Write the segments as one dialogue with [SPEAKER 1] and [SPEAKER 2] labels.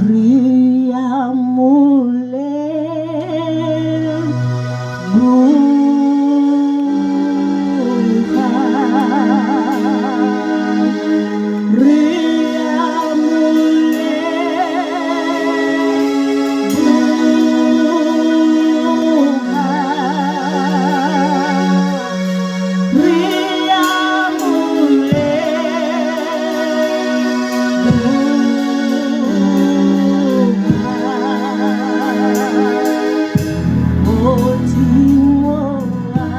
[SPEAKER 1] Re a mo leboga. Re a mo leboga. Re a mo leboga. Modimo wa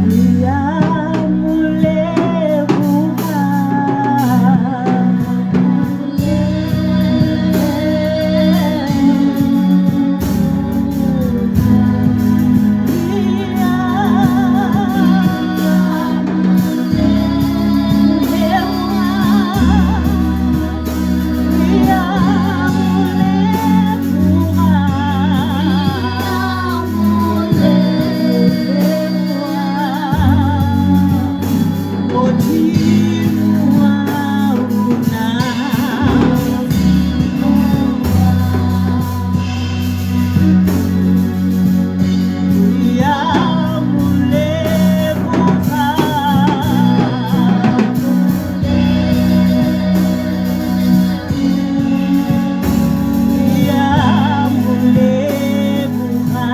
[SPEAKER 1] re a mo leboga. Re a mo leboga. Re a mo leboga. Modimo wa rona. Re a mo leboga. Re a mo leboga.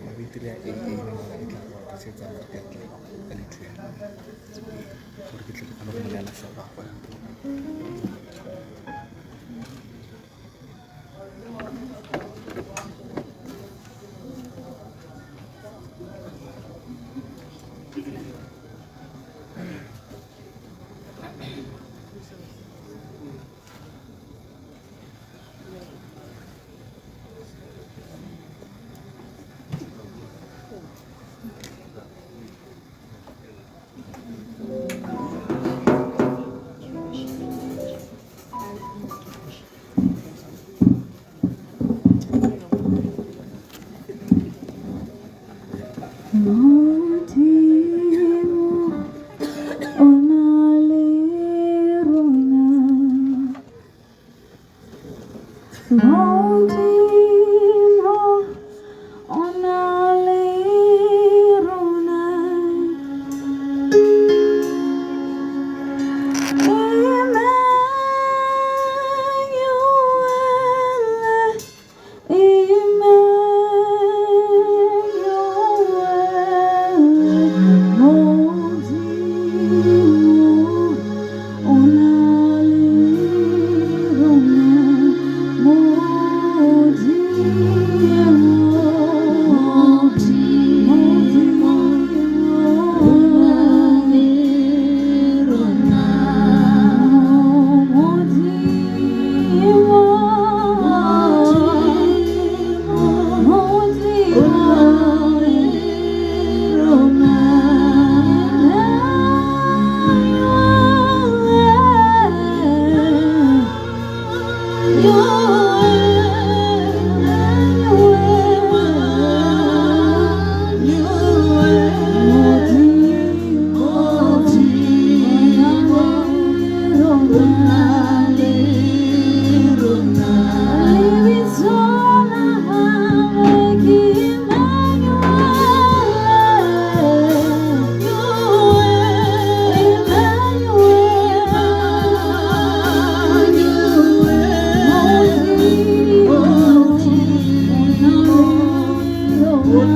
[SPEAKER 2] Mabitiri a AA le yona e tla go tlisetsa diatla ka dithuelo gore ke tle ke kgone go mo neela sa gagwe.
[SPEAKER 3] Modimo o na le rona. Modimo o na le rona. Emmanuel, Emmanuel, Modimo o na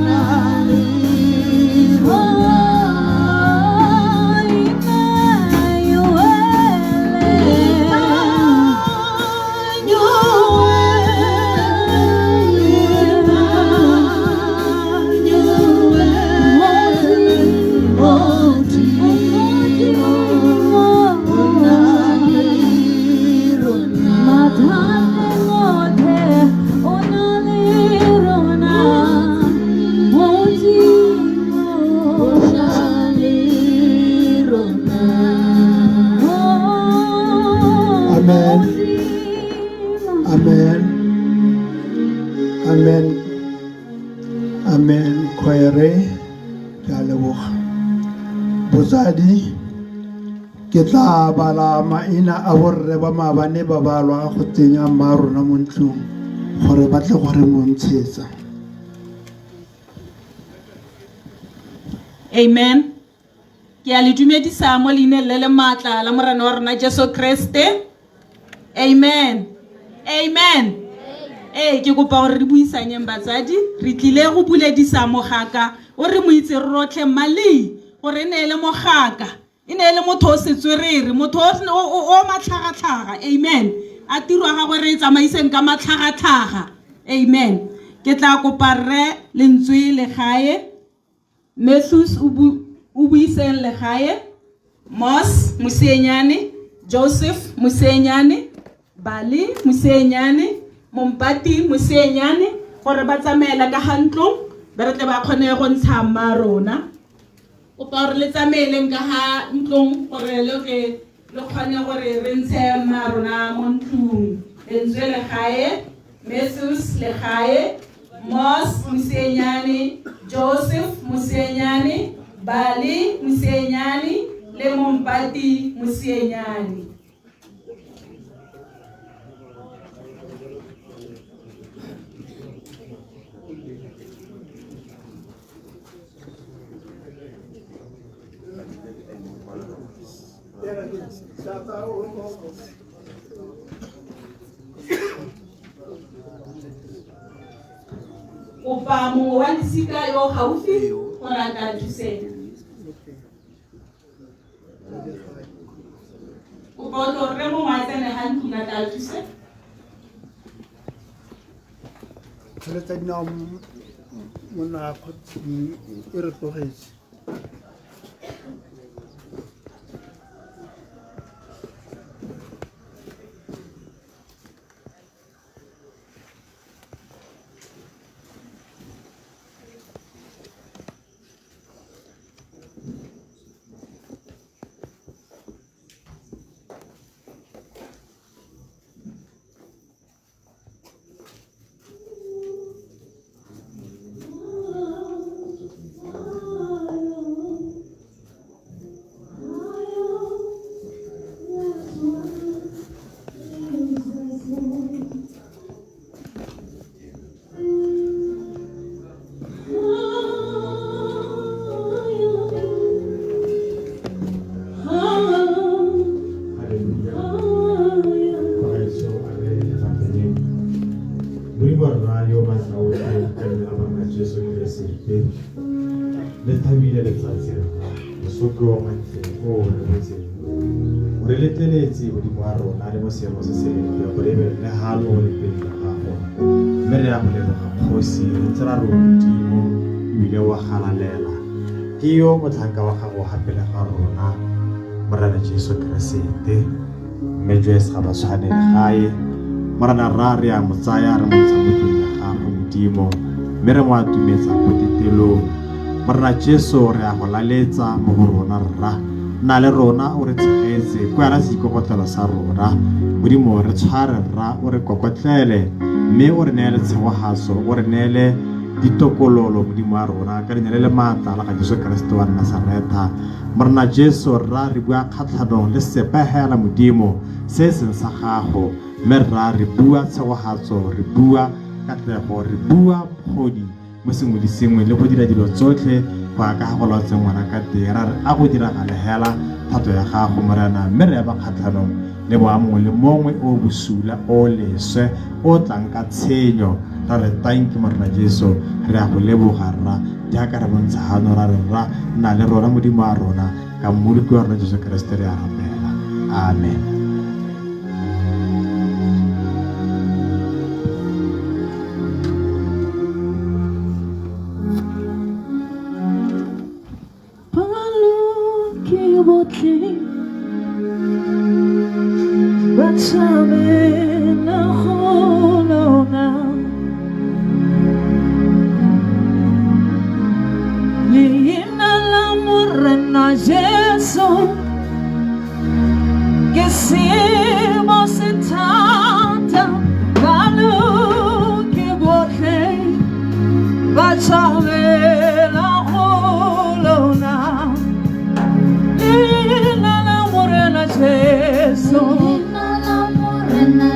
[SPEAKER 3] le rona. Modimo, Modimo o na le rona. Modimo, Modimo o na le rona.
[SPEAKER 4] Amen. Amen. Amen. Amen. Khwaere, ke a leboga. Botsadi, ke tla bala maina a borre ba maabane ba balwa go tsenya mma rona mo ntlong gore ba tle gore mo ntshetsa.
[SPEAKER 5] Amen. Ke a le dumedisa mo leineng le le maatla la Morena wa rona Jesu Kriste. Amen. Amen. Ee, ke kopa gore re buisanyeng batsadi, re tlile go buledisa mogaka o re mo itse rotlhe Mali gore e ne e le mogaka, e ne e le motho o setswerere, motho o matlhagatlhaga. Amen. A tiro ya gagwe re e tsamaiseng ka matlhagatlhaga. Amen. Ke tla kopa rre Lentswe Legae, Matthews o buiseng Legae, Moss Mosienyane, Joseph Mosienyane, Bali Mosienyane, Mompati Mosienyane, gore ba tsamaela ka ga ntlong ba re tle ba kgone go ntsha mma rona. Kopa gore le tsamaeleng ka ga ntlong gore le ke le kgone gore re ntshe mma rona mo ntlong. Lentswe Legae, Matthews Legae, Moss Mosienyane, Joseph Mosienyane, Bali Mosienyane le Mompati Mosienyane. Kopa mongwe wa lesika yo o gaufi gore a tla thuseng. Kopa o tlo rre mongwe a tsene ga ntlong a tla thuse.
[SPEAKER 4] Tsholetsa dinao monna e re tlogetse.
[SPEAKER 6] Haleluya. Bagaetsho, a re rapeleng. Modimo rra yo maatla otlhe, ka leina la Morena Jesu Keresete, le thabile letsatsi rra, moso ke o mantle o o re botseng. O re letleletse Modimo wa rona le mo seemo se se lentle gore e be re le halo le pele ga gago. Mme re ya go leboga kgosi, re ntse ra re o Modimo ebile wa galalela. Ke yo motlhanka wa gago ga pele ga rona, Morena Jesu Keresete. Mme Joyce ga ba tshwane le gae. Morena rra re a mo tsaya re mo ntsha mo tlong ya gagwe Modimo, mme re mo atumetsa ko tetelong. Morena Jesu re a go laletsa mo go rona rra, nna le rona o re tshegetse kwela seikokotlelo sa rona. Modimo re tshware rra o re kokotlele, mme o re neele tshegogatso, o re neele ditokololo Modimo wa rona ka leina le le maatla la ga Jesu Keresete wa Nasaretha. Morena Jesu rra re bua kgatlhanong le sepe hela Modimo se e seng sa gago, mme rra re bua tshegogatso, re bua katlego, re bua bokgoni mo sengwe le sengwe le go dira dilo tsotlhe go ya ka ga go laotseng ngwana ka teng. Ra re a go diragale hela thato ya gago Morena, mme re ema kgatlhanong le moya mongwe le mongwe o bosula, o leswe, o tlang ka tshenyo. Ra re tanki Morena Jesu, re a go leboga rra, jaaka re bontsha gano ra re rra nna le rona Modimo wa rona, ka Mmoloki wa rona Jesu Keresete re a rapela, amen.
[SPEAKER 3] Baloki botlhe ba tshabela go lona, leina la Morena Jesu ke sebo se thata. Baloki botlhe ba tshabela go lona, leina la Morena Jesu.
[SPEAKER 7] Leina la Morena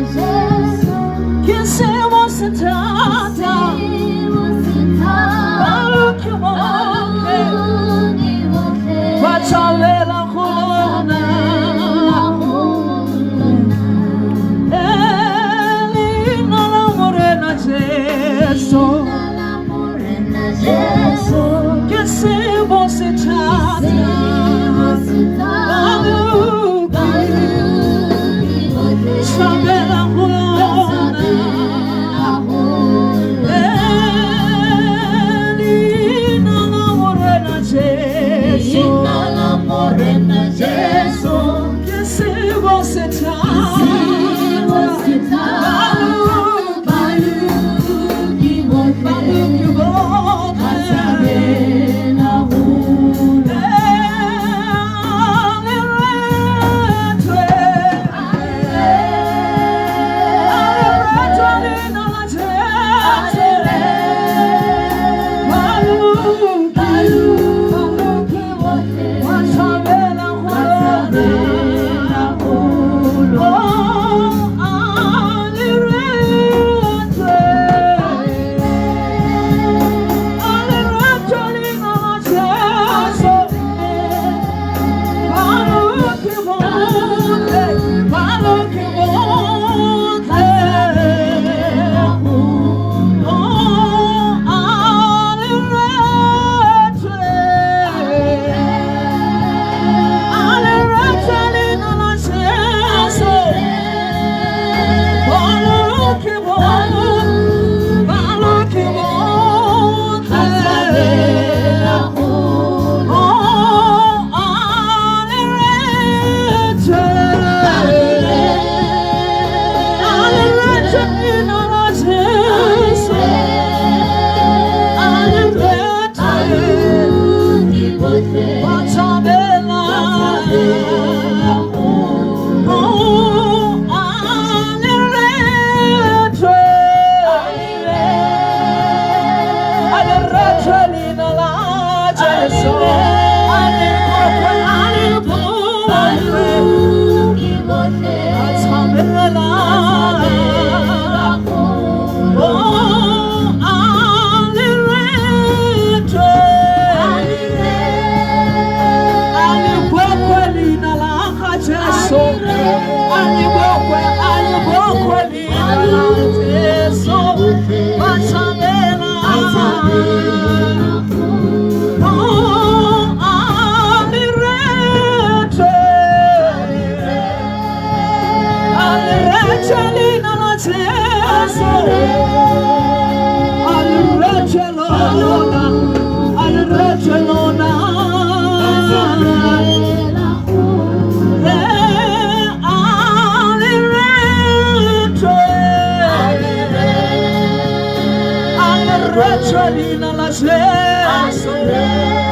[SPEAKER 1] retšwe leina la Jesu,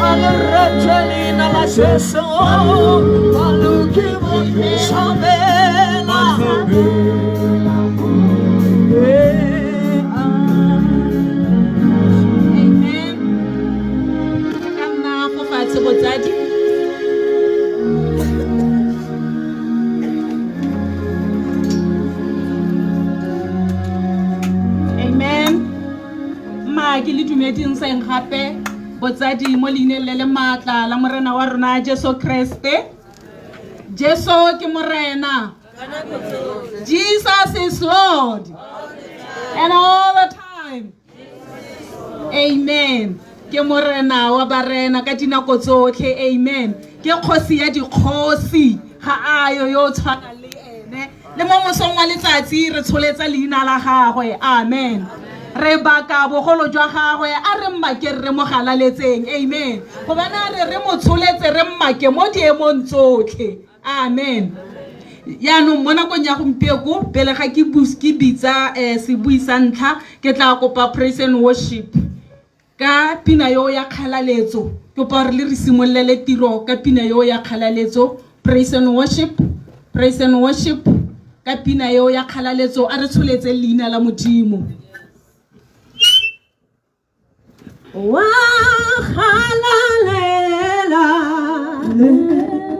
[SPEAKER 1] a le retšwe leina la Jesu, baloki ba thabela.
[SPEAKER 5] Amen. Re ka nna fo fatshe botsadi. Amen. Mma ke le dumeding seng gape botsadi mo leineng le le maatla la Morena wa rona Jesu Kriste. Jesu ke Morena. Jesus is Lord. And all the time. Amen. Ke Morena wa barena ka dinako tsotlhe. Amen. Ke kgosi ya dikgosi, ga ayo yo o tshwana le ene. Le mo mosong wa letsatsi re tsholetsa leina la gagwe. Amen. Re baka bogolo jwa gagwe, a re mmake re mo galaletseng. Amen. Gobane a re re mo tsholetse re mmake mo diemong tsotlhe. Amen. Yaanong mo nakong ya gompieko pele ga ke ke bitsa sebui sa ntlha, ke tla kopa praise and worship ka pina yo ya kgalaletso. Ke kopa gore le re simololele tiro ka pina yo ya kgalaletso. Praise and worship, praise and worship ka pina yo ya kgalaletso. A re tsholetse leina la Modimo.
[SPEAKER 1] Wa galalela,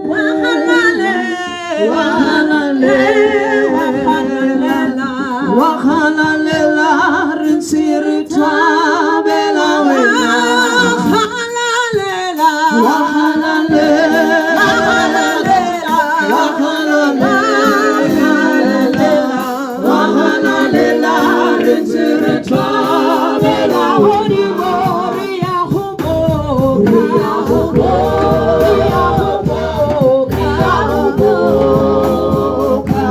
[SPEAKER 1] wa galalela, wa galalela, wa galalela, re ntse re thabela wena. Wa galalela, wa galalela, wa galalela, wa galalela, re ntse re thabela Modimo. Re ya go boka, re ya go boka, re ya go boka,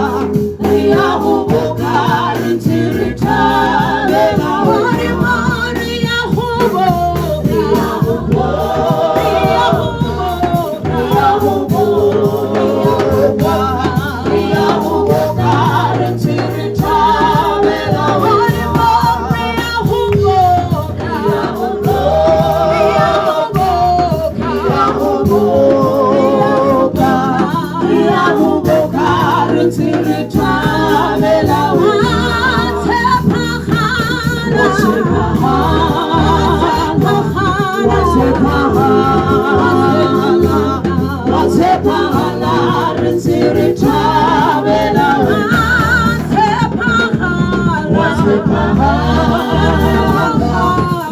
[SPEAKER 1] re ya go boka, re ntse re thabela Modimo. Re ya go boka, re ya go boka, re ya go boka, re ya go boka, re ya go boka, re ntse re thabela Modimo. Re ya go boka, re ya go boka, re ya go boka, re ya go boka, re ya go boka, re ntse re thabela wena. Wa tshepahala, wa tshepahala, re ntse re thabela wena. Wa tshepahala,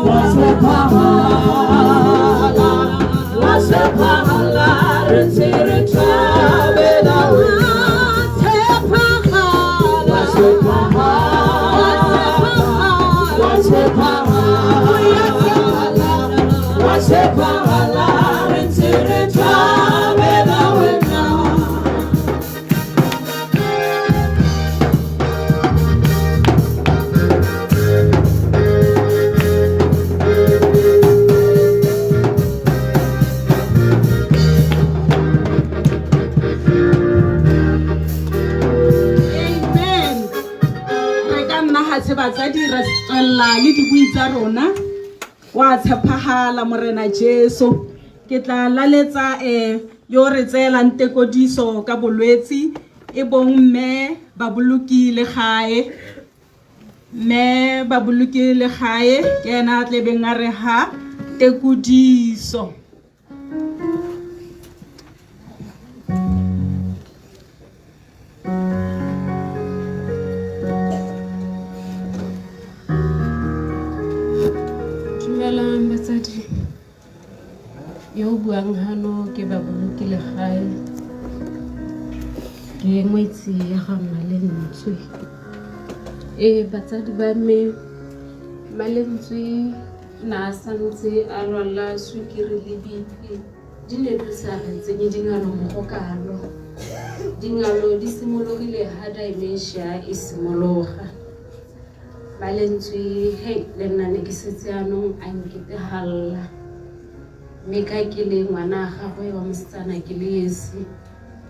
[SPEAKER 1] wa tshepahala, wa tshepahala, re ntse re thabela wena. Wa tshepahala, wa tshepahala, wa tshepahala, re ntse re thabela wena.
[SPEAKER 5] Amen. Re ka nna gatshe batsadi re tswelela le dibui tsa rona. Wa tshepahala Morena Jesu. Ke tla laletsa yo re tseelang tekodiso ka bolwetsi e bong mme Baboloki Legae. Mme Baboloki Legae ke ena a tlebeng a re ha tekodiso.
[SPEAKER 7] Dumelang batsadi. Yo o buang hano ke Baboloki Legae. Ke ngwetsi ya ga Mmalentswe. Batsadi ba me, Mmalentswe na a santse a lwala sukiri le BP. Di ne di sa re tsenye dingalo mo go kalo. Dingalo di simologile ha dementia e simologa. Mmalentswe, hei, le nna ne ke setse jaanong a nketegalla. Mme ka ke le ngwana a gagwe wa mosetsana ke le esi,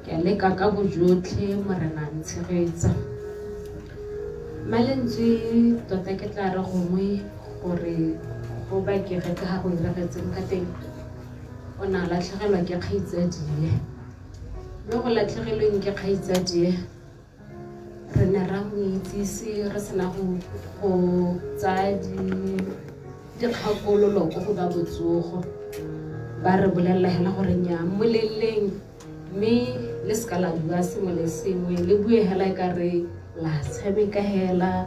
[SPEAKER 7] ke a leka ka bojotlhe Morena a ntshegetsa. Mmalentswe tota ke tla re gongwe gore go bakege ka ga go iragetseng ka teng o ne a latlhegelwa ke kgaitsadie mme go latlhegelweng ke kgaitsadie re ne ra mo itsise re sena go tsaya dikgakololo ko go ba botsogo ba re bolelela hela gore nnyaa mmoleleng mme le seka la bua sengwe le sengwe le bue hela e ka re la tshameka hela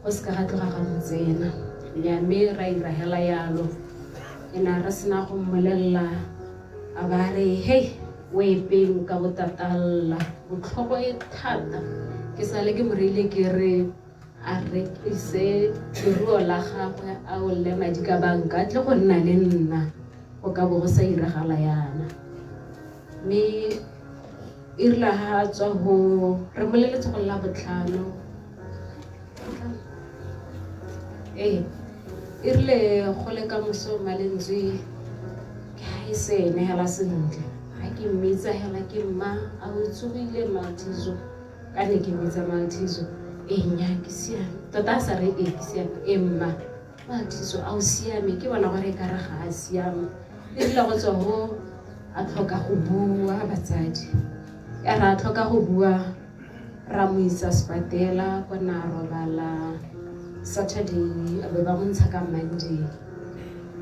[SPEAKER 7] go seka ga tloga ga mo tsena nnyaa mme ra ira hela yalo e na re sena go mmolelela a ba re hei o epeng ka botatalla botlhoko e thata ke sale ke mo reile ke re a rekise leruo la gagwe a olle madi ka banka tle go nna le nna go ka bo go sa iragala yana mme e rile ha a tswa go re moleletse go la botlhano ee e rile go le ka moso malentswe ke ha e se ene hela sentle ga ke mmitsa hela ke mma a o tsogile malthizo ka ne ke mmitsa malthizo ee nya ke siame tota a sa re ee ke siame ee mma malthizo a o siame ke bona gore e kare ga a siama e rile go tswa go a tlhoka go bua batsadi ya re a tlhoka go bua ra mo isa sepatela ko na robala saturday a be ba mo ntsha ka monday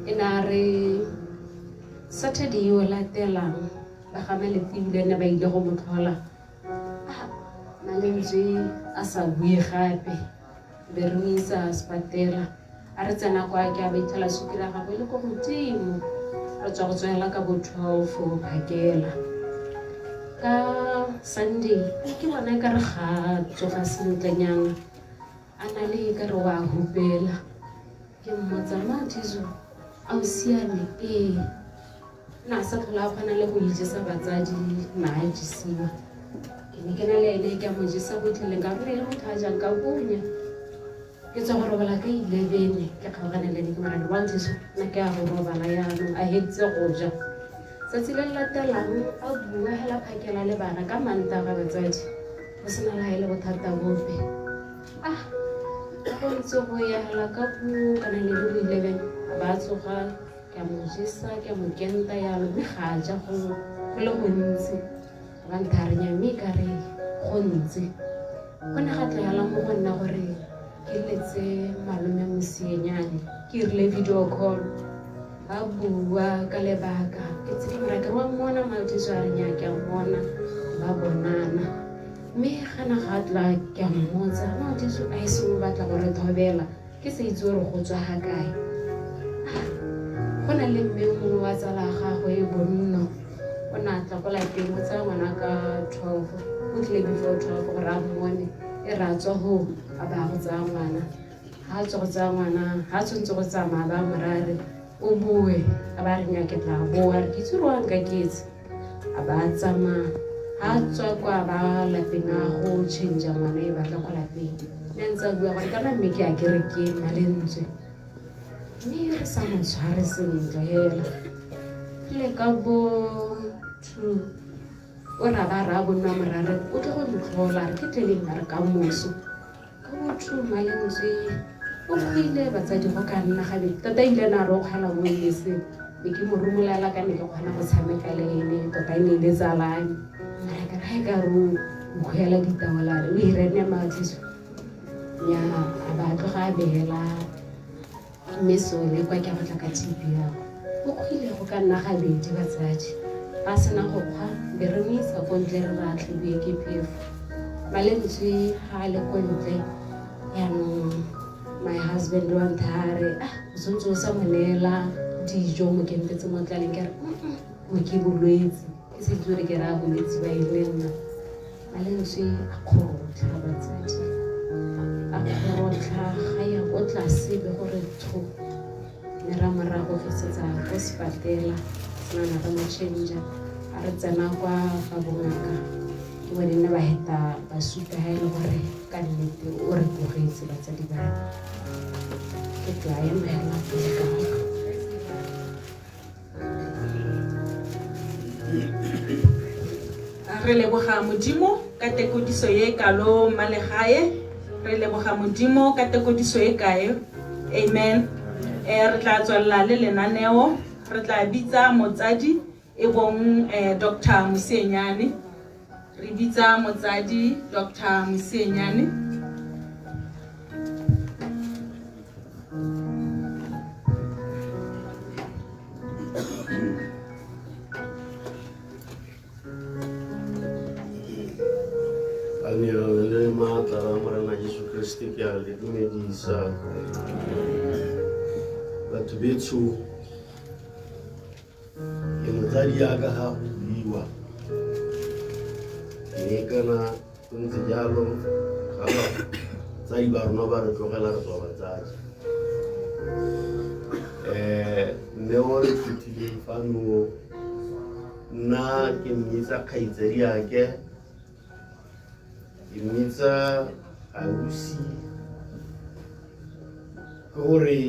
[SPEAKER 7] e ne a re saturday yo latelang ba ga maletsi ne ba ile go mo tlhola malentswe a sa bue gape be re mo isa sepatela a re tsena kwa ke a ba ithela sukiri ya gagwe le ko godimo re tswa go tswela ka bo 12 phakela ka sunday ke bona e ka re ga tsoga sentlenyana a na le ka re wa hupela ke mmotsa mathiso a o siame ee na sa tlhola a kgona le go ijesa batsadi na a jesiwa ke ne ke na le ene ke a mo jesa gotlheleng ka gore le motho a jang ka bonya ke tswa go robala ka 11 ke kgaogane le ene ke morane wa nthiso nna ke a go robala yaanong a heditse go ja tsatsi le le latelang a bua hela phakela le bana ka mantaga batsadi go sena la e le bothata bope ah go ntse go ya hela ka bo kana ne le bo 11 a ba tsoga ke a mo jesa ke a mo kenta yalo mme ga a ja go le gontsi ba ntharenya mme ka re go ntse go ne ga tlogela mo go nna gore ke letse malome mosienyane ke rile video call ba bua ka lebaka ke tse ke morake wa mmona malthiso a re nya ke a mmona ba bonana mme gana ga tla ke a mmotsa malthiso a e seng o batla gore thobela ke sa itse gore go tswa ga kae go na le mme mongwe wa tsala gagwe bonno o ne a tla ko lapeng o tsaya ngwana ka 12 o tlile before 12 gore a mmone e re a tswa go a ba go tsaya ngwana ga a tswa go tsaya ngwana ga a tshwanetse go tsamaya ba morare o boe a ba re nya ke tla boa re ke itse gore wa nkaketse a ba tsamaya ga a tswa kwa ba lapeng a go change ngwana e batla kwa lapeng mme a ntse a bua gore kana mme ke a kerekeng malentswe mme re sa mo tshware sentle hela le ka bo two o ra ba ra bonna morare o tle go ntlhola re ke tleleng a re ka moso ka bo two malentswe o kgwile batsadi go ka nna gabedi tota ile na re o kgwela mo beseng be ke mo rumolela ka ne ke kgona go tshameka le ene tota e ne e le tsalane mara ka re ga e ka re o kgwela ditaola re o irene mathiso ya a ba tloga a beela mme sole kwa ke a batla ka tb yako o kgwile go ka nna gabedi batsadi ba sena go kgwa be re mo isa ko ntle re re a tlhabiwe ke phefo malentswe ga a le ko ntle yaanong my husband wa ntha a re ah o tshwanetse o sa mo neela dijo mo kentetse mo tlaleng ke re mo ke bolwetse ke se itse gore ke raya bolwetse ba eng le nna malentswe a kgorotlha batsadi a kgorotlha ga ya ko tlase be gore tsho mme ra morago fesetsa ko sepatela senana re mo change a re tsena kwa fa bongaka ke bone nne ba heta ba supa ha e le gore ka nnete o re tlogetse batsadi ba ke tla ema hela pele ka
[SPEAKER 5] Re leboga Modimo ka tekodiso ye kalo malegae re leboga Modimo ka tekodiso e kae Amen. Re tla tswelela le lenaneo, re tla bitsa motsadi e bong Dr. Mosienyane. Re bitsa motsadi Dr. Mosienyane.
[SPEAKER 8] Amen. Le maatla la Morena Jesu Kriste ke a le dumedisa. Batho betsho, ke motsadi yaka ga go buiwa. Mme kana go ntse jalo, ga batsadi ba rona ba re tlogela re tswa batsadi. Mme o re phuthileng fano, nna ke mmitsa kgaitsadi yake, ke mmitsa ausi, ke gore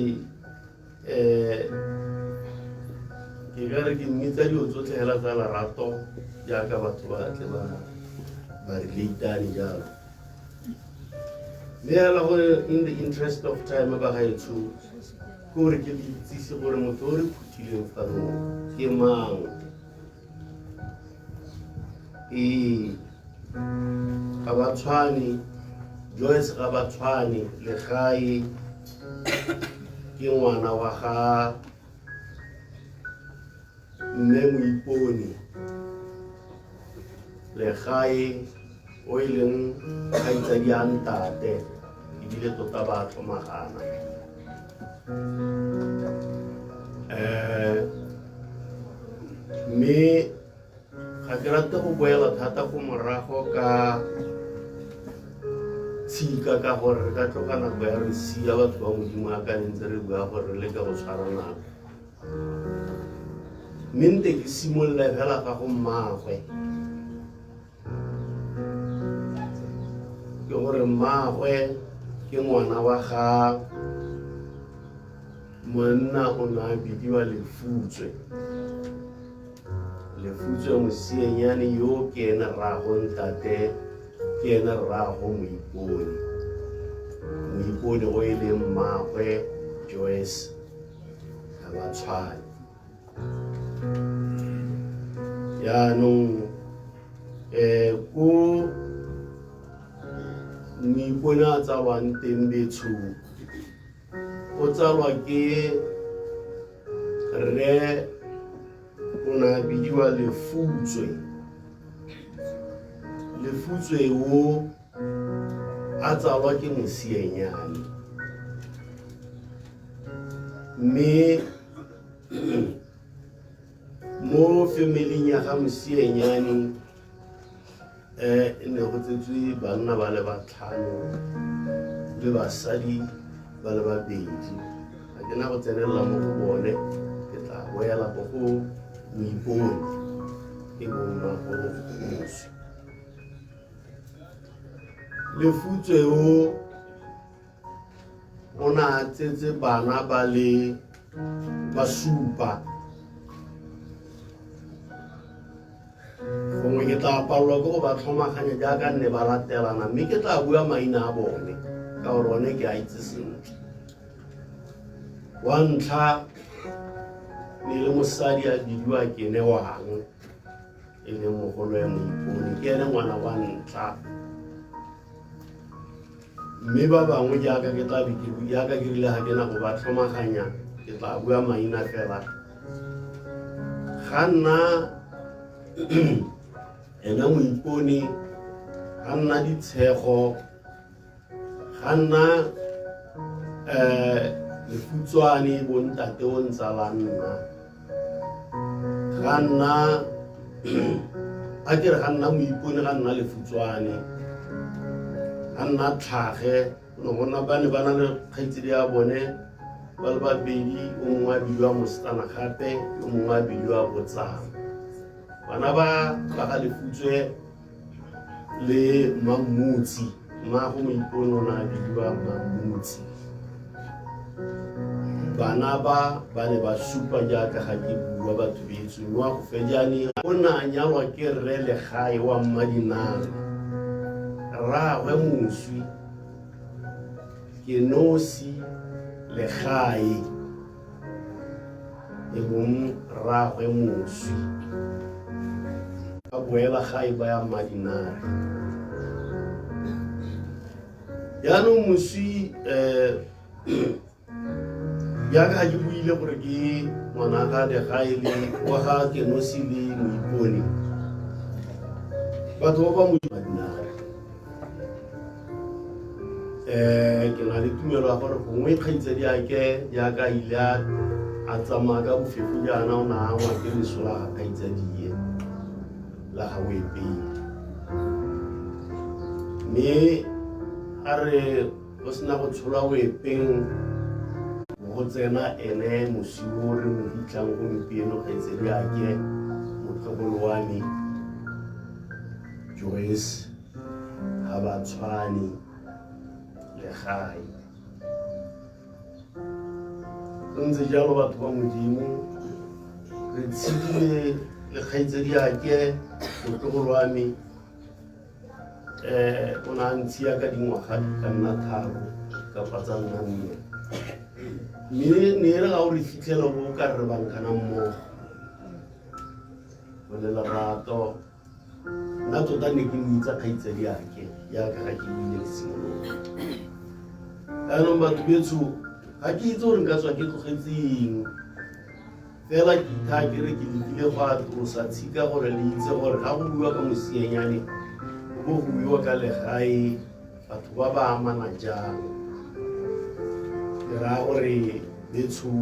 [SPEAKER 8] ke ka re ke mmitsa dilo tsotlhe hela tsa lerato jaaka batho ba tle ba relate-ane jalo. Mme hela gore in the interest of time ba gaetsho, ke gore ke le itsise gore motho o re phuthileng fano ke mang. Ee, ga ba tshwane, Joyce ga ba tshwane, Legae ke ngwana wa ga mme Moipone. Legae o e leng kgaitsadi ya ntate, ebile tota ba tlhomagana. Mme ga ke rate go boela thata go morago ka tshika ka gore re ka tloga nako ya re sia batho ba Modimo a ka ntse re bua gore re leke go tshwara nako. Mme nte ke simolola fela ga go mmaagwe. Ke gore mmaagwe ke ngwana wa ga monna o ne a bidiwa Lefutswe. Lefutswe Mosienyane yo ke ene rraago ntate, ke ene rraago Moipone. Moipone o e leng mmaagwe Joyce ga ba tshwane. Jaanong ko Moipone a tsalwang teng betsho, o tsalwa ke rre o ne a bidiwa Lefutswe. Lefutswe o a tsalwa ke Mosienyane. Mme mo familing ya ga Mosienyane ne go tsetswe banna ba le batlhano le basadi ba le babedi. Ga ke na go tsenelela mo go bone, ke tla boela ko go Moipone e bong mmago moswi. Lefutswe o o ne a tsetse bana ba le basupa. Gongwe ke tla palelwa ke go ba tlhomaganya jaaka nne ba latelana, mme ke tla bua maina a bone ka gore one ke a itse sentle. Wa ntlha ne le mosadi a bidiwa Kenewang, e leng mogolo ya Moipone, ke ene ngwana wa ntlha. Mme ba bangwe jaaka ke tla be ke jaaka ke rile ga ke na go ba tlhomaganya, ke tla bua maina fela. Ga nna ena Moipone, ga nna Ditshego, ga nna Lefutswane bontate o ntsalang nna, ga nna a ke re ga nna Moipone, ga nna Lefutswane, ga nna Tlhage. No go nna ba ne ba na le kgaitsedi ya bone ba le babedi, o mongwe a bidiwa Mosetsana gape, o mongwe a bidiwa Botsang. Bana ba ba ga Lefutswe le Mammutsi, mmago Moipone o ne a bidiwa Mammutsi. Bana ba ba ne ba supa jaaka ga ke bua batho betsho. Mme wa go fejane o ne a nyalwa ke rre Legae wa Mmadinare, rraagwe moswi ke nosi Legae e bong rraagwe moswi ba boela gae ba ya Mmadinare. Jaanong moswi um jaaka ga ke buile gore ke ngwana ga Legae le wa ga Kenosi le Moipone, batho ba ba mo Mmadinare ke na le tumelo ya gore gongwe kgaitsadi ake jaaka a ile a tsamaya ka bofefo jaana o ne a angwa ke leso la ga kgaitsadie la ga Oepeng. Mme a re go sena go tsholwa Oepeng go tsena ene moswi o re mo fitlhang gompieno, kgaitsadi ake motlogolo wa me Joyce ga ba tshwane Legae. Go ntse jalo batho ba Modimo, re tshedile le kgaitsadi ake motlogolo wa me o ne a ntshiya ka dingwaga di ka nna 3 kapa tsa nna 4, mme ne e re ga o re fitlhela bo ka re bankana mmogo go le lerato. Nna tota ne ke mo itsa kgaitsadi ake jaaka ga ke buile ke simologa. Jaanong batho betsho ga ke itse gore nka tswa ke tlogetseng, fela ke ithaa ke re ke lekile go atolosa tshika gore le itse gore ga go buiwa ka mosienyane go bo go buiwa ka Legae, batho ba ba amana jang. Ke raya gore betsho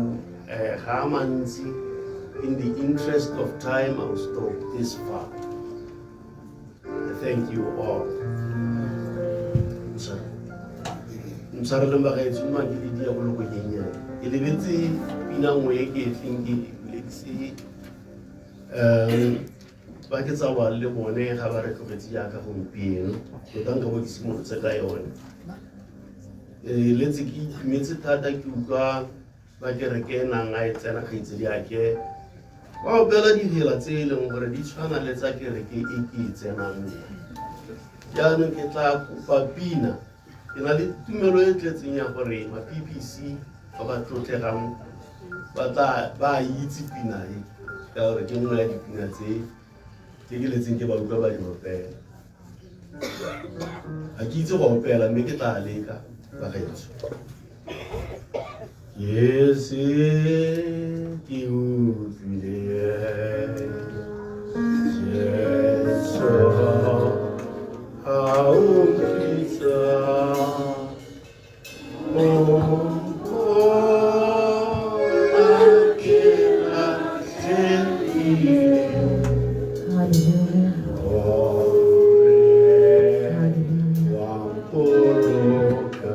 [SPEAKER 8] ga a mantsi. In the interest of time, I'll stop this far. Thank you all. Msareleng bagaetsho, mma ke le dia go le go nyenyane. Ke lebetse pina nngwe e ke e tleng ke e ba ke tsalwang le bone ga ba re tlogetse jaaka gompieno, tota nka bo ke simolotse ka yone. Letse ke itumetse thata ke utlwa ba kereke e nang a e tsena kgaitsedi ake ba opela difela tse e leng gore di tshwana le tsa kereke e ke e tsenang. Jaanong ke tla kopa pina. Ke na le tumelo e tletseng ya gore ma PPC ba ba tlotlegang ba tla ba itse pina e, ka gore ke nngwe ya dipina tse ke letseng ke ba utlwa ba di opela. Ga ke itse go opela mme ke tla leka bagaetsho. Ke se ke utlwile Jesu a o mpitsa, o mpona ke latlhegile.
[SPEAKER 3] Hallelujah.
[SPEAKER 8] Gore
[SPEAKER 3] Hallelujah.
[SPEAKER 8] wa mpoloka.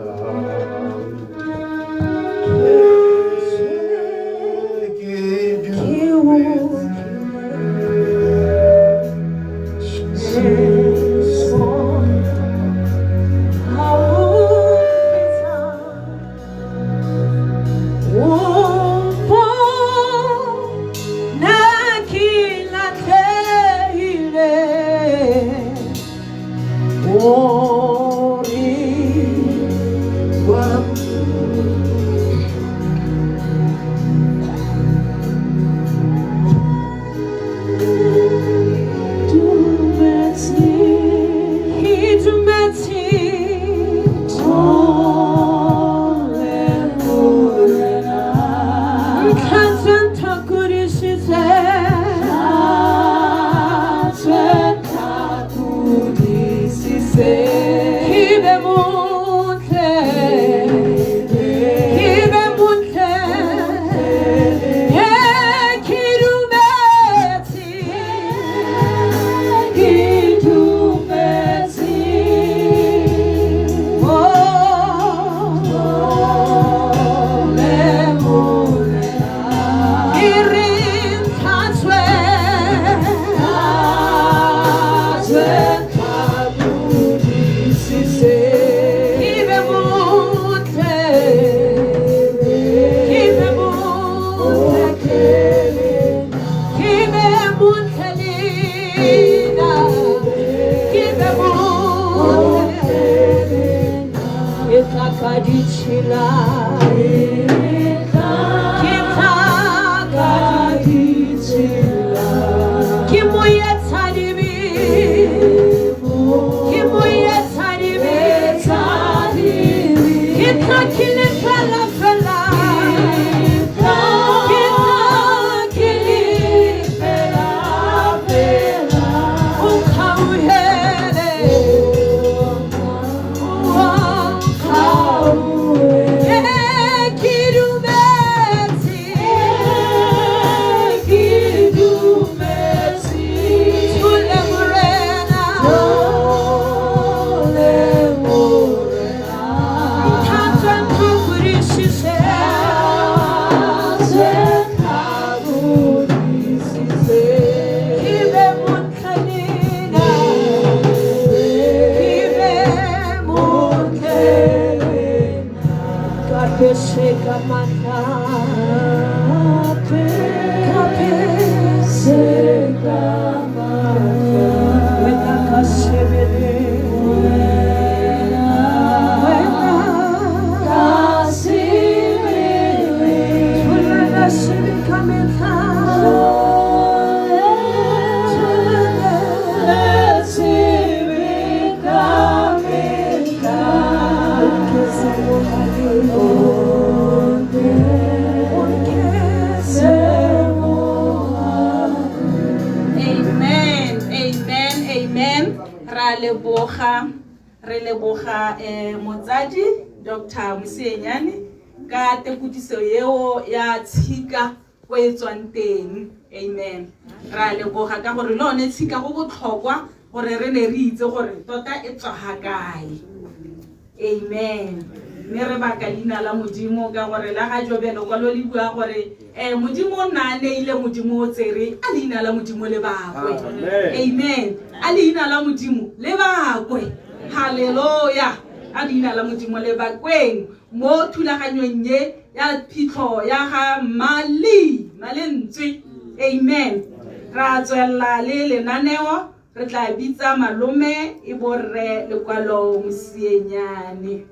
[SPEAKER 5] Amen, amen, amen. Ra leboga, re leboga motsadi Dr. Mosienyane ka tekodiso eo ya tshika ko e tswang teng. Amen. Ra leboga ka gore le one tshika go botlhokwa gore re ne re itse gore tota e tswa ga kae. Amen. Mme re baka leina la Modimo ka gore la ga Jobe lekwalo le bua gore Modimo o nna a neile, Modimo o tsere, a leina la Modimo le bakwe. Amen. A leina la Modimo le bakwe. Haleluya. A leina la Modimo le bakweng mo thulaganyong ye ya phitlho ya ga Mali Malentswe. Amen. Ra tswelela le lenaneo, re tla bitsa malome e borre Lekwalo Mosienyane.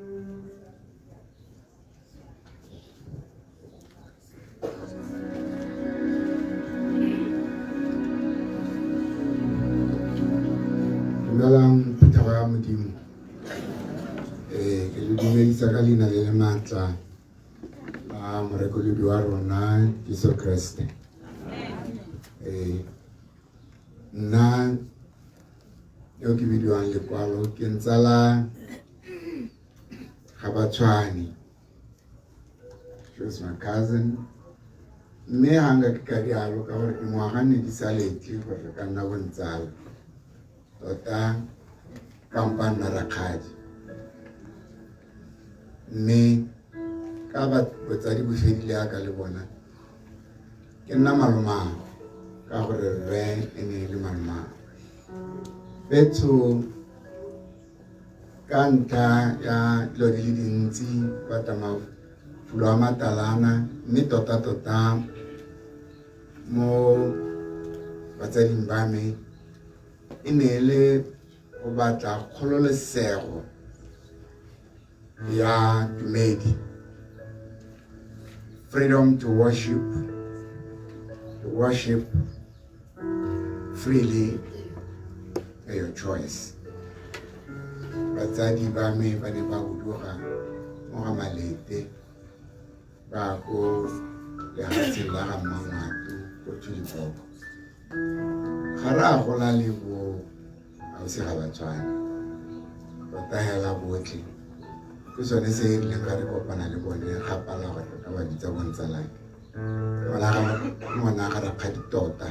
[SPEAKER 9] Dumelang phuthego ya Modimo. Ke le dumedisa ka leina le le maatla la morekolodi wa rona Jesu Kriste. Nna yo ke bidiwang Lekwalo ke ntsala ga ba tshwane. She was my cousin. Mme ga nka ke ka rialo ka gore dingwaga ne di sa letle gore re ka nna bontsala. Tota kampa nna rakgadi. Mme ka botsadi bo fedile yaka le bona, ke nna malomagwe ka gore rre e ne e le malomagwe. Betsho ka ntlha ya dilo di le dintsi ba mafulo a matalana, mme tota-tota mo batsading ba me e ne e le go batla kgololesego ya tumedi, freedom to worship, to worship freely at your choice. Batsadi ba me ba ne ba huduga mo ga Malete ba ko lefatsheng la ga Mmangwato ko Thulipoko. Ga re a gola le bo ausi ga ba tshwane, tota hela botlhe. Ke sone se e rileng ga re kopana le bone ga pala gore re ka ba bitsa bontsalake. Ke ngwana ga rakgadi tota.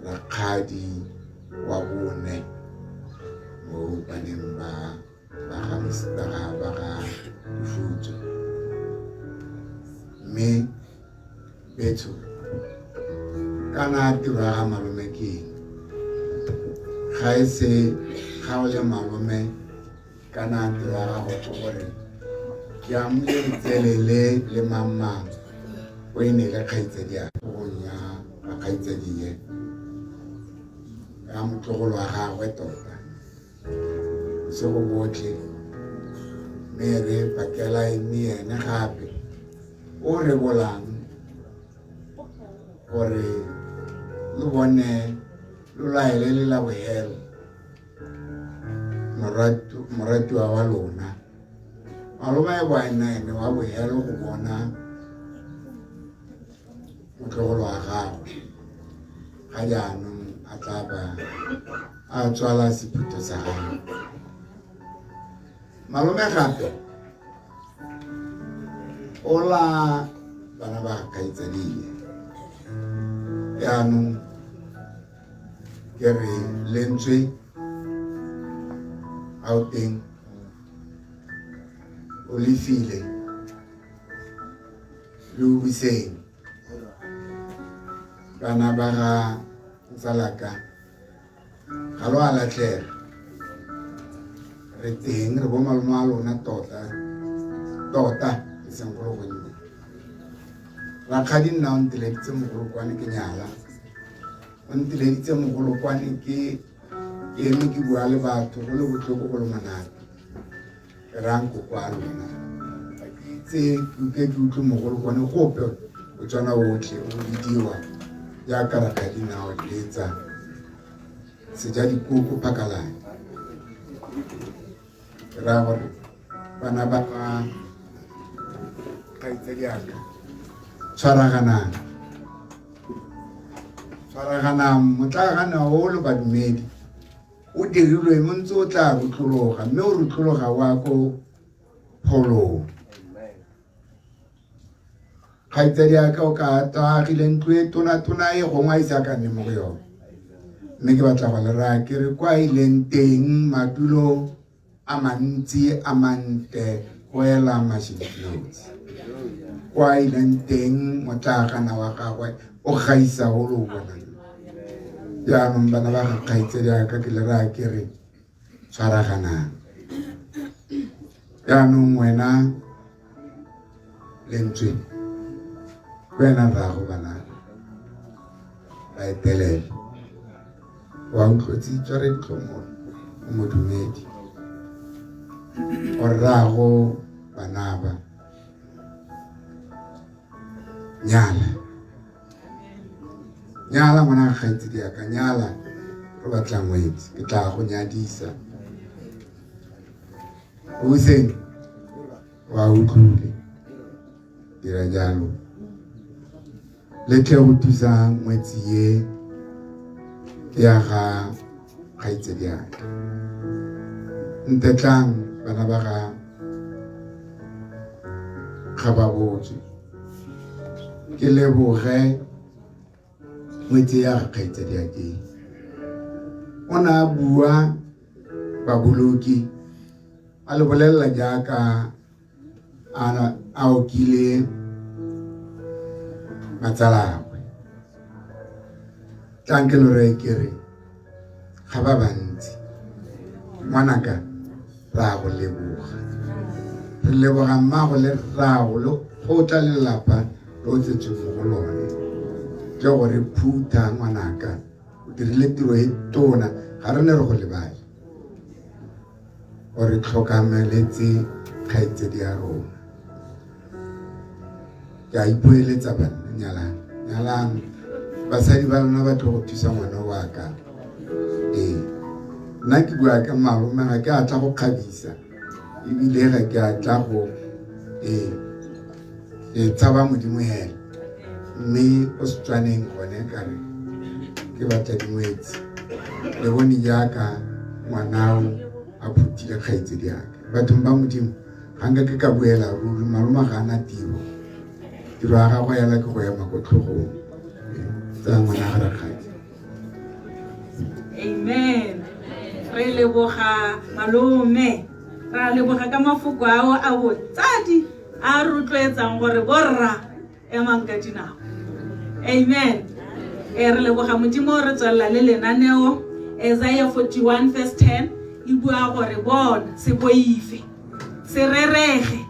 [SPEAKER 9] Rakgadi wa bone mo baneng ba ga Lefutso. Mme betsho kana tiro ya ga malome ke eng? Ga e se ga o le malome kana tiro ya gago ke gore ke amile letsele le le mang-mang o e ne le kgaitsadi ya gong ya kgaitsadie ya motlogolo wa gagwe tota bosigo botlhe, mme re pakela e nne ene gape o rebolang gore lo bone lo laele le la bohelo moratiwa wa lona. Malome e bo ena ene wa bohelo go bona motlogolo wa gagwe ga jaanong a tla ba a tswala sephutho sa gagwe. Malome gape o la bana ba kgaitsadie. Jaanong ke re lentswe a o teng o lefile le o buseng bana ba ga ntsalaka ga lo a latlhega. Re teng re bo malome a lona tota tota e seng go le gonnye. Rakgadi nna o nteleditse mogolokwane ke nyala. O nteleditse mogolokwane ke ke eme ke bua le batho go le botlhoko go le monate. Ke raya nkoko a lona. Ga ke itse ke utlwe ke utlwe mogolokwane gope o tswana otlhe o bidiwa jaaka rakgadi nna o letsa. Seja dikoko phakalane. Ke raya gore bana ba ga kgaitsadiaka tshwaraganang tshwaraganang motlaagana o le badumedi o dirilwe mo ntse o tla rutlologa mme o rutlologa wa ko pholong. Kgaitsadi ya ka o ka tswa agile ntlo e tona-tona e gongwe a ise a ka nne mo go yone. Mme ke batla go le raya ke re kwa ileng teng madulo a mantsi a mantle go ela mašinotsi. Kwa ileng teng motlaagana wa gagwe o gaisa o lo o bonang. Jaanong bana ba ga kgaitsadi ya ka ke le raya ke re tshwaraganang. Jaanong wena lentswe ke wena rrago bana ba etelele wa utlwetse tsware ditlhomolo o modumedi o rrago bana ba nyala nyala ngwana kgaitsedi ya ka nyala re batla ngwetsi ke tla go nyadisa o seng wa utlwile dira jalo le tle go thusa ngwetsi ye ya ga kgaitsedi yaka ntetlang bana ba ga ga ba botswe ke leboge ngwetsi ya ga kgaitsedi yake o ne a bua baboloki a le bolelela jaaka a okile matsalagwe. Tlang ke lo reye ke re ga ba bantsi ngwanaka ra go leboga re leboga mmago le rrago le kgotla lelapa le o tsetsweng mo go lone ke gore phutha ngwanaka o dirile tiro e tona ga re ne re go lebale o re tlhokameletse kgaitsedi ya rona. Ke a ipoeletsa banna, nyalang, nyalang. Basadi ba lona ba tlo go thusa ngwana wa ka. Ee, nna ke bua ka malome ga ke a tla go kgabisa ebile ga ke a tla go ee ke tshaba modimo hela mme ko setswaneng gone ka re ke batla dingwetsi le bone jaaka ngwanao a phuthile kgaitsedi yaka bathong ba modimo ga nka ke ka buela ruri maloma ga ana tiro tiro ya gagwe yala ke go ema ko tlhogong tsa ngwana ga rakgadi.
[SPEAKER 5] Amen. Re leboga malome. Ra leboga ka mafoko ao a botsadi a rotloetsang gore borra emang ka dinao. Amen. E re leboga modimo re tswelela le lenaneo. Isaiah 41 verse 10 e bua gore bona se boife se rerege.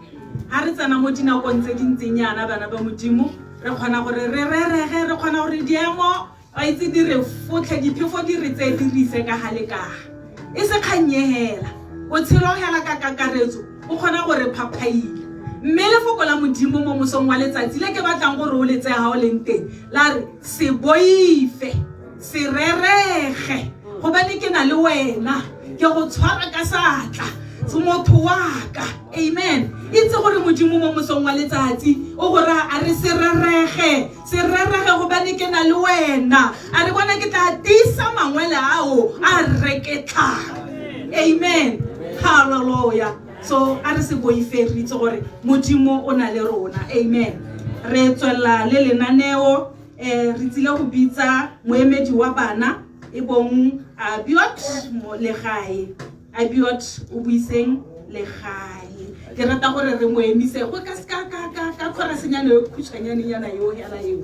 [SPEAKER 5] Ha re tsena mo dinakong tse di ntseng yana bana ba modimo re kgona gore re rerege re kgona gore diemo ba itse di re fotlhe diphefo di re tse di rise ka ga le kaga e se kgannye hela botshelo hela ka kakaretso o kgona gore phaphaile mme lefoko la modimo mo mosong wa letsatsi le ke batlang gore o le tseye ga o leng teng la re se boife se rerege gobane ke na le wena ke go tshwara ka satla motho wa ka. Amen. Itse gore modimo mo mosong wa letsatsi o go raya a re se rerege se rerege gobane ke na le wena a re bona ke tla tiisa mangwele ao a reketlang. Amen. Hallelujah. So a re se boife re itse gore modimo o na le rona. Amen. Re tswelela le lenaneo re tsile go bitsa moemedi wa bana e bong Abiot mo legae. Abiot o buiseng legae. Ke rata gore re mo emise go ka ka ka ka ka khorasenyana e khutshwanyanenyana eo hela eo.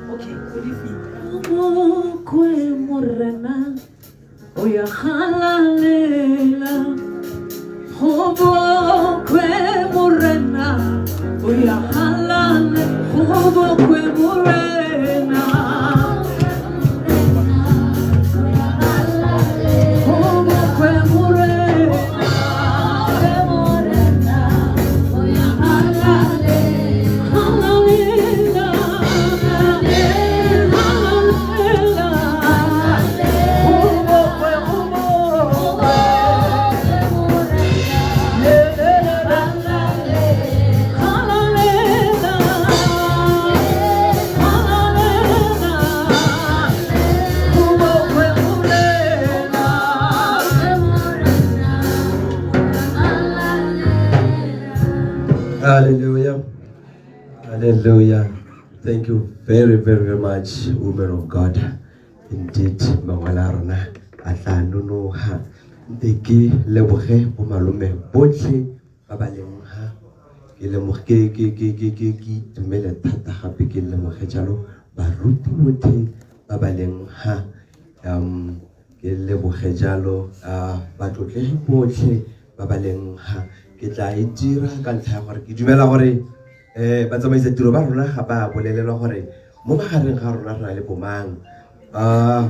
[SPEAKER 5] Okay, o di file.
[SPEAKER 3] Mokwe morena
[SPEAKER 1] O ya galalela go bokwe Morena o ya galalela go bokwe Morena go bokwe Morena Hallelujah, hallelujah,
[SPEAKER 10] Hallelujah. Hallelujah. Thank you very, very much, woman of God. Indeed, mangwele a rona a tla nonoga. Nte ke leboge bo malome botlhe ba ba leng ha. Ke lemoge ke ke ke ke ke ke itumele thata gape ke lemoge jalo baruti botlhe ba ba leng ha. Ke leboge jalo batlotlegi botlhe ba ba leng ha. Ke tla e dira ka ntlha ya gore ke dumela gore batsamaisa tiro ba rona ga ba bolelelwa gore mo magareng ga rona re na le bomang.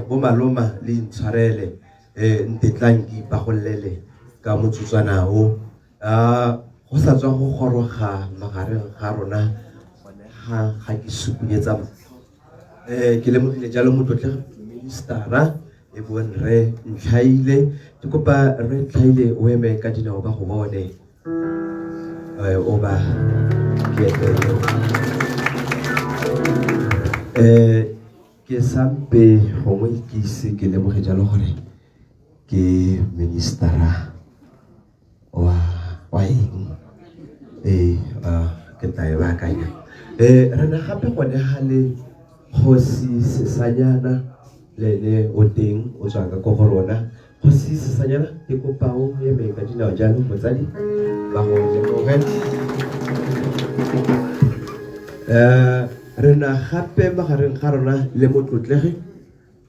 [SPEAKER 10] Bo maloma le intshwarele, ntetlang ke ipagolele ka motsotswana o. Go sa tswa go goroga magareng ga rona gone ga ke sukunyetsa matlho. Ke lemogile jalo motlotlegi ministera e bong Rre Ntlhaile. Ke kopa Rre Ntlhaile o eme ka dinao ba go bone. O ba ke etele. Ke sampe gongwe ke ise ke lemoge jalo gore ke ministera wa eng. Ke tla e baakanya. Re na gape gone ga le Kgosi Sesanyana le ene o teng o tswa ka ko go rona. Kgosi Sesanyana ke kopa o eme ka dinao jalo motsadi ba go lemoge. Re na gape magareng ga rona le motlotlegi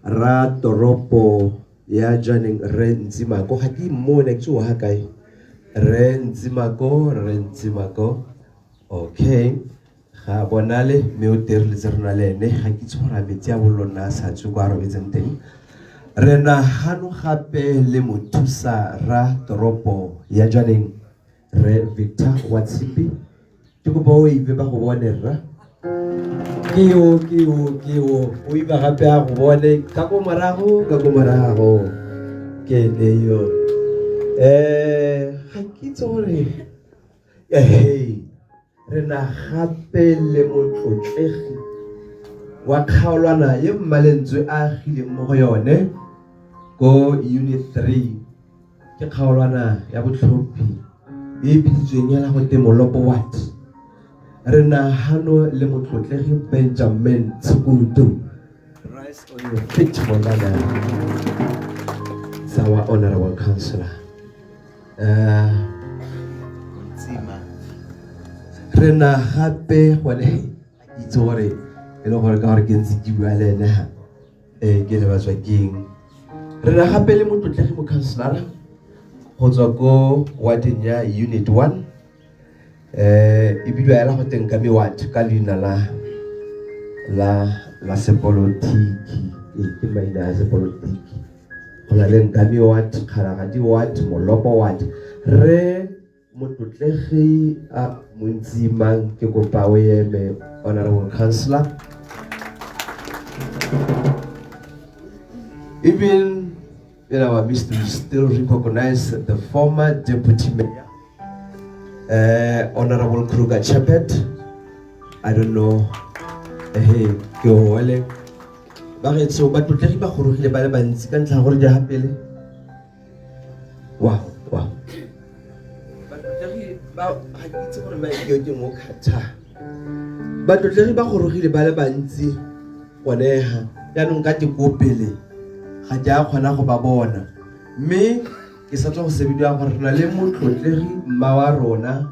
[SPEAKER 10] ra toropo ya Jwaneng Rre Ntsimako. Ga ke mmone ke tsoga kae Rre Ntsimako, Rre Ntsimako. Okay, ga bonale mme o tereletse re na le ene. Ga ke itse gore a metsi a bollo nna a sa tswe kwa a robetseng teng. Re na gano gape le mothusa ra toropo ya Jwaneng Rre Victor Watshipi. Ke kopa o ibe ba go bone rra. Ke yo, ke yo, ke yo. O iba gape a go bone ka ko morago, ka ko morago. Ke ene yo. Ga ke itse gore re na gape le motlotlegi wa kgaolwana ye Mmalentswe a agileng mo go yone ko Unit 3. Ke kgaolwana ya botlhophi e e biditsweng ya go te Molopo Ward. Re na hano le motlotlegi Benjamin Tshukudu. Rise on your feet, Molana. It's our honorable councillor. Re na gape gone itse gore e le gore ka gore ke ntse ke bua le ene ha ke le batswa keng. Re na gape le motlotlegi mokhanselara go tswa ko wardeng ya Unit 1. E bidiwa ela go teng ka ward ka leina la sepolotiki. Ke maina a sepolotiki. Go na le Nkami ward, Kgalagadi ward, Molopo ward. Re motlotlegi a Montsimang ke kopa o eme, honorable councillor. Even in our midst, we still recognize the former deputy mayor, Honorable Kruger Chepet. I don't know. Hey, ke hole. Ba re tso ba tlotlegi ba gorogile ba le bantsi ka ntlha ya gore di ha pele. Wow, wow. Ba tlotlegi ba ga ke itse gore ba ke ke mo khatha. Ba tlotlegi ba gorogile ba le bantsi gone ha. Jaanong ka ke ko pele ga ke a kgona go ba bona. Mme ke sa tswa go sebediwa gore re na le motlotlegi mma wa rona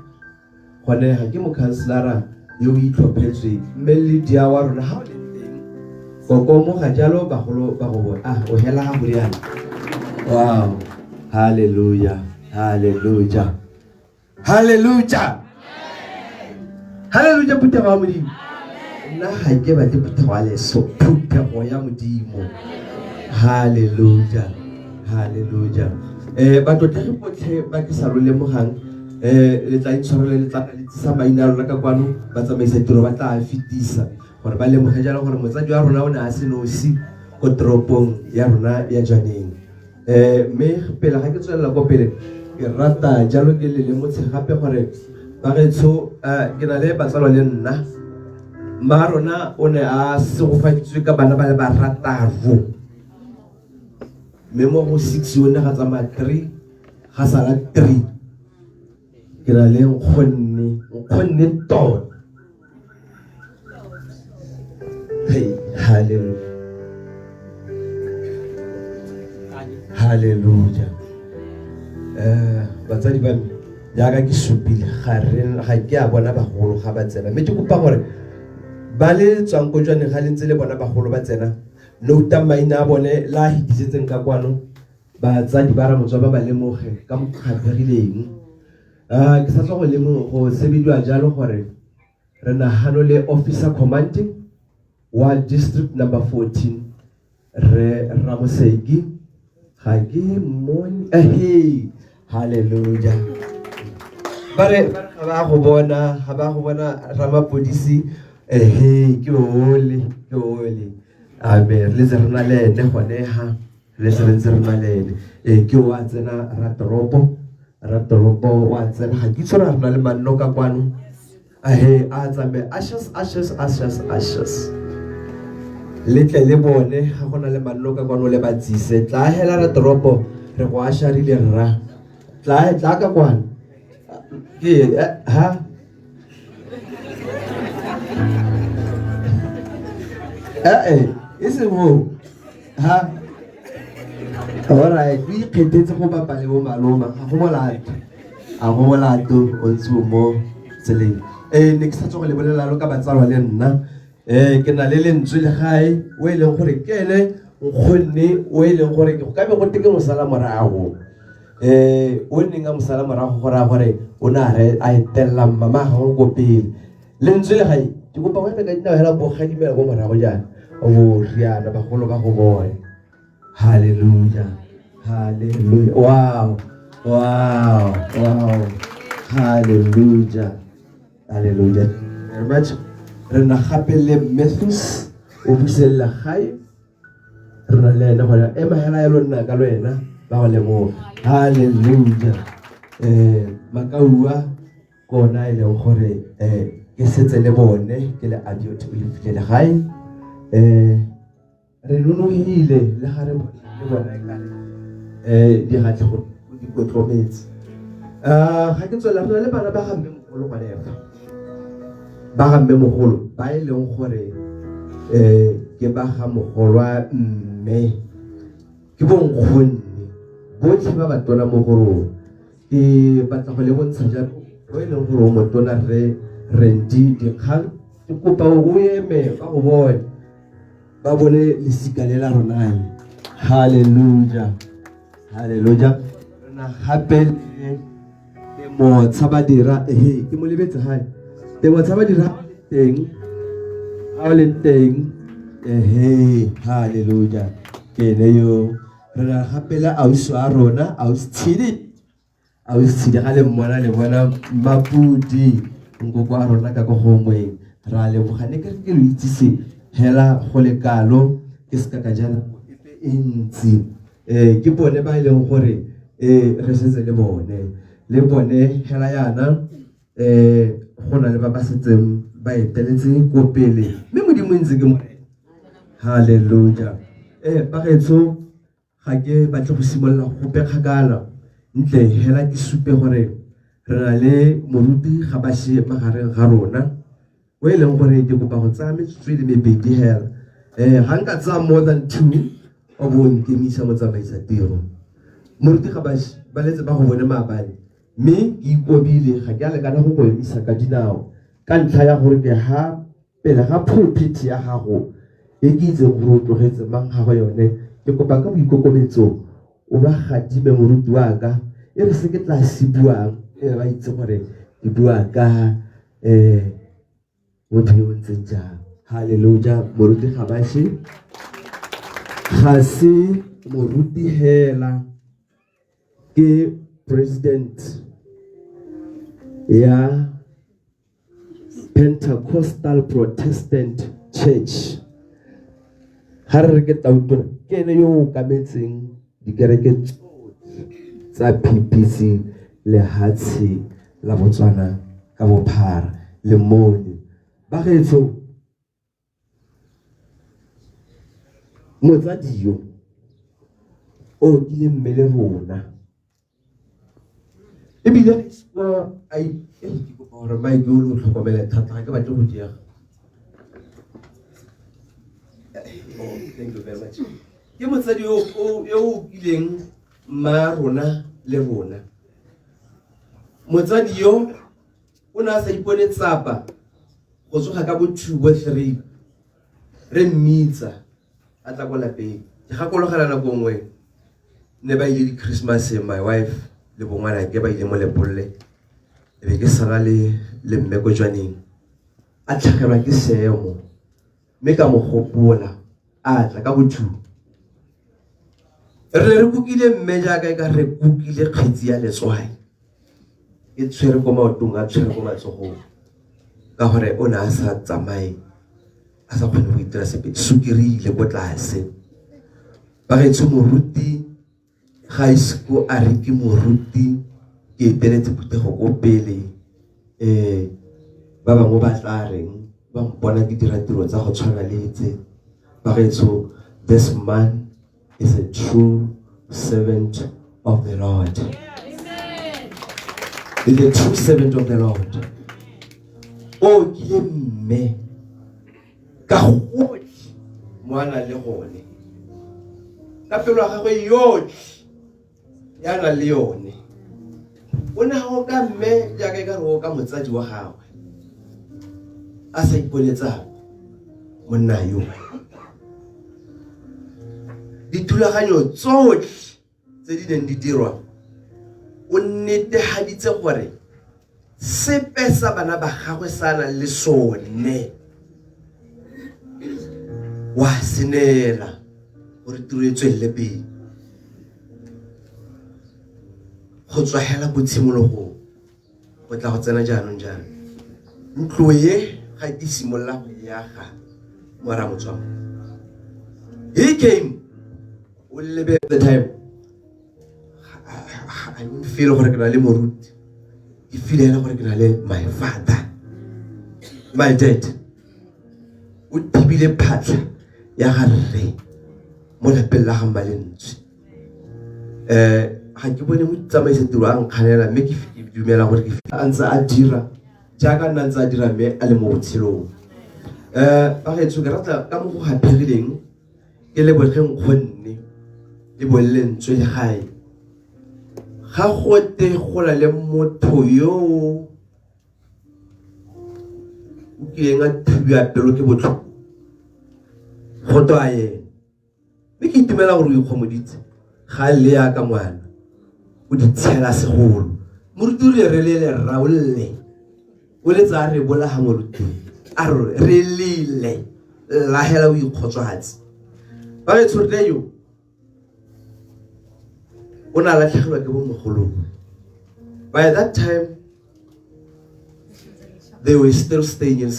[SPEAKER 10] gone ga ke mokhanselara yo o itlhophetsweng mme Lydia wa rona ga o leng teng kokomo ga jalo bagolo ba go bona. O hela ga go riana. Wow. Hallelujah. Hallelujah. Hallelujah. Hallelujah phuthego ya Modimo. Nna ga ke batle phuthego ya leso, phuthego ya Modimo. Hallelujah. Hallelujah. Eh batlotlegi botlhe ba ke sa lo lemogang eh le tla intshwarele le tla le tsisa maina a lona ka kwano ba tsamaisa tiro ba tla a fetisa gore ba lemoge jalo gore motsadi wa rona o ne a se nosi ko toropong ya rona ya Jwaneng. Eh, mme pele ga ke tswelela ko pele ke rata jalo ke le lemotshe gape gore bagaetsho eh, ke na le batsalwa le nna mma rona o ne a segofaditswe ka bana ba le barataro mme mo go six o ne ga tsamaya three ga sala three ke na le nkgonne nkgonne tota hey hallelujah hallelujah eh batsadi ba me jaaka ke supile ga re ga ke a bona bagolo ga ba tsena mme ke kopa gore ba le tswang ko jwaneng ga le ntse le bona bagolo ba tsena nouta maina a bone la a hitisetseng ka kwano batsadi ba ramotswa ba ba lemoge ka mo kgatlhegileng Ah, ke sa tswa go lemo go sebediwa jalo gore re nagano le officer commanding wa district number 14 re Ramoseki ga ke mmone ehe hallelujah ba re ba re ga ba go bona ga ba go bona ramapodisi ehe ke ole ke ole amen re letse re na le ene gone ha le se re ntse re na le ene ee ke o a tsena ratoropo ratoropo wa tsena ga ke itse gore re na le manno ka kwano ahe a tsamaye ashes ashes ashes ashes le tle le bone ga go na le manno ka kwano le ba tsise tla hela ratoropo re go asharile rra tla tla ka kwano ke eh, ha eh e se mo ha alright o ikgethetse go bapa le bo maloma ga go molato a go molato o ntse o mo tseleng ee ne ke sa tswa go le bolela lo ka batsalwa le nna um ke na le lentswe le gae o e leng gore ke ene nkgonne o e leng gore go ka be go teke mosala morago um o neng a mosala morago go raya gore o ne a re a etelela mama gagwe ko pele lentswe le gae ke kopa go eme ka dinao hela bo gadimela ko morago jaana o riana bagolo ba go bone halleluja halleluja wow wow wow halleluja halleluja very much re na gape le Matthews o buselela gae re na le ene gone ema hela ya lo nna ka lo ena ba go lemoga halleluja um makaua kona e leng gore um ke setse le bone ke le abiot o le filele gae um re nonogile le ga re le bona e kare um digatlhego di kotlometse um ga ke tswelela re na le bana ba ga mme mogolo gone fa ba ga mme mogolo ba e leng gore um ke ba ga mogolwa mme ke bonkgonne botlhe ba ba tona mo go rona Ke batla go le bontsha jalo o e leng gore o motona rre Randy Dikgang ke kopa o eme ba go bone ba bone lesika le la rona le halleluja halleluja rena gape le temo tshabadira ehe ke mo lebetse gae temo tshabadira teng ga o leng teng ehe halleluja ke ene yo re na gape le ausi wa rona ausi tshedi ausi tshedi ga le mmona le bona mapudi nkoko wa rona ka ko gongweng ra leboga ne ke re ke lo itsise hela go le kalo ke se ka ka jana epe e ntsi um ke bone ba e leng gore um re setse le bone le bone hela yana um go na le ba ba setseng ba eteletse ko pele mme modimo e ntse ke morena halleluja ee bagaetsho ga ke batle go simolola gope kgakala ntle hela ke supe gore re na le moruti ga ba she magareng ga rona o e leng gore ke kopa go tsaya metsotso e le mebedi hela um ga nka tsaya more than two o bo nkemisa motsamaisa tiro moruti ga ba she ba letse ba go bone maabane mme ke ikobile ga ke a lekana go go emisa ka dinao ka ntlha ya gore ke ha pele ga pulpit ya gago e ke itseng gore o tlogetse mang ga go yone ke kopa ka boikokobetso. O ba gadime moruti wa ka e re se ke tla se buang e ba itse gore ke bua ka motho yo o ntseng jang. Haleluja. Moruti Gabashe ga se moruti hela, ke president ya Pentecostal Protestant Church. Ga re re ke tautona, ke ene yo o okametseng dikereke tsotlhe tsa PPC lehatshe la Botswana ka bophara le mone. Bagaetsho, motsadi yo o kile mme le rona ebile a ke kopa gore mike o le o tlhokomele thata, ga ke batle go diega. Oh, thank you very much. Ke motsadi yo o kileng mma rona le rona. Motsadi yo o ne a sa ipone tsapa go tsoga ka bo 2 bo 3 re mmitsa a tla ko lapeng. Ke gakologela nako nngwe ne ba ile di-Christmas, my wife le bongwanake ba ile mo lepolle, e be ke sala le mme ko Jwaneng, a tlhagelwa ke seemo mme ka mo gopola a tla ka bo 2. Re ne re kukile mme jaaka e ka re kukile kgetsi ya letswai e tshwere ko maotong, a tshwere ko matsogong, ka gore o ne a sa tsamaye, a sa kgone go itira sepe, sukiri ile ko tlase. Bagaetsho, moruti ga ise ko a re ke moruti, ke eteletse phuthego ko pele, ba bangwe ba tla reng ba mpona ke dira tiro tsa go tshwana le tse. Bagaetsho, this man is a true servant of the Lord. Is a true servant of the Lord. O kile mme ka gotlhe mo a nang le gone, ka pelo ya gagwe yotlhe ya nang le yone, o ne a oka mme jaaka e ka re o ka motsadi wa gagwe, a sa iponetsa monna yo. Dithulaganyo tsotlhe tse di neng di dirwa, o netehaditse gore sepe sa bana ba gagwe sa nang le sone wa se neela gore tiro e tswelele pele. Go tswa hela ko tshimologong go tla go tsena jaanong jaana. Ntlo e ga ke simolola go e aga mo Ramotswang, he came, o lebe the time I don't feel gore ke na le moruti, ke feel hela gore ke na le my father, my dad. O thibile phatlha ya ga rre mo lapeng la ga Mmalentswe. Ga ke bone motsamaisa tiro a nkganela, mme ke dumela gore ke a ntse a dira jaaka nna ntse a dira mme a le mo botshelong. Bagaetsho, ke rata ka mo go gaphegileng ke leboge nkgonne le bollentswe le gae. Ga gote go na le motho yo o kileng a thubja pelo ke botlhoko, go twa ene. Mme ke itumela gore o ikgomoditse, ga le ya ka ngwana o di tshela segolo. Moruti o rile re lele rra, o lle o le tsaya re bolaga moruti, a re re lele lahela o ikgotswatse. Bagaetsho, rre yo o ne a latlhegelwa ke bomogolong. By that time they were still staying in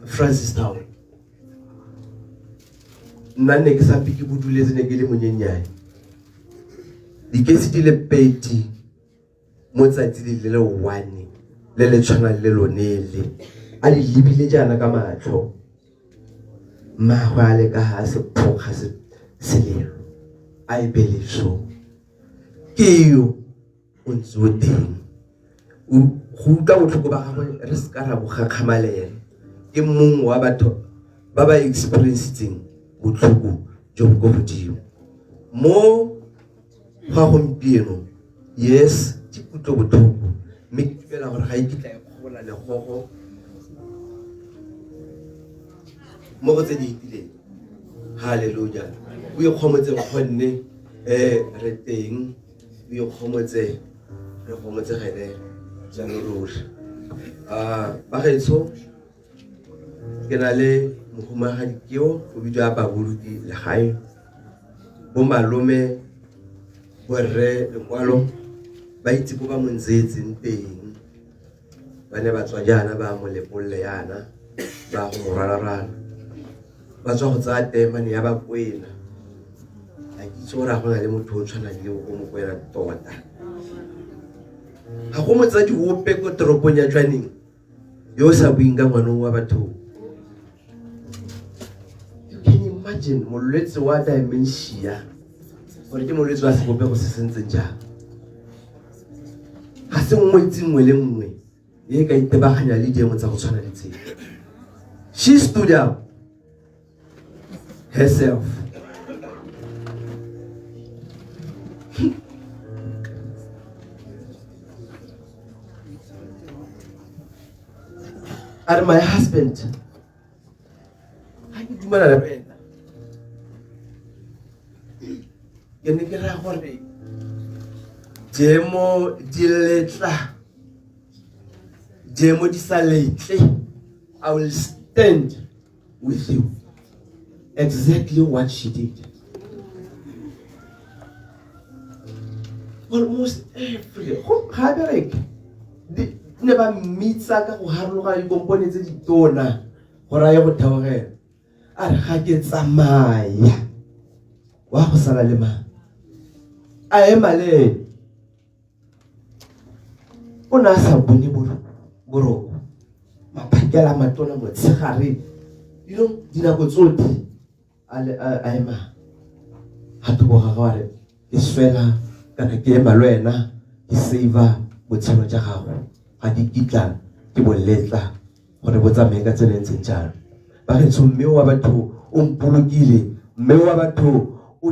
[SPEAKER 10] Francistown. Nna ne ke sampe ke boduletse, ne ke le monyenyane. Dikesi di le 2 mo tsatsi le le 1 le le tshwanang le lone le, a di lebile jaana ka matlho. Mmagwe a le ka ga sephokga selelo, a e beleso. Ke yo o ntse o teng. Go utlwa botlhoko ba gagwe re se ka ra bo gakgamalela. Ke mongwe wa batho ba ba experiencetseng botlhoko jo bo ko godimo. Mo ga gompieno, yes, ke kutlo botlhoko, mme ke dumela gore ga e kitla e kgobola legogo mo go tse di fetileng. Haleluja. O ikgomotse nkgonne. Um re teng o ikgomotse re gomotsegele jalo ruri. Bagaetsho ke na le mohumagadi keo o bidiwa Baboloki Legae, bo malome borre lekwalo ba itse ko ba mo ntseetseng teng, ba ne ba tswa jaana ba mo lepolle yana ba go mo rwalarwala, ba tswa go tsaya teemane ya Bakwena. Ga ke itse gore ga go na le motho o tshwanang le o Mokwena tota. Ga go motsadi ope ko toropong ya Jwaneng yo o sa buing ka ngwana wa batho. You can imagine molwetse wa dementia gore ke molwetse wa sebopego se se ntseng jang. Ga se ngwetsi nngwe le nngwe e ka itebaganya le diemo tsa go tshwana le tseo. She stood up herself. A re, my husband, ga ke dumela le wena, ke ne ke raya gore diemo di letla, diemo di sa letle, I will stand with you. Exactly what she did. Almost every ga bereke ne ba mmitsa ka go harologana dikompone tse di tona gore a ye go theogela, a re ga ke tsamaya wa go sala le mang, a ema le ene. O ne a sa bone boroko maphakela matona motshegare, you know, dinako tsotlhe a ema ga thoko ga gagwe, a re ke swela kana ke ema le wena, ke save botshelo jwa gago, ga ke kitla ke bo letla gore bo tsamaye ka tsela e ntseng jalo. Bagaetsho, mme wa batho o mpolokile, mme wa batho o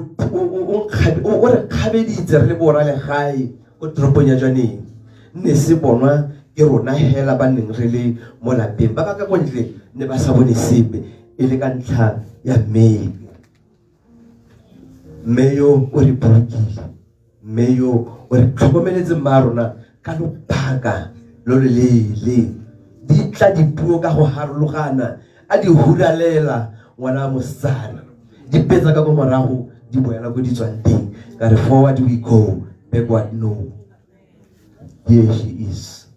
[SPEAKER 10] re kgabeditse re le borra legae ko toropong ya Jwaneng. Ne se bonwa ke rona hela ba neng re le mo lapeng, ba ba ka ko ntle ne ba sa bone sepe, e le ka ntlha ya mme. Mme yo o re bolokile, mme yo o re tlhokomeletse mma rona ka lobaka lo lo leele. Di tla dipuo ka go harologana, a di huralela ngwana wa mosetsana, di betsa ka ko morago, di boela ko di tswang teng. Ka re forward we go, backward no. Here she is.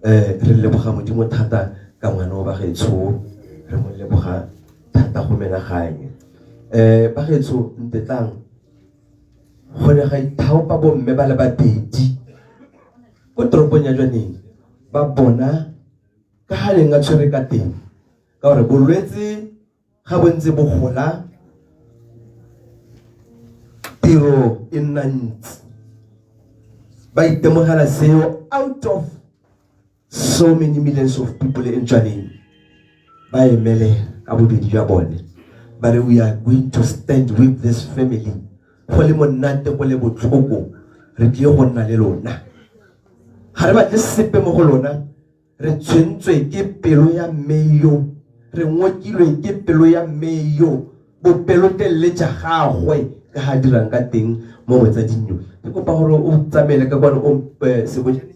[SPEAKER 10] Re leboga Modimo thata ka ngwana o bagaetsho, re mo leboga thata go menaganye. Bagaetsho ntetlang go ne ga ithaopa bomme ba le babedi ko toropong ya Jwaneng, ba bona ka ga neng a tshwere ka teng, ka gore bolwetse ga bo ntse bo gola tiro e nna ntsi. Ba itemogela seo out of so many millions of people in Jwaneng, ba emele ka bobedi jwa bone, ba re we are going to stand with this family, go le monate go le botlhoko, re tlile go nna le lona, ga re batle sepe mo go lona, re tshwentswe ke pelo ya mme yo, re ngokilwe ke pelo ya mme yo, bopelotelele ja gagwe ka ga dirang ka teng mo motsading yo. Ke kopa gore o tsamaele ka kwane o sebojane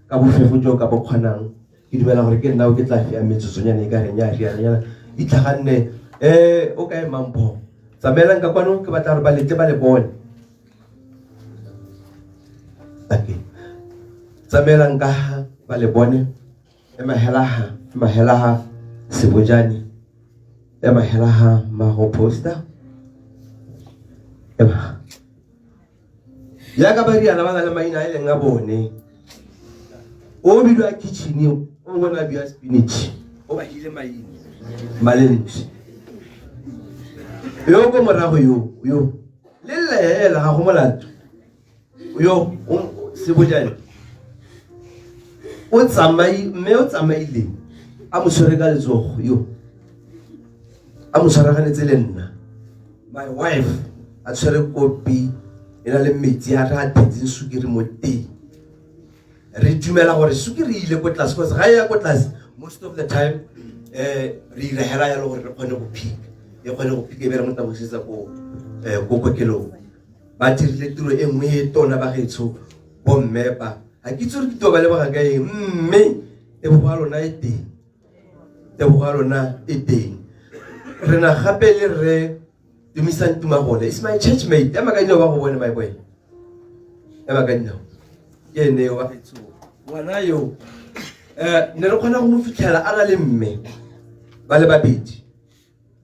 [SPEAKER 10] ka bofefo jo ka bo kgonang. Ke dumela gore ke nna o ke tla fiang metsotsonyana e ka reng ya riana itlhaganne. O kae Mampho? Tsamaelang ka kwano, ke batla gore ba letle ba le bone. Okay. Tsamaelang ka ha ba le bone. Ema hela ha sebojane. Ema hela ha mago poster. Ema. Yaka ba riana ba na le maina a e leng a bone. O bidiwa kitchen, o bona bia spinach. O ba hile maina. Malentswe. Yo ko morago yo, yo. Le lehela ga go molato. Yo sebojane. O tsamai, mme o tsamaile a mo tshwere ka letsogo yo. A mo tshwaraganetse le nna. My wife a tshwere kopi e na le metsi a re a thetseng sukiri mo teng. Re dumela gore sukiri e ile ko tlase, because ga e ya ko tlase most of the time re ira hela yalo gore re kgone go phika, e kgone go phika e be re mo tabosetsa ko kokelong. Ba dirile tiro e nngwe e tona bagaetsho bomme ba. Ga ke itse gore ke tiro ba leboga ka eng mme tebogo ya lona e teng. Tebogo ya lona e teng. Re na gape le rre Tumisang Tumagole. Is my church mate. Ema ka dinao ba go bone my boy. Ema ka dinao. Ke ene wa gaetsho. Ngwana yo ne re kgona go mo fitlhela a na le mme ba le babedi.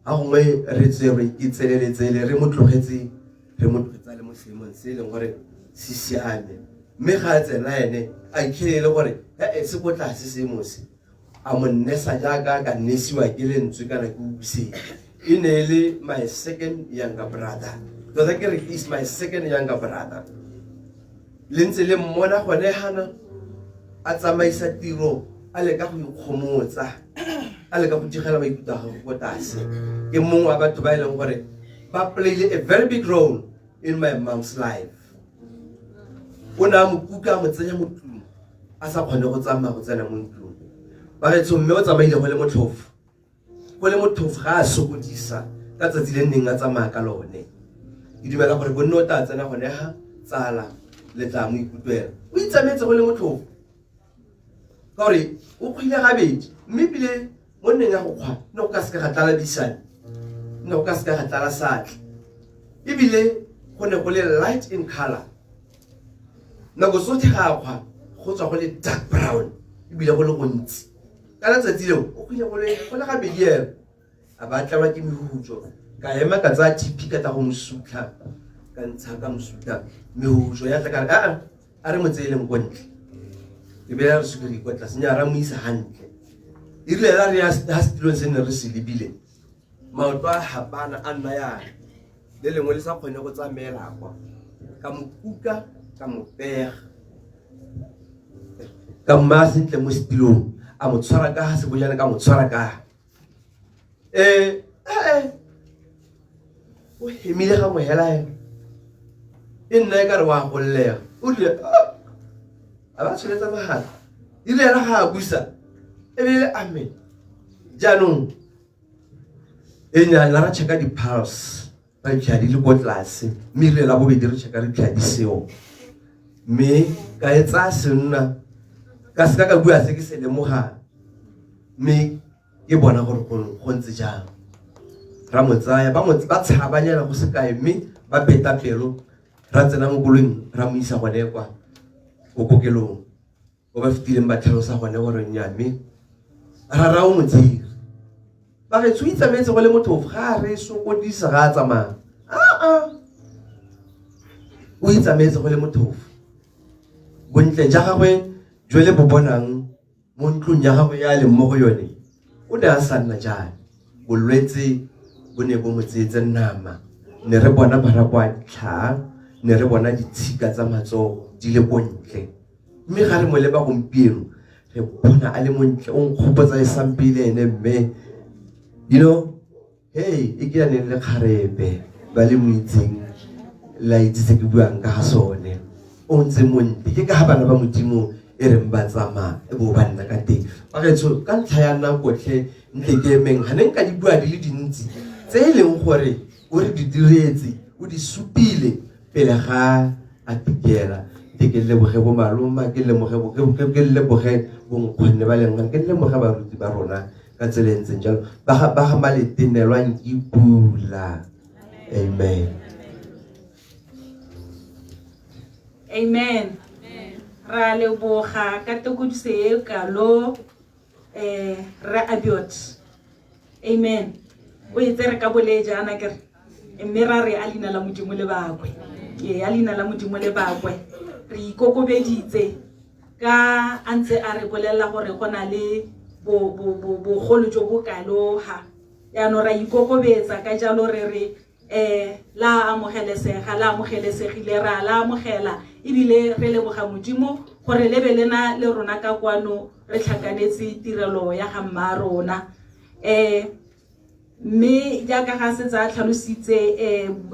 [SPEAKER 10] Ga gongwe re tserwe ke tsele le tsele re mo tlogetse re mo tlogetse a le mo seemong se e leng gore se siame mme ga a tsena ene a itlhelele gore e se ko tlase seemo se a mo nnesa jaaka a ka nnesiwa ke lentswe kana ke ubuseng e ne e le my second younger brother tota ke re is my second younger brother le ntse le mmona gone gana a tsamaisa tiro a leka go ikgomotsa a leka go digela maikutlo a gagwe ko tlase ke mongwe wa batho ba e leng gore ba playile a very big role in my mom's life o ne a mo kuka a mo tsenya mo tlung a sa kgone go tsamaya go tsena mo ntlong bagaetsho mme o tsamaile go le motlhofo go le motlhofo ga a sokodisa ka tsatsi le nneng a tsamaya ka lone ke dumela gore bonne o tla tsena gone ga tsala le tla mo ikutlwela o itsamaetse go le motlhofo ka gore o kgwile gabedi mme ebile mo nneng ya go kgwa ne go ka seka ga tlala bisane ne go ka seka ga tlala satla ebile go ne go le light in color nako tsotlhe ga a kgwa go tswa go le dark brown ebile go le gontsi ka letsatsi leo o kgwile go le gabedi elo a ba tlelwa ke mehutso ka ema ka tsaya TP ka tla go mo sutlha ka ntsha ka mo sutlha mehutso ya tla ka re aa a re mo tseeleng ko ntle e be ya re sukiri kwa tlase nya ra mo isa hantle e rile la re ya setilong se ne re se lebile maoto a hapana a nna yana le lengwe le sa kgone go tsamaela kwa ka mo kuka ka mo pega ka mmaya sentle mo setilong a mo tshwara ka sebojana ka mo tshwara ka eh eh o hemile ga mohela ena e nna e ka re wa gollega o rile ah! a ba tsholetsa mogala e rile ena ga a busa e be e le amen jaanong e nyana ra checka di-pulse ra iphitlhela di le ko tlase mme rile la bobedi re checka re iphitlhela di seo mme ka e tsaya senna ka seka ka bua se ke se lemogang mme ke bona gore go ntse jang ra mo tsaya ba ba tshabanyana go sekae mme ba beta pelo ra tsena mo koloing ra mo isa gone kwa ko kokelong ba ba fetileng ba tlhalosa gone gore nya mme ra ra o mo tsere ba re o itsamaetse go le motho ga re sokodisa ga a tsamaya aa o itsamaetse go le motho bontle ja gagwe jo le bo bonang mo ntlong ya gagwe ya leng mo go yone o ne a sa nna jalo bolwetse bo ne bo mo tseetse nama ne re bona marapo a ditlhaa ne re bona ditshika tsa matsogo di le ko ntle mme ga re mo leba gompieno re bona a le montle o nkgopotsa e sampile ene mme you know hey e ke ya neng le kgarebe ba le mo itseng la itse se ke buang ka ga sone o ntse montle ke ka ga bana ba modimo e reng ba tsamaya e bo ba nna ka teng bagaetsho ka ntlha ya nakotlhe ntle ke emeng ga ne nka di bua di le dintsi tse e leng gore o re di diretse o di supile pele ga a tikela te ke leboge bo maloma ke lemoge ke leboge bonkgonne ba leng ke lemoge baruti ba rona ka tsela e ntseng jalo ba ga ba ga maletenelwang ke pula amen
[SPEAKER 5] amen ra leboga ka tekodiso e kalo um re abiot amen o e tsere ka bolee jaana kere mme ra re a leina la modimo le bakwe ee a leina la modimo le bakwe re ikokobeditse ka a ntse a re bolelela gore go na le bogolo jo bo kaloga jaanong ra ikokobetsa ka jalo re re um la amogelesega la amogelesegile ra la amogela ebile re leboga modimo gore le be le na le rona ka kwano re tlhakanetse tirelo ya ga mma rona um mme jaaka ga setse a tlhalositse um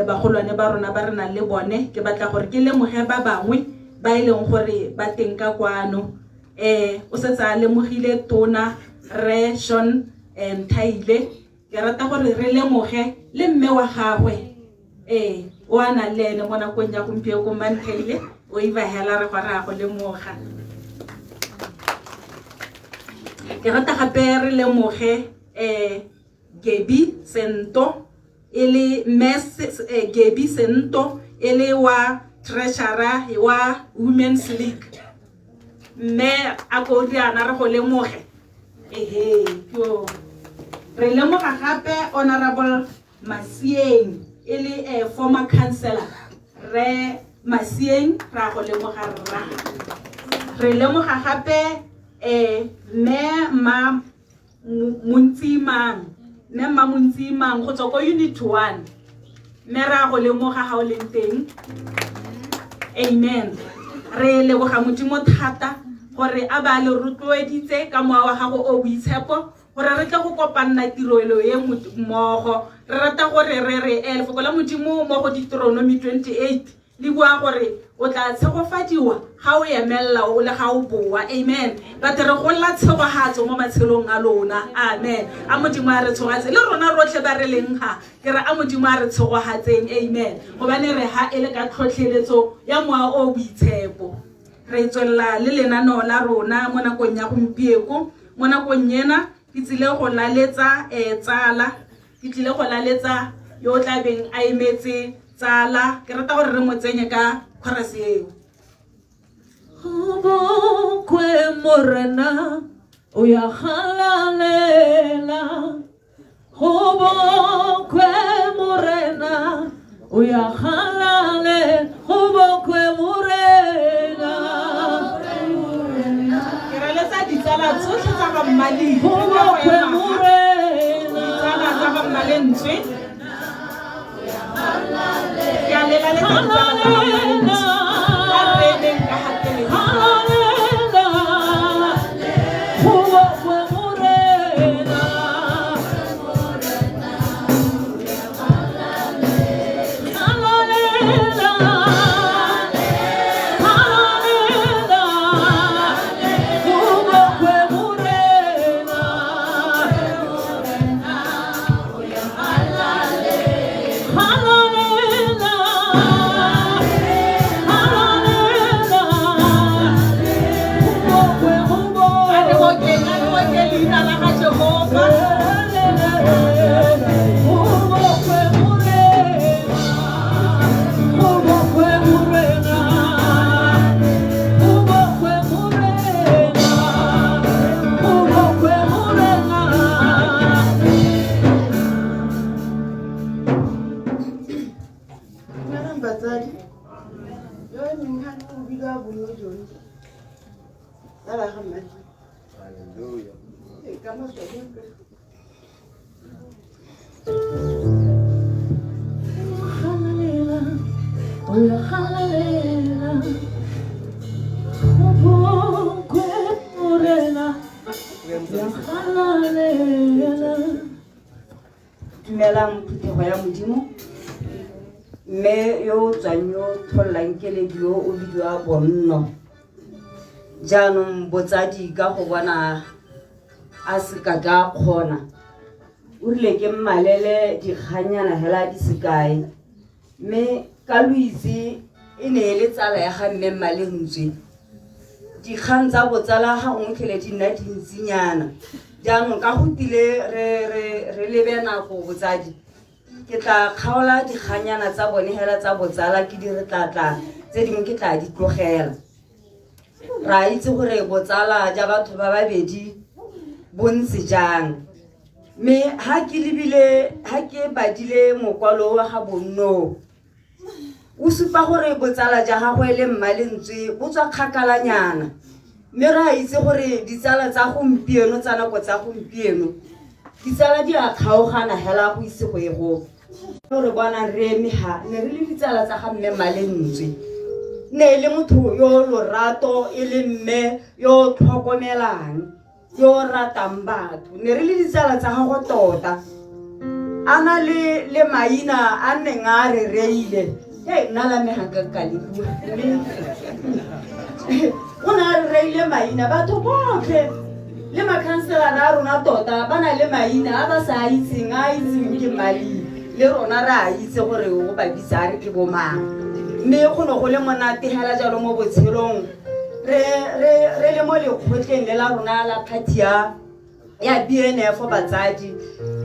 [SPEAKER 5] bagolwane ba rona ba re nang le bone ke batla gore ke lemoge ba bangwe ba e leng gore ba teng ka kwano um o setse a lemogile tona re Sean Nthaile ke rata gore re lemoge le mme wa gagwe ee o a nang le ene mo nakong ya gompieno ko Mantheile o iba hela re gore a go lemoga. Ke rata gape re lemoge Gaby Sento e le mme Gaby Sento e le wa treasurer wa Women's League. Mme a ko riana re go lemoge. Ehe, yo. Re lemoga gape Honorable Masieng e le former councillor. Re Masieng ra go lemoga rra. Re lemoga gape mme ma Montsimang, mme mma Montsimang go tswa ko unit 1. Mme ra go lemoga ga o leng teng. Amen. Re leboga Modimo thata gore a ba le rotloeditse ka mowa wa gago o boitshepo gore re tle go kopanna tirelo e mmogo. Re rata gore re re lefoko la Modimo mo go Deuteronomy 28 le bua gore o tla tshegofadiwa ga o emella o le ga o boa. Amen. But re golla tshegogatso mo matshelong a lona. Amen. A Modimo a re tshogatse le rona rotlhe ba re leng ga ke re a Modimo a re tshegogatseng. Amen. Gobane re ha e le ka tlhotlheletso ya mowa o boitshepo. Re tswella le lenaneo la rona mo nakong ya gompieko. Mo nakong ena ke tsile go laletsa tsala, ke tlile go laletsa yo o tla beng a emetse tsala. Ke rata gore re mo tsenye ka chorus eo.
[SPEAKER 1] Go bokwe Morena o ya galalela. Go bokwe Morena o ya galale. Go bokwe Morena.
[SPEAKER 5] Ke reletsa ditsala tsotlhe tsa ga Mmaleng.
[SPEAKER 1] Go bokwe Morena.
[SPEAKER 5] Ditsala tsa ga Mmalentswe. Ke a lelaletsa ditsala tsa ga Mmalentswe. Ba re emeng ka ga pele.
[SPEAKER 1] Go bokwe Morena.
[SPEAKER 5] A re bokeng, a re bokeng leina la ga Jehova.
[SPEAKER 11] Dumelang batsadi. Yo e meng ha o bile a bonno jone. Tsala ya ga Mmadi.
[SPEAKER 2] Hallelujah.
[SPEAKER 11] Ee, ka maswabi a ka.
[SPEAKER 12] Dumelang phuthego ya Modimo. Mme yo o tswang yo tlholang keledi yo o bidiwa Bonno. Jaanong botsadi ka go bona a se ka ka kgona, o rile ke mmalele dikganyana hela di sekae. Mme ka lo itse e ne e le tsala ya ga mme Mmalentswe. Dikgang tsa botsala ga gongwe tlhele di nna dintsinyana. Jaanong ka go tile re lebe nako botsadi, ke tla kgaola dikganyana tsa bone hela tsa botsala ke di re tlatla, tse dingwe ke tla di tlogela. Ra itse gore botsala ja batho ba babedi bo ntse jang. Mme ha ke lebile, ha ke badile mokwalo wa ga Bonno, o supa gore botsala ja gagwe le Mmalentswe bo tswa kgakalanyana. Mme re a itse gore ditsala tsa gompieno, tsa nako tsa gompieno, ditsala di a kgaogana hela go ise go ye gope. Re bonang re eme ha, ne re le ditsala tsa ga mme Mmalentswe. Ne e le motho yo lorato, e le mme yo tlhokomelang, yo ratang batho. Ne re le ditsala tsa gagwe tota. A na le maina a neng a re reile. Hei, nna la me ga nka ka le bua. Mme o ne a re reile maina, batho botlhe le makhanselara a rona tota ba na le maina a ba sa itseng, a itseng ke Mali. Le rona re a itse gore o ba bitsa a re ke bomang. Mme go ne go le monate hela jalo mo botshelong. Re re re le mo lekgotleng le la rona la party ya ya BNF batsadi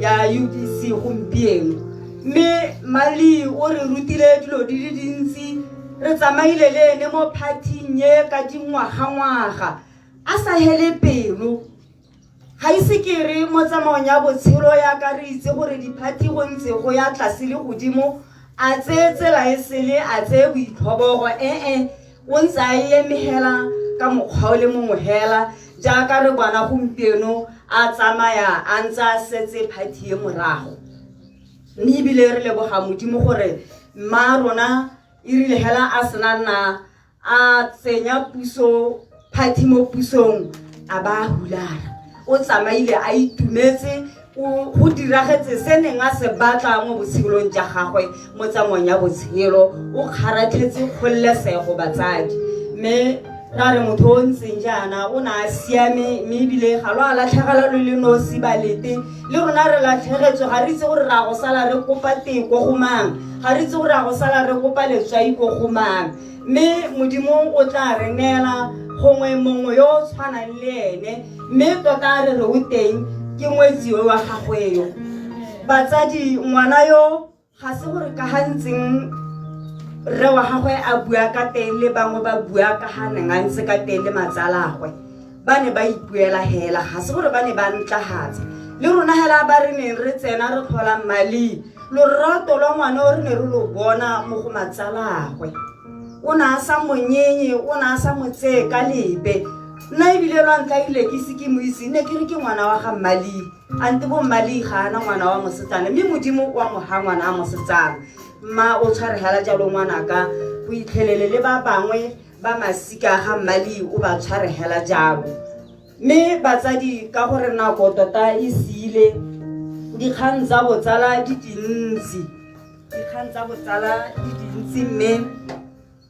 [SPEAKER 12] ya UDC gompieno. Mme Mali o re rutile dilo di le dintsi re tsamaile le ene mo phathing e ka dingwaga-ngwaga a sa hele pelo ga ise ke re mo tsamaong ya botshelo ya ka re itse gore diphathi go ntse go ya tlase le godimo a tseye tsela e sele a tseye boitlhobogo ee o ntse a e emegela ka mokgwa o le mongwe hela jaaka re bona gompieno a tsamaya a ntse a setse phathi e morago mme ebile re leboga modimo gore mma rona e rile hela a sena nna a tsenya puso party mo pusong a ba hulara o tsamaile a itumetse go diragetse se neng a se batla mo botshelong jwa gagwe mo tsamaong ya botshelo o kgaratlhetse kgololesego batsadi mme ra re motho o ntseng jaana o ne a siame mme ebile ga lo a latlhegela lo le nosi balete le rona re latlhegetswe ga re itse gore ra go sala re kopa tee ko go mang ga re itse gore ra go sala re kopa letswai ko go mang mme modimo o tla re neela gongwe mongwe yo o tshwanang le ene mme tota re re o teng ke ngwetsi yo wa gagwe yo batsadi ngwana yo ga se gore ka ga ntseng rre wa gagwe a bua ka teng le bangwe ba bua ka ga neng a ntse ka teng le matsalagwe ba ne ba ipuela hela ga se gore ba ne ba ntlagatsa le rona hela ba re neng re tsena re tlhola mali lorato lwa ngwana o re ne re lo bona mo go matsalagwe o ne a sa monyenye o ne a sa mo tseye ka lepe nna ebile lwa ntlha ile ke se ke mo itse ne ke re ke ngwana wa ga mmalii ante bo mmalii ga ana ngwana wa mosetsana mme modimo wa moga ngwana wa mosetsana mma o tshware hela jalo ngwanaka o itlhelele le ba bangwe ba masika ga mmalii o ba tshware hela jalo mme batsadi ka gore nako tota e siile dikgang tsa botsala di dintsi dikgang tsa botsala di dintsi mme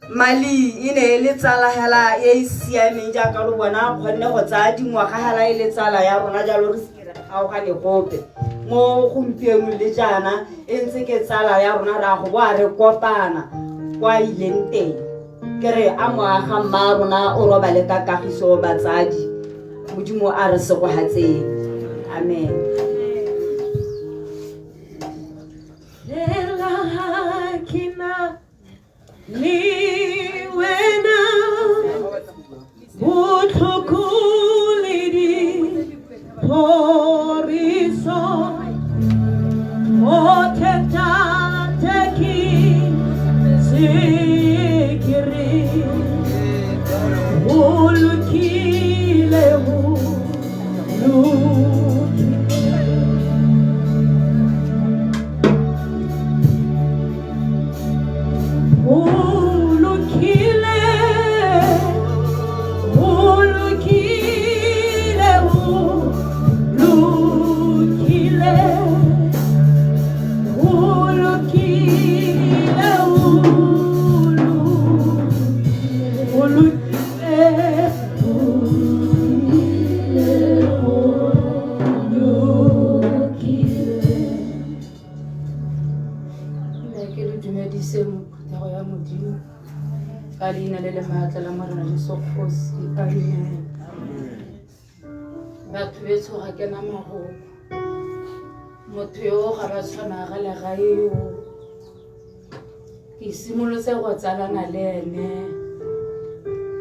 [SPEAKER 12] mali e ne e le tsala hela e e siameng jaaka lo bona kgonne go tsaya dingwaga hela e le tsala ya rona jalo re seke re kgaogane gope mo gompienong le jaana e ntse ke tsala ya rona ra go boa re kopana kwa ileng teng ke re a moaga mma rona o robale ka kagiso batsadi modimo a re segogatseng amen
[SPEAKER 1] Le wena botlhoko le dithoriso o theta ke sekere o lokile o lokile o lokile o lokile o lokile o lokile o lokile o lokile
[SPEAKER 7] Nna ke le dumedise mo phuthego ya Modimo ka leina le le maatla la Morena Jesu Kgosi. Amen. Batho betsho ga ke na magoko. Motho yo ga ba tshwana ga legae yo. Ke simolotse go tsalana le ene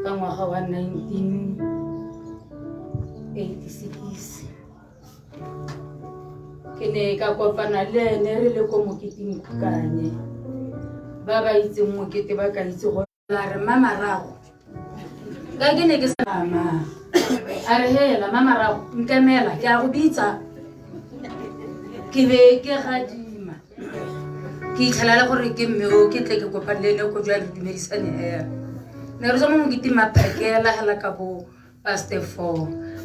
[SPEAKER 7] ka ngwaga wa 1986. Ke ne ka kopana le ene re le ko moketeng Khukanye. Ba ba itseng mokete ba ka itse gore a re mma marago ka ke ne ke sa ma a re hela mma marago nkemela ke a go bitsa ke be ke gadima ke itlhela le gore ke mme o ke tle ke kopane le ene ko jwa re dumedisane hela ne re tswa mo moketeng maphakela hela ka bo past 4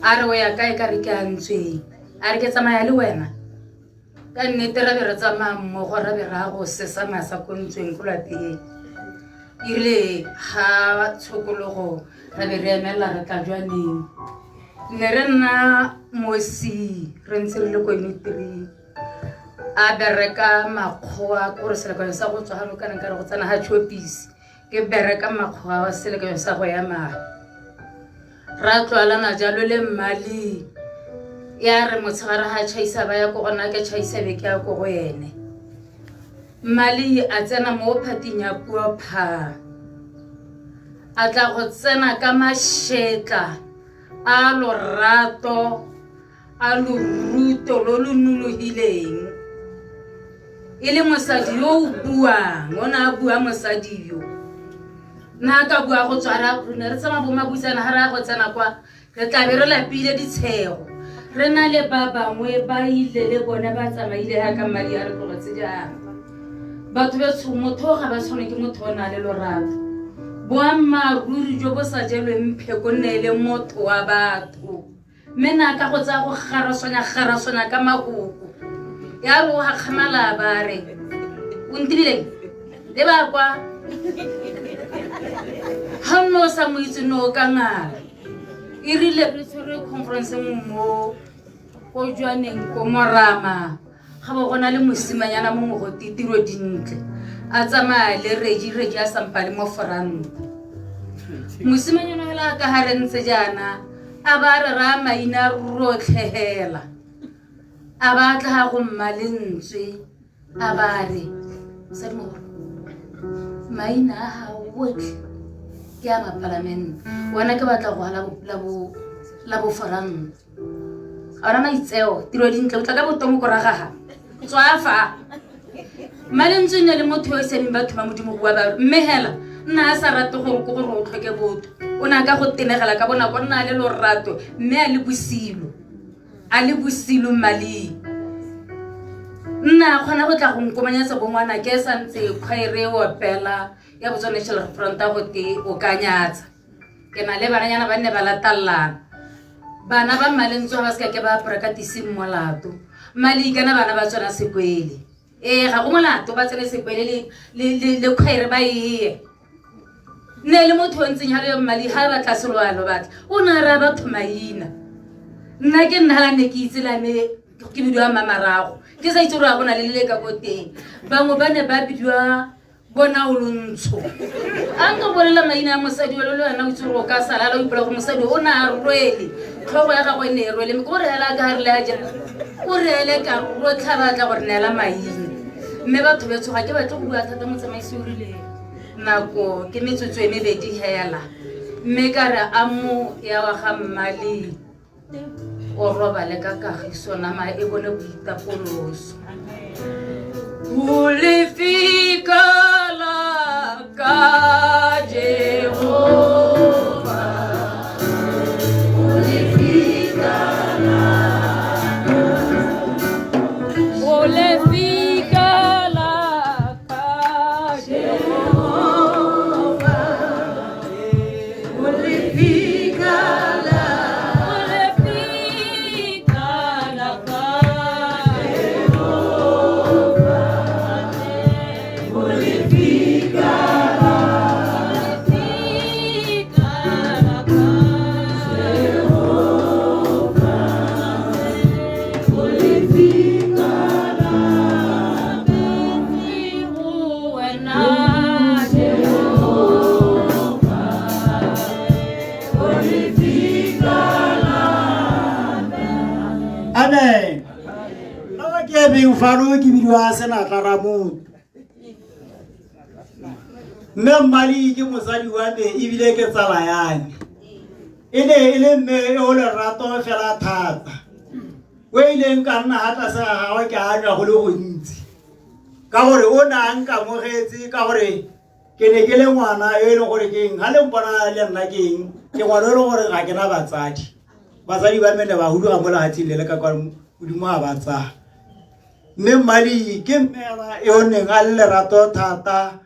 [SPEAKER 7] a re o ya kae ka re ke a ntsweng a re ke tsamaya le wena ka nnete ra be re tsamaya mmogo ra be ra go sesa masa ko ntsweng ko lapeng erile ga tshokologo ra be re emelela re tla jwaneng ne re nna mosi re ntse re le ko unit 3 A bereka makgowa ke gore selekanyo sa go tswa gano kana nkare go tsena ga chopisi ke bereka makgowa wa selekanyo sa go ya mago. Ra tlwalana jalo le mmali ya re motshegare ga tšhaisa ba ya ko gona ke tšhaisa be ke ya ko go ene. Mmali a tsena mo phating ya puo phaa. A tla go tsena ka mašetla a lorato a loruto lo lo nologileng e le mosadi yo o buang o ne a bua mosadi yo nna a ka bua go tswara re ne re tsamaya bo mabutsana ga re ya go tsena kwa re tla be re lapile ditshego re na le ba bangwe ba ile le bone ba tsamaile yaka madi a re tlogetse jang batho betsho motho ga ba tshwane ke motho o na le lorato boammaaruri jo bo sa jelweng pheko nne e le motho wa batho mme na ka go tsaya go garaswanya garaswanya ka makoko ya re o gakgamala ba re o ntirileng le ba kwa ga nne o sa mo itse ne o ka ngala e rile re tshwere conference nngwe mo ko jwaneng ko morama ga bo go na le mosimanyana mongwe go titiro dintle a tsamaya le reji reji a sampa le mo foranta mosimanyana fela a ka ga re ntse jaana a ba re raya maina rotlhe hela a ba tla go mma lentswe a ba re mosadimogolo maina a gago botlhe ke a mapalamente wena ke batla go la boforanta ga ona maitseo tiro dintle o tla ka botongo ko ragaga tswa fa mmalentswe ne le motho yo o siameng batho ba modimo go bua ba mme hela nna a sa rate gore ko gore o tlhoke botho o ne a ka go tenegela ka bonako nna a le lorato mme a le bosilo a le bosilo mmaling nna a kgona go tla go nkomanyetsa bongwana ke sa ntse kgwaere e opela ya Botswana National Front go te o ka nyatsa ke na le bananyana ba nne ba latallana bana ba mmalentswe ga ba se ka ke ba practice molato mmali kana bana ba tswana sekwele ee ga go molato ba tsene sekwele le kgwere ba eye nne le motho o ntseng jalo yo mmali ga batla seloalo batla o ne a raya batho maina nna ke nna la ne ke itse la me ke bidiwa mamarago ke sa itse gore ga go na le le ka ko teng bangwe ba ne ba bidiwa bona o lo ntsho a nka bolela maina a mosadi ole le wena o itse gore o ka sala o ipola gore mosadi o ne a rwele tlhogo ya gagwe ne e rwele mme ke gore hela ka re le a jana o reele ka rotlha batla gore neela maina mme batho be tshoga ke batle go bua thata motsamaisi o rile nako ke metsotso e mebedi hela mme ka re a mo ya wa ga mmale o robale ka kagiso nama e bone boitapoloso Ulifika la ka Jehova Ulifika la Ulifika la ka Jehova Ulifika la Ulifika la ka Jehova Ulifika la Ulifika la ka Jehova Ulifika la Wena Jehova Ulifika la
[SPEAKER 4] Amen. Nna ke emeng fano ke bidiwa senatla Ramoto. Mme Mmali ke mosadi wa me ebile ke tsala ya me. E ne e le mme o lerato fela thata. O ileng ka nna ha tlase ga gagwe ke anywa go le gontsi. Ka gore o ne a nkamogetse ka gore ke ne ke le ngwana yo e leng gore ke eng ga le mpona le nna ke eng ke ngwana yo e leng gore ga ke na batsadi. Batsadi ba me ne ba huduga mo lefatsheng le le ka kwa modimo a ba tsaya. Mme Mmali ke mme ena yo o neng a le lerato thata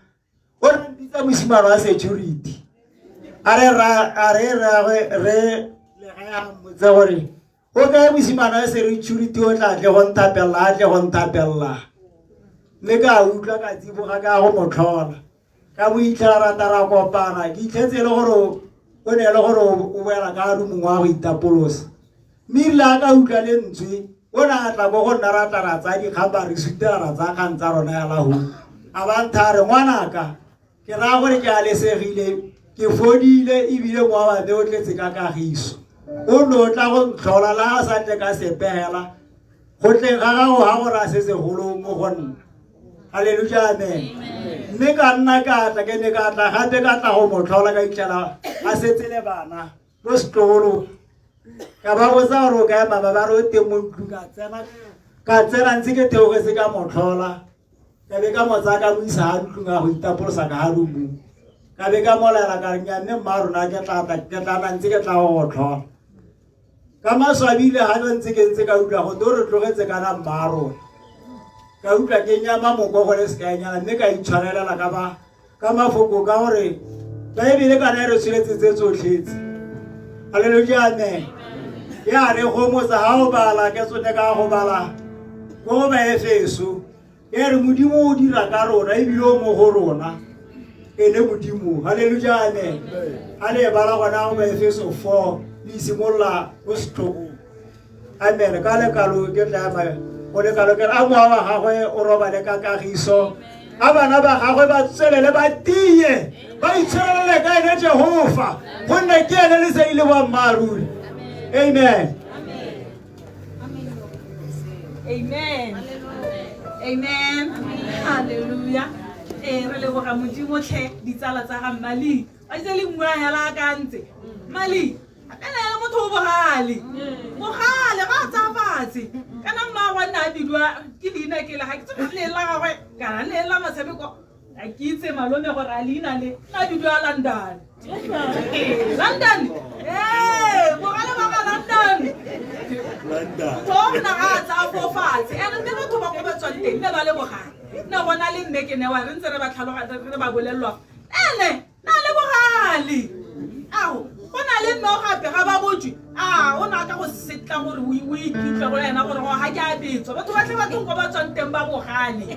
[SPEAKER 4] o re mpitsa mosimane wa security a re a re rraagwe re legae a mmotse gore o kae mosimane wa security o tla tle go nthapella a tle go nthapella mme ka utlwa ka tsiboga ka go mo tlhola ka mo itlhela rata ra kopana ke itlhetse e le gore o ne e le gore o boela ka roomong wa go itapolosa mme erile a ka utlwa lentswe
[SPEAKER 13] O ne a tla ko go nna ra tla ra tsaya dikgang ba re sutela ra tsaya kgang tsa rona ya lahu. A ba ntha a re ngwanaka ke raya gore ke a lesegile ke fodile ebile mowa wa me o tletse ka kagiso. O ne o tla go ntlhola la a sa tle ka sepela go tleng ga gago ga go raya se segolo mo go nna. Haleluja, amen. Mme ka nna ka tla ke ne ka tla gape ka tla go mo tlhola ka itlhela a setse le bana mo setlogolong. Ka ba botsa gore o kae mama ba re o teng mo ntlong ka tsena ka tsena ntse ke theogetse ka mo tlhola ka be ka mo tsaya ka mo isa ga ntlong a go itapolosa ka ga lumong ka be ka molela ka re nya mme mma rona ke tla tla ke tla ntse ke tla go tlhola ka maswabile ga ntse ke ntse ka utlwa go to re tlogetse kana mma rona ka utlwa ke nyama moko go le sekaenyana mme ka itshwarelela ka ba ka mafoko ka gore baebele kana e re tsholetse tse tsotlhetse aleluja amen ya re gomotsa ga o bala ke tsone ka go bala ko go baefeso e re modimo o dira ka rona ebile o mo go rona ene modimo halleluja amen ga le e bala gona go baefeso 4 le simolola ko setlhogong amen ka lekalo ke tla ema go lekalo ke re a mowa wa gagwe o robale ka kagiso a bana ba gagwe ba tswelele ba tiye ba itshwarelele ka ene jehova gonne ke ene lesedi le boammaaruri amen.
[SPEAKER 5] Amen. Amen. Hallelujah. Ee re leboga modimo tlhe ditsala tsa ga mmali a itse le mmua hela a ka ntse mmali ene le motho o bogale bogale ga a tsaya fatshe kana mmaagwe nne a bidiwa ke leina ke le ga ke tse le la gagwe kana le la motshameko a ke itse malome gore a leina le na bidiwa London London ee bogale ba ga London motho o nna ga a tsaya fo fatshe ene mme batho ba ko ba tswang teng ne ba le bogale nna bona le mme ke newa re ntse re ba tlhaloganya re ba bolelelwa ene na le bogale ao go na le mme gape ga ba botswe a o ne a ka go setla gore o ikutlwe go ena gore ga ke a betswa batho ba tlhe ba teng ko ba tswang teng ba bogale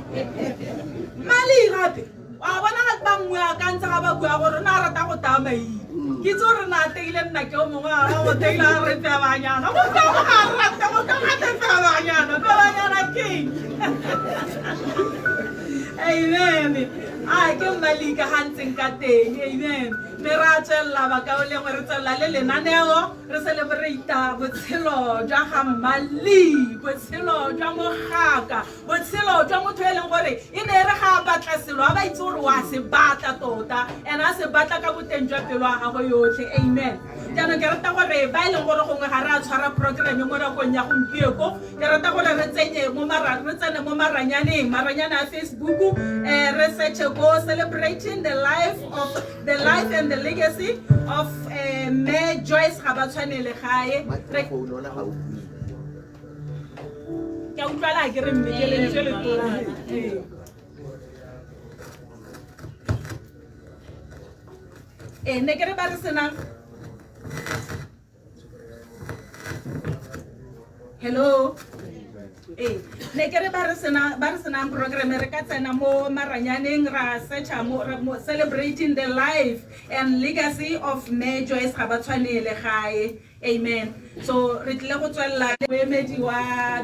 [SPEAKER 5] mali gape wa bona ga ba nngwe a ka ntse ga ba bua gore o ne a rata go taya maina ke itse gore na teile nna ke o mongwe a go teile a re pebanyana go ka go ga rata go ka ga pebanyana pebanyana keng amen a ke mmalika ga ntseng ka teng amen mme re a tswelela bakaolengwe re tswelela le lenaneo re celebrata botshelo jwa ga mmali botshelo jwa mogaka botshelo jwa motho e leng gore e ne e re ga a batla selo a ba itse gore wa se batla tota ene a se batla ka boteng jwa pelo ya gagwe yotlhe amen jaanong ke rata gore ba e leng gore gongwe ga re a tshwara programme mo nakong ya gompieko ke rata gore re tsenye mo re tsene mo maranyaneng maranyane a facebook um re searche ko celebrating the life of the life and the legacy of um me Joyce ga ba tshwane le gae ke a utlwala ke re mme ke lentswe le tona ee ne ke re ba re senang hello ee ne ke re ba re senang programme re ka tsena mo maranyaneng ra searcha mo celebrating the life and legacy of me Joyce ga ba tshwane le gae amen so re tlile go tswelela moemedi wa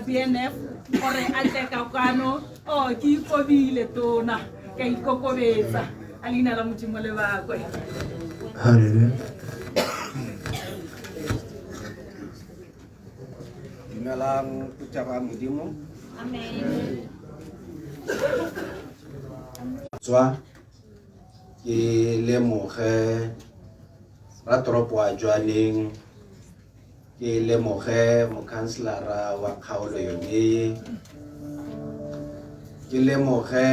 [SPEAKER 5] BNF gore a tle ka kwano o ke ikobile tona ka ikokobetsa a leina la modimo le bakwe
[SPEAKER 14] Hallelujah.
[SPEAKER 15] Dumelang phuthego ya Modimo.
[SPEAKER 3] Amen.
[SPEAKER 15] Tswa ke lemoge ratoropo wa Jwaneng, ke lemoge mokhanselara wa kgaolo yone, ke lemoge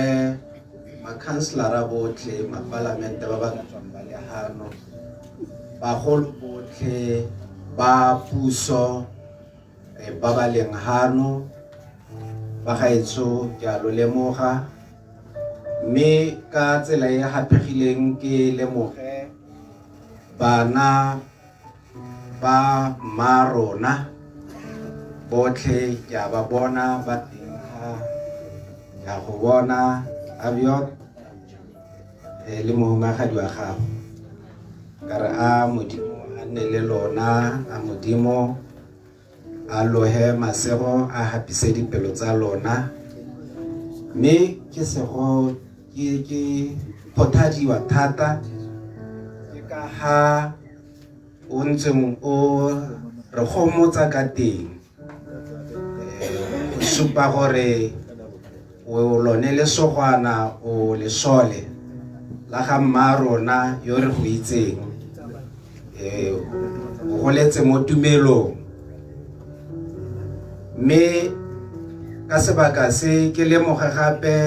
[SPEAKER 15] makhanselara botlhe, mapalamente ba ba tswang ba le hano, bagolo botlhe ba puso ba ba leng hano, ba gaetsho ke a lo lemoga mme ka tsela e haphegileng ke lemoge bana ba mma rona botlhe ke a ba bona ba teng ha ke a go bona Abiot le mohumagadi wa gago ka re a modimo a nne le lona a modimo a lohe masego a hapise dipelo tsa lona mme ke sego ke ke kgothadiwa thata ke ka ha o ntseng o re gomotsa ka teng go supa gore o lone lesogwana o lesole la ga mma rona yo re go itseng o goletse mo tumelong mme ka sebaka se ke lemoge gape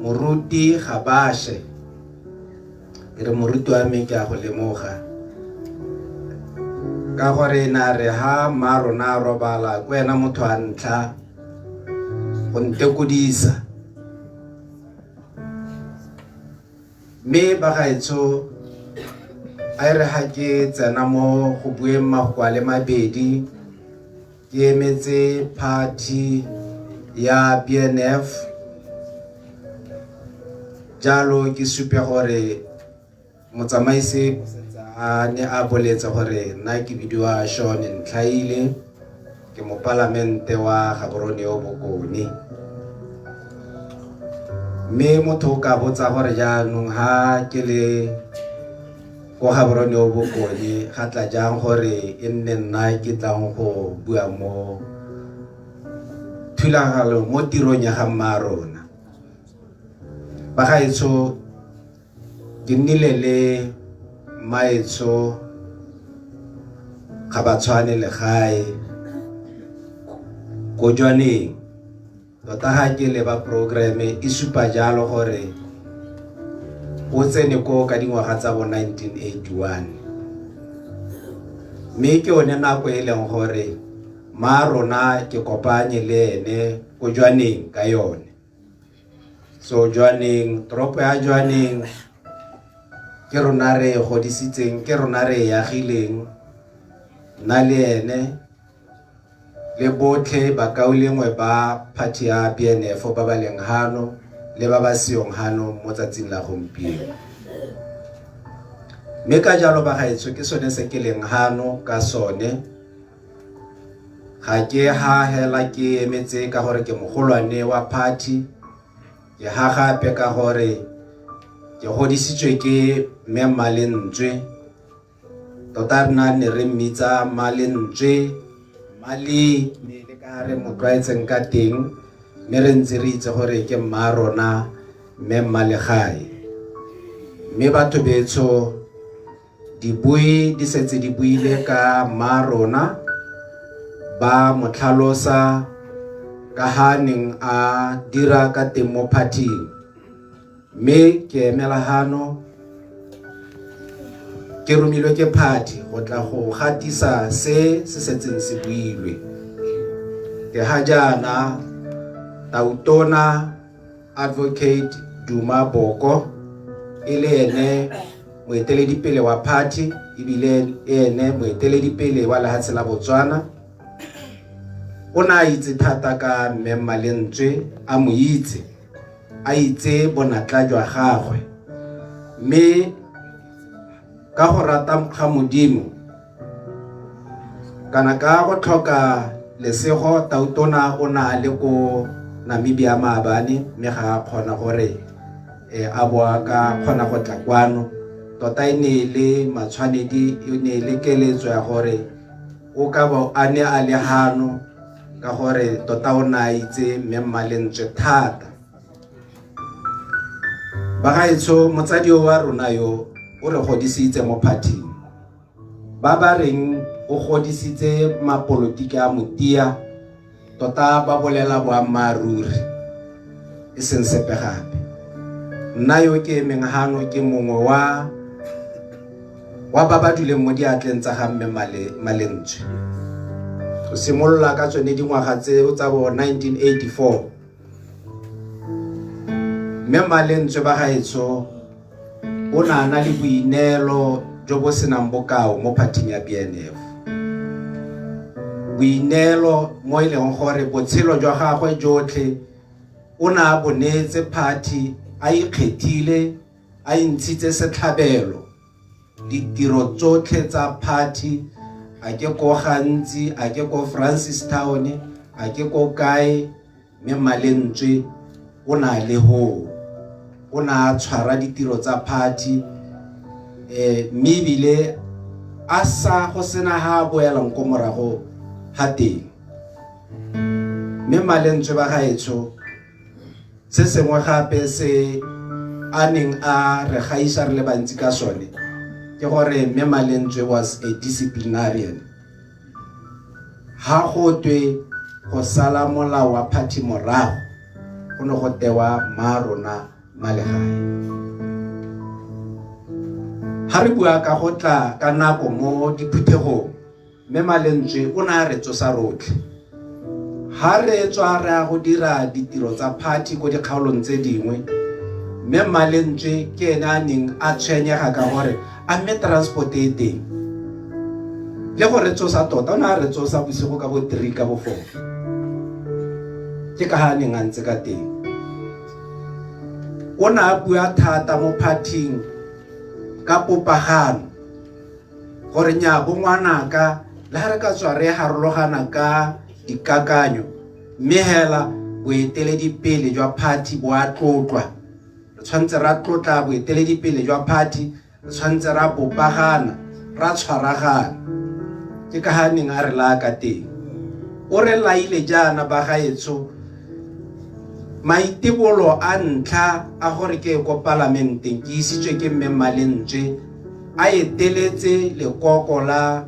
[SPEAKER 15] moruti Gabashe ke re moruti wa me ke a go lemoga ka gore na re ha mma rona a robala ko wena motho a ntlha go ntekodisa mme bagaetsho a e re ga ke tsena mo go bueng mafoko a le mabedi ke emetse party ya BNF jalo ke supe gore motsamaisi a ne a boletse gore nna ke bidiwa Sean Ntlhaile ke mopalamente wa Gaborone yo Bokone mme motho o ka botsa gore jaanong ha ke le ko Gaborone yo Bokone ga tla jang gore e nne nna ke tlang go bua mo thulaganong mo tirong ya ga mma rona bagaetsho ke nnile le maetsho ga ba tshwane legae ko jwaneng tota ga ke leba programme e supa jalo gore o tsene ko ka dingwaga tsa bo 1981 mme ke yone nako e leng gore ma rona ke kopanye le ene ko jwaneng ka yone so jwaneng toropo ya jwaneng ke rona re e godisitseng ke rona re e agileng nna le ene le botlhe bakaulengwe ba party ya BNF ba ba leng hano le ba ba seyong hano mo tsatsing la gompieno mme ka jalo bagaetsho ke sone se ke leng hano ka sone ga ke ha hela ke emetse ka gore ke mogolwane wa party ke ha gape ka gore ke godisitswe ke mme Mmalentswe tota rena ne re mmitsa Mmalentswe Mmale ne le ka re mo tlwaetseng ka teng mme re ntse re itse gore ke mma rona mme Mmalegae mme batho betsho dibui di setse di buile ka mma rona ba mo tlhalosa ka ha neng a dira ka teng mo phathing mme ke emela hano ke romilwe ke party go tla go gatisa se se setseng se builwe ke ha jaana tautona advocate Duma Boko e le ene moeteledipele wa party ebile ene moeteledipele wa lehatshe la Botswana o ne a itse thata ka mme Mmalentswe a mo itse a itse bonatla jwa gagwe mme ka go rata ga Modimo kana ka go tlhoka lesego tautona o na le ko Namibia maabane mme ga a kgona gore a bo a ka kgona go tla kwano tota e ne e le matshwanedi e ne e le keletso ya gore o ka bo a ne a le hano ka gore tota o ne a itse mme Mmalentswe thata bagaetsho motsadi wa rona yo o re godisitse mo phathing ba ba reng o godisitse mapolotiki a motia tota ba bolela boammaaruri e seng sepe gape nna yo ke emeng hano ke mongwe wa ba ba duleng mo diatleng tsa ga mme Malentswe go simolola ka tsone dingwaga tseo tsa bo 1984 mme Malentswe ba gaetsho o ne a na le boineelo jo bo senang bokao mo phathing ya BNF boineelo mo e leng gore botshelo jwa gagwe jotlhe o ne a bonetse party a ikgethile a intshitse setlhabelo ditiro tsotlhe tsa party A ke ko Gantsi, a ke ko Francistown, a ke ko kae, mme Mmalentswe o ne a le hoo. O ne a tshwara ditiro tsa party, mme ebile a sa go sena ha a boelang ko morago ga teng. Mme Mmalentswe ba gaetsho, se sengwe gape se a neng a re gaisa re le bantsi ka sone ke gore mme Mmalentswe was a disciplinarian. Ha go twe go sala molao wa party morago, go ne go tewa mma rona Malegae. Ha re bua ka go tla ka nako mo diphuthegong, mme Mmalentswe o ne a re tsosa rotlhe. Ha re tswa re ya go dira ditiro tsa party ko dikgaolong tse dingwe, mme Mmalentswe ke ene a neng a tshwenyega ka gore a mme transport e teng. Le go re tsosa tota, o ne a re tsosa bosigo ka bo 3 ka bo 4. Ke ka ha a neng a ntse ka teng. O ne a bua thata mo party-ing ka popagano, gore nya bo ngwanaka le ha re ka tswa re harologana ka dikakanyo, mme hela boeteledipele jwa party bo a tlotlwa. Re tshwanetse ra tlotla boeteledipele jwa party, re tshwanetse ra bopagana, ra tshwaragana. Ke ka ha neng a re laya ka teng. O re laile jaana ba gaetsho, maitebolo a ntlha a gore ke ko palamenteng ke isitswe ke mme Mmalentswe a eteletse lekoko la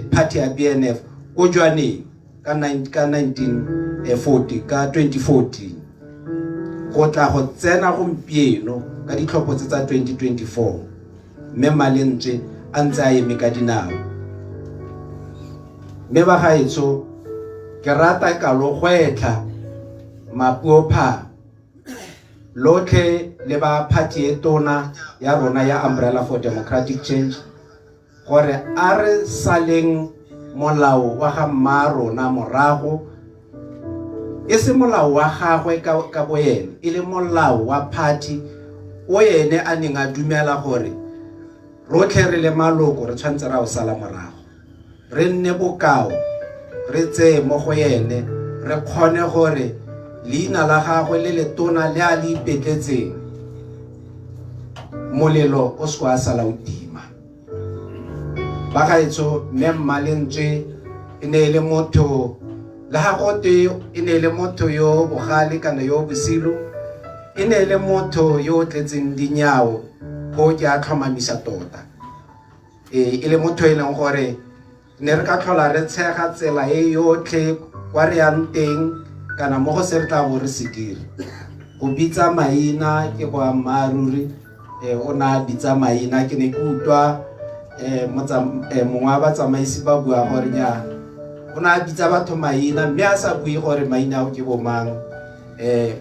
[SPEAKER 15] party ya BNF ko Jwaneng ka ka 1940, ka 2014, go tla go tsena gompieno ka ditlhopho tse tsa 2024, mme Mmalentswe a ntse a eme ka dinao. Mme ba gaetsho, ke rata ka lo gwetlha mapuopha lotlhe le ba party e tona ya rona ya Umbrella for Democratic Change, gore a re saleng molao wa ga mma rona morago, e se molao wa gagwe ka boene, e le molao wa party o ene a neng a dumela gore rotlhe re le maloko re tshwanetse ra o sala morago. Re nne bokao, re tseye mo go ene, re kgone gore leina la gagwe le letona le a le ipetletseng molelo o se kwa sala o tima. Ba gaetsho, mme Mmalentswe e ne e le motho, le ha go twe e ne e le motho yo bogale kana yo bosilo, e ne e le motho yo o tletseng dinyao, go ke a tlhomamisa tota. E le motho e leng gore ne re ka tlhola re tshega tsela e yotlhe kwa re yang teng kana mo go se re tla bo re se dira. Go bitsa maina ke boammaaruri, o ne a bitsa maina, ke ne ke utlwa mongwe wa batsamaisi ba bua gore nya o ne a bitsa batho maina mme a sa bue gore maina ao ke bo mang.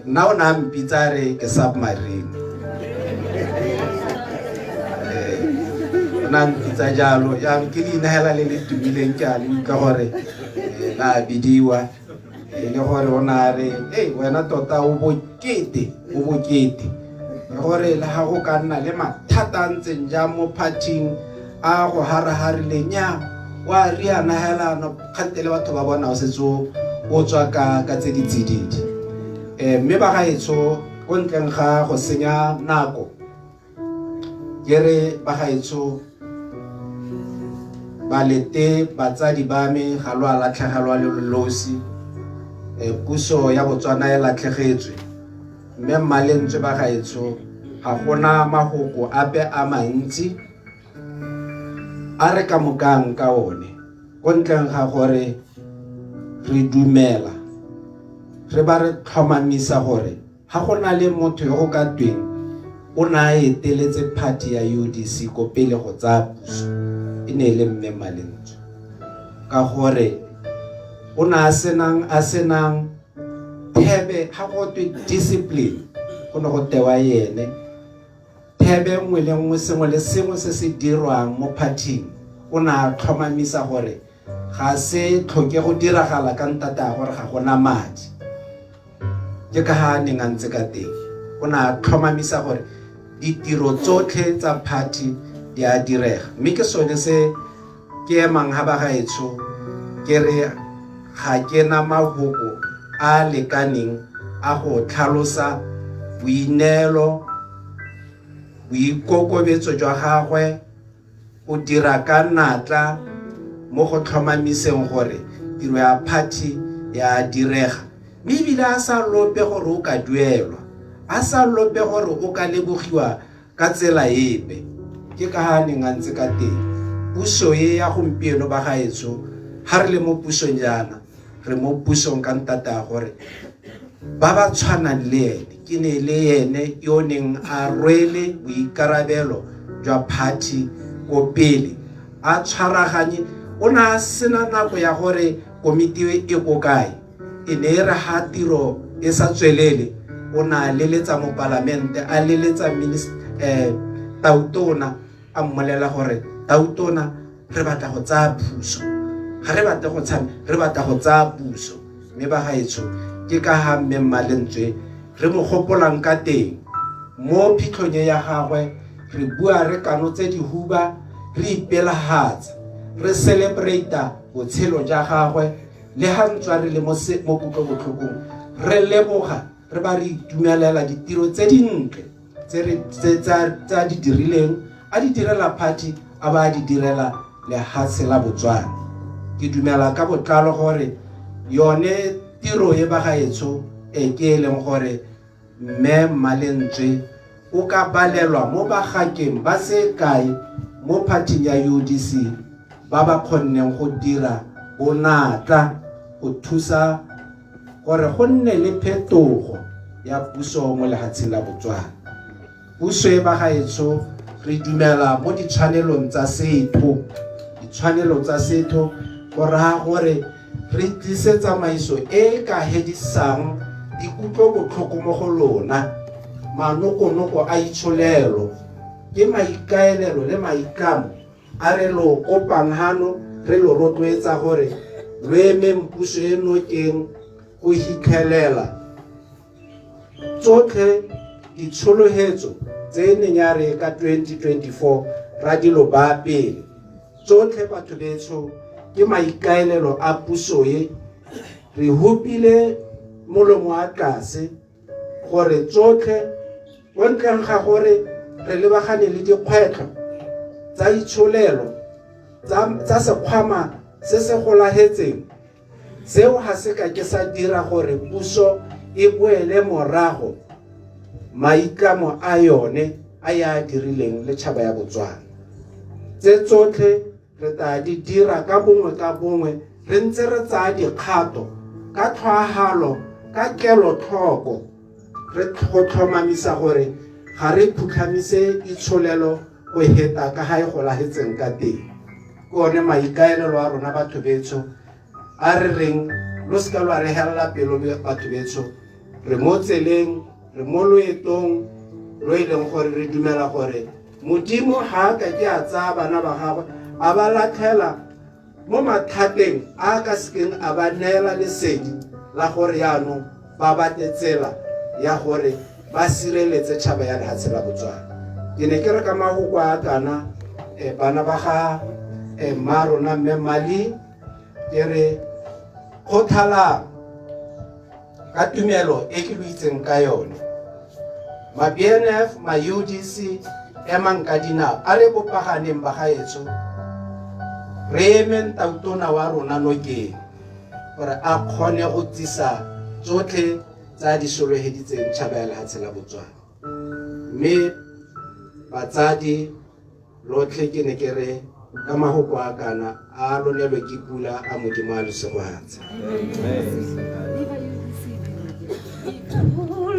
[SPEAKER 15] Nna o ne a mpitsa re ke submarine. O ne a mpitsa jalo, jaanong ke leina hela le le tumileng, ke a le utlwa gore la bidiwa, e le gore o ne a re, ei wena tota o bokete, o bokete. Le gore le ga go ka nna le mathata a ntseng jang mo party-ing a go haraharileng, nya wa riana hela no kgante le batho ba bona o setse o tswa ka tse di tsididi. Mme ba gaetsho, ko ntleng ga go senya nako, ke re ba gaetsho, balete batsadi ba me ga lo a latlhegelwa le losi. Puso ya Botswana e latlhegetswe, mme Mmalentswe ba gaetsho ga gona mahoko ape a mantsi a re ka mokang ka one, ko ntleng ga gore re dumela re ba re tlhomamisa gore ga go na le motho yo go ka tweng o ne a eteletse party ya UDC ko pele go tsaya puso, e ne e le mme Mmalentswe, ka gore o ne a senang thebe. Ga go twe discipline go ne go tewa ene. Thebe nngwe le nngwe, sengwe le sengwe se se dirwang mo party-ing, o ne a tlhomamisa gore ga se tlhoke go diragala ka ntata ya gore ga gona madi. Ke ka ha a neng a ntse ka teng, o ne a tlhomamisa gore ditiro tsotlhe tsa party di a direga. Mme ke sone se Ke emang ha ba gaetsho ke re ga ke na mahoko a a lekaneng a go tlhalosa boineelo, boikokobetso jwa gagwe, go dira ka natla mo go tlhomamiseng gore tiro ya phathi ya direga, mme ebile a sa lope gore o ka duelwa, a sa lope gore o ka lebogiwa ka tsela epe. Ke ka ga a neng a ntse ka teng. Puso e ya gompieno ba gaetsho, ga re le mo pusong jaana, re mo pusong ka ntata ya gore ba ba tshwanang le ene, ke ne le ene yo neng a rwele boikarabelo jwa party ko pele, a tshwaraganye. O ne a sena nako ya gore komiti e ko kae, e ne e re ha tiro e sa tswelele, o ne a leletsa mopalamente, a leletsa tautona, a mmolela gore tautona re batla go tsaya puso, ga re batle go tshameka, re batla go tsaya puso. Mme ba gaetsho, ke ka ga mme Mmalentswe re mo gopolang ka teng mo phitlhong e ya gagwe. Re bua re kanotse dihuba, re ipelagatsa, re celebrata botshelo ja gagwe, le ha ntswa re le mo kutlobotlhokong, re leboga, re ba re itumelela ditiro tse dintle tse a di dirileng, a di direla party, a ba a di direla lehatshe la Botswana. Ke dumela ka botlalo gore yone tiro e ba gaetsho e ke e leng gore mme Mmalentswe o ka balelwa mo bagakeng ba se kae mo phathing ya UDC ba ba kgonneng go dira bonatla go thusa gore go nne le phetogo ya puso mo lehatsheng la Botswana. Puso e ba gaetsho re dumela mo ditshwanelong tsa setho, ditshwanelo tsa setho go raya gore re tlise tsamaiso e e ka hedisang dikutlobotlhoko mo go lona, manokonoko a itsholelo. Ke maikaelelo le maitlamo a re lo kopang hano, re lo rotloetsa gore lo emeng puso e nokeng go hitlhelela tsotlhe ditsholohetso tse e neng ya re ka 2024 ra dilo ba pele. Tsotlhe batho betsho ke maikaelelo a puso e, re hupile molomo wa tlase gore tsotlhe ko ntleng ga gore re lebagane le dikgwetlho tsa itsholelo tsa sekgwama se se golagetseng, seo ga se ka ke sa dira gore puso e boele morago maitlamo a yone a ya dirileng le tšhaba ya Botswana. Tse tsotlhe re tla di dira ka bongwe ka bongwe, re ntse re tsaya dikgato ka tlhoahalo, ka kelotlhoko, re go tlhomamisa gore ga re phutlhamise itsholelo go heta ka ga e golagetseng ka teng. Ke one maikaelelo a rona batho betsho, a re reng lo seka lwa re helela pelo batho betsho, re mo tseleng, re mo loetong lo e leng gore re dumela gore Modimo ga a ka ke a tsaya bana ba gagwe a ba latlhela mo mathateng a ka sekeng a ba neela lesedi la gore yaanong ba batle tsela ya gore ba sireletse tšhaba ya lehatshe la Botswana. Ke ne ke re ka mahoko a kana bana ba ga mma rona mme Mali, ke re kgothalang ka tumelo e ke lo itseng ka yone. Ma BNF, ma UDC, emang ka dinao, a re bopaganeng ba gaetsho, re emeng tautona wa rona nokeng gore a kgone go tsisa tsotlhe tsa di sologeditseng tšhaba ya lehatshe la Botswana. Mme batsadi lotlhe ke ne ke re ka mahoko a kana a lonelwe ke pula, a Modimo a lo segofatse.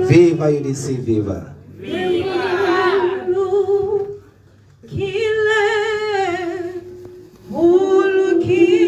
[SPEAKER 15] Viva UDC, viva.
[SPEAKER 1] Ho lokile.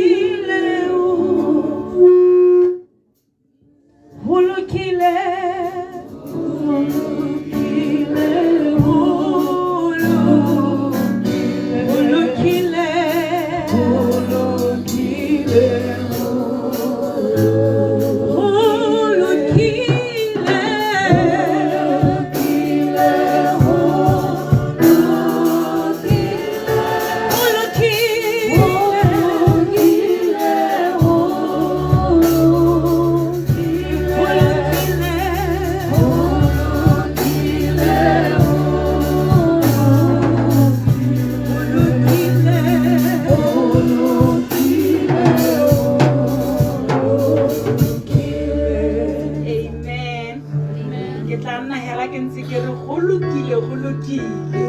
[SPEAKER 5] lokile.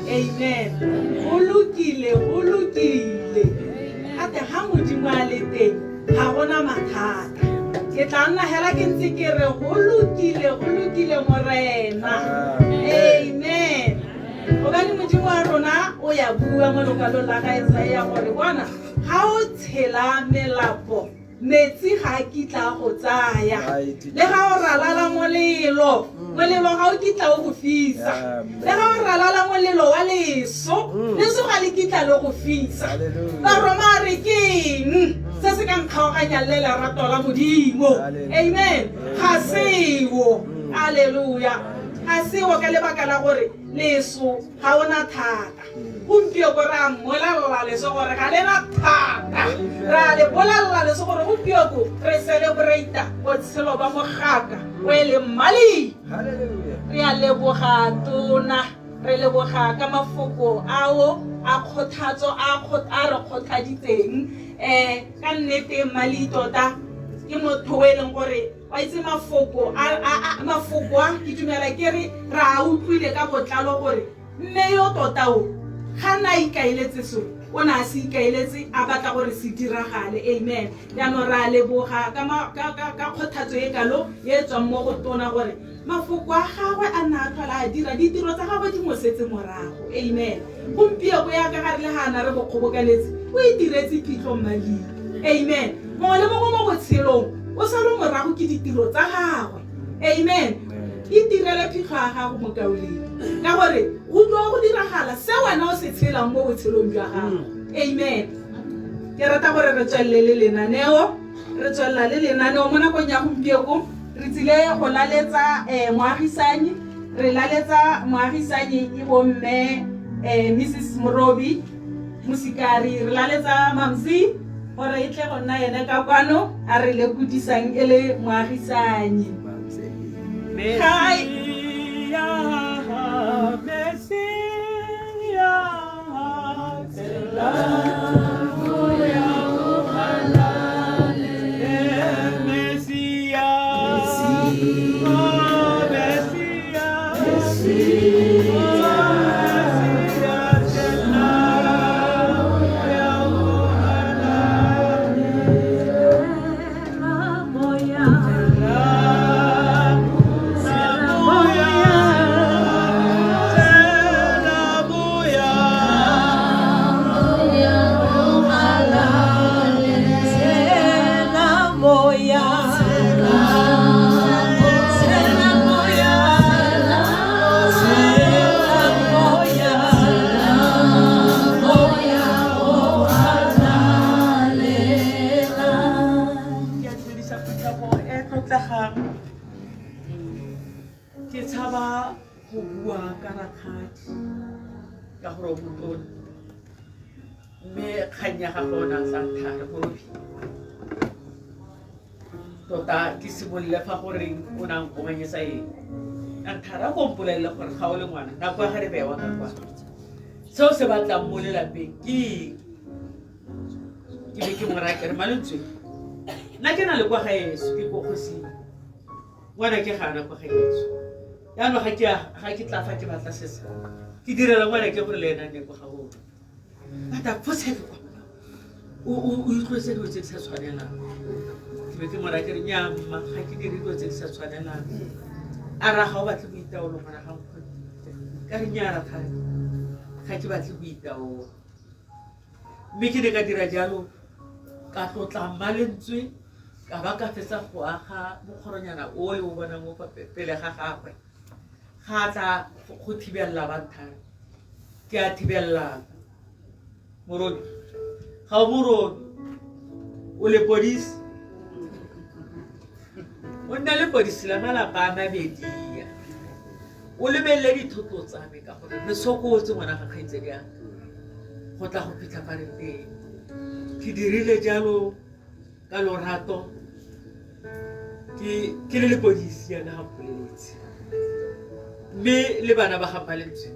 [SPEAKER 5] Amen. Go lokile, go lokile. Gate ga Modimo a le teng, ga gona mathata. Ke tla nna hela ke ntse ke re go lokile, go lokile Morena. Amen. Gobane Modimo wa rona o ya bua mo lokwalong la ga Isaia gore bona ga o tshela melapo metsi ga a kitla a go tsaya, le ga o ralala molelo, molelo ga o kitla o go fisa, le ga o ralala molelo wa leso, leso ga le kitla le go fisa. Baroma a re ke eng se se ka nkgaoganyang le lerato la Modimo? Amen. Ga seo. Alleluia. Ga seo, ka lebaka la gore leso ga ona thata. Gompieko re a mmolelela leso gore ga lena thata. Re a le bolelela leso gore gompieko re celebrata botshelo ba mogaka o e leng Mali. Re a leboga tona, re leboga ka mafoko ao a kgothatso a re kgothaditseng. Ka nnete Mali tota ke motho o e leng gore wa itse mafoko a ke dumela ke re re a utlwile ka botlalo gore mme yo tota o ga na ikaeletse so, o ne a se ikaeletse, a batla gore se diragale. Amen. Jaanong re a leboga ka kgothatso e kalo e tswang mo go tona gore mafoko a gagwe a nna a tlhola a dira, ditiro tsa gagwe di mo setse morago. Amen. Gompieko ya ka gare le ga ana re bo kgobokanetse, o itiretse phitlho Mali. Amen. Mongwe le mongwe mo botshelong o salo morago ke ditiro tsa gagwe. Amen. Itirele phitlho ya gago mokauleng, ka gore go tlo go diragala se wena o se tshelang mo botshelong jwa gago. Amen. Ke rata gore re tswelele le lenaneo, re tswelela le lenaneo mo nakong ya gompieko. Re tsile go laletsa moagisanyi, re laletsa moagisanyi e bomme Mrs Morobi Mosikari, re laletsa Mamzi gore e tle go nna ene ka kwano a re lekodisang e le moagisanyi. Hi.
[SPEAKER 16] Ke tshaba go bua ka rakgadi ka gore o motona, mme kgang ya gagwe o ne a tla nthare gore tota ke simolole fa goreng o ne a nkomanyetsa eng, a nthara ko mpolelele gore ga o le ngwana nako ya ga re bewa ka kwa seo se batlang mo lelapeng ke eng. Ke be ke mo raya ke re Malentswe, nna ke na le kwa gaetsho ke ko kgosing, ngwana ke gana kwa gaetsho, jaanong ga ke tla fa ke batla sesa ke direla ngwana ke gore le ena nne kwa ga bone. But photsheke kwa o itlwetse dilo tse di sa tshwanelang. Ke be ke mo raya ke re nnyaa mma, ga ke dire dilo tse di sa tshwanelang. A ra ga o batle boitaolo ngwana ga nkgone, ka re nnyaa rakgadi ga ke batle boitaolo. Mme ke ne ka dira jalo, ka tlotla Mmalentswe, ka ba ka fetsa go aga mokgoronyana o le o bonang o fa pele ga gagwe. Ga tla go thibelela ba nthare, ke a thibelela Morobi. Ga o Morobi, o lepodisi, o nna lepodisi la malapa a mabedi. O lebelele dithoto tsa me ka gore re sokotse ngwana ga kgaitsedi ya go tla go fitlha fa re teng. Ke dirile jalo ka lorato, ke le lepodisi yana ga mpoleletse, mme le bana ba ga Mmalentswe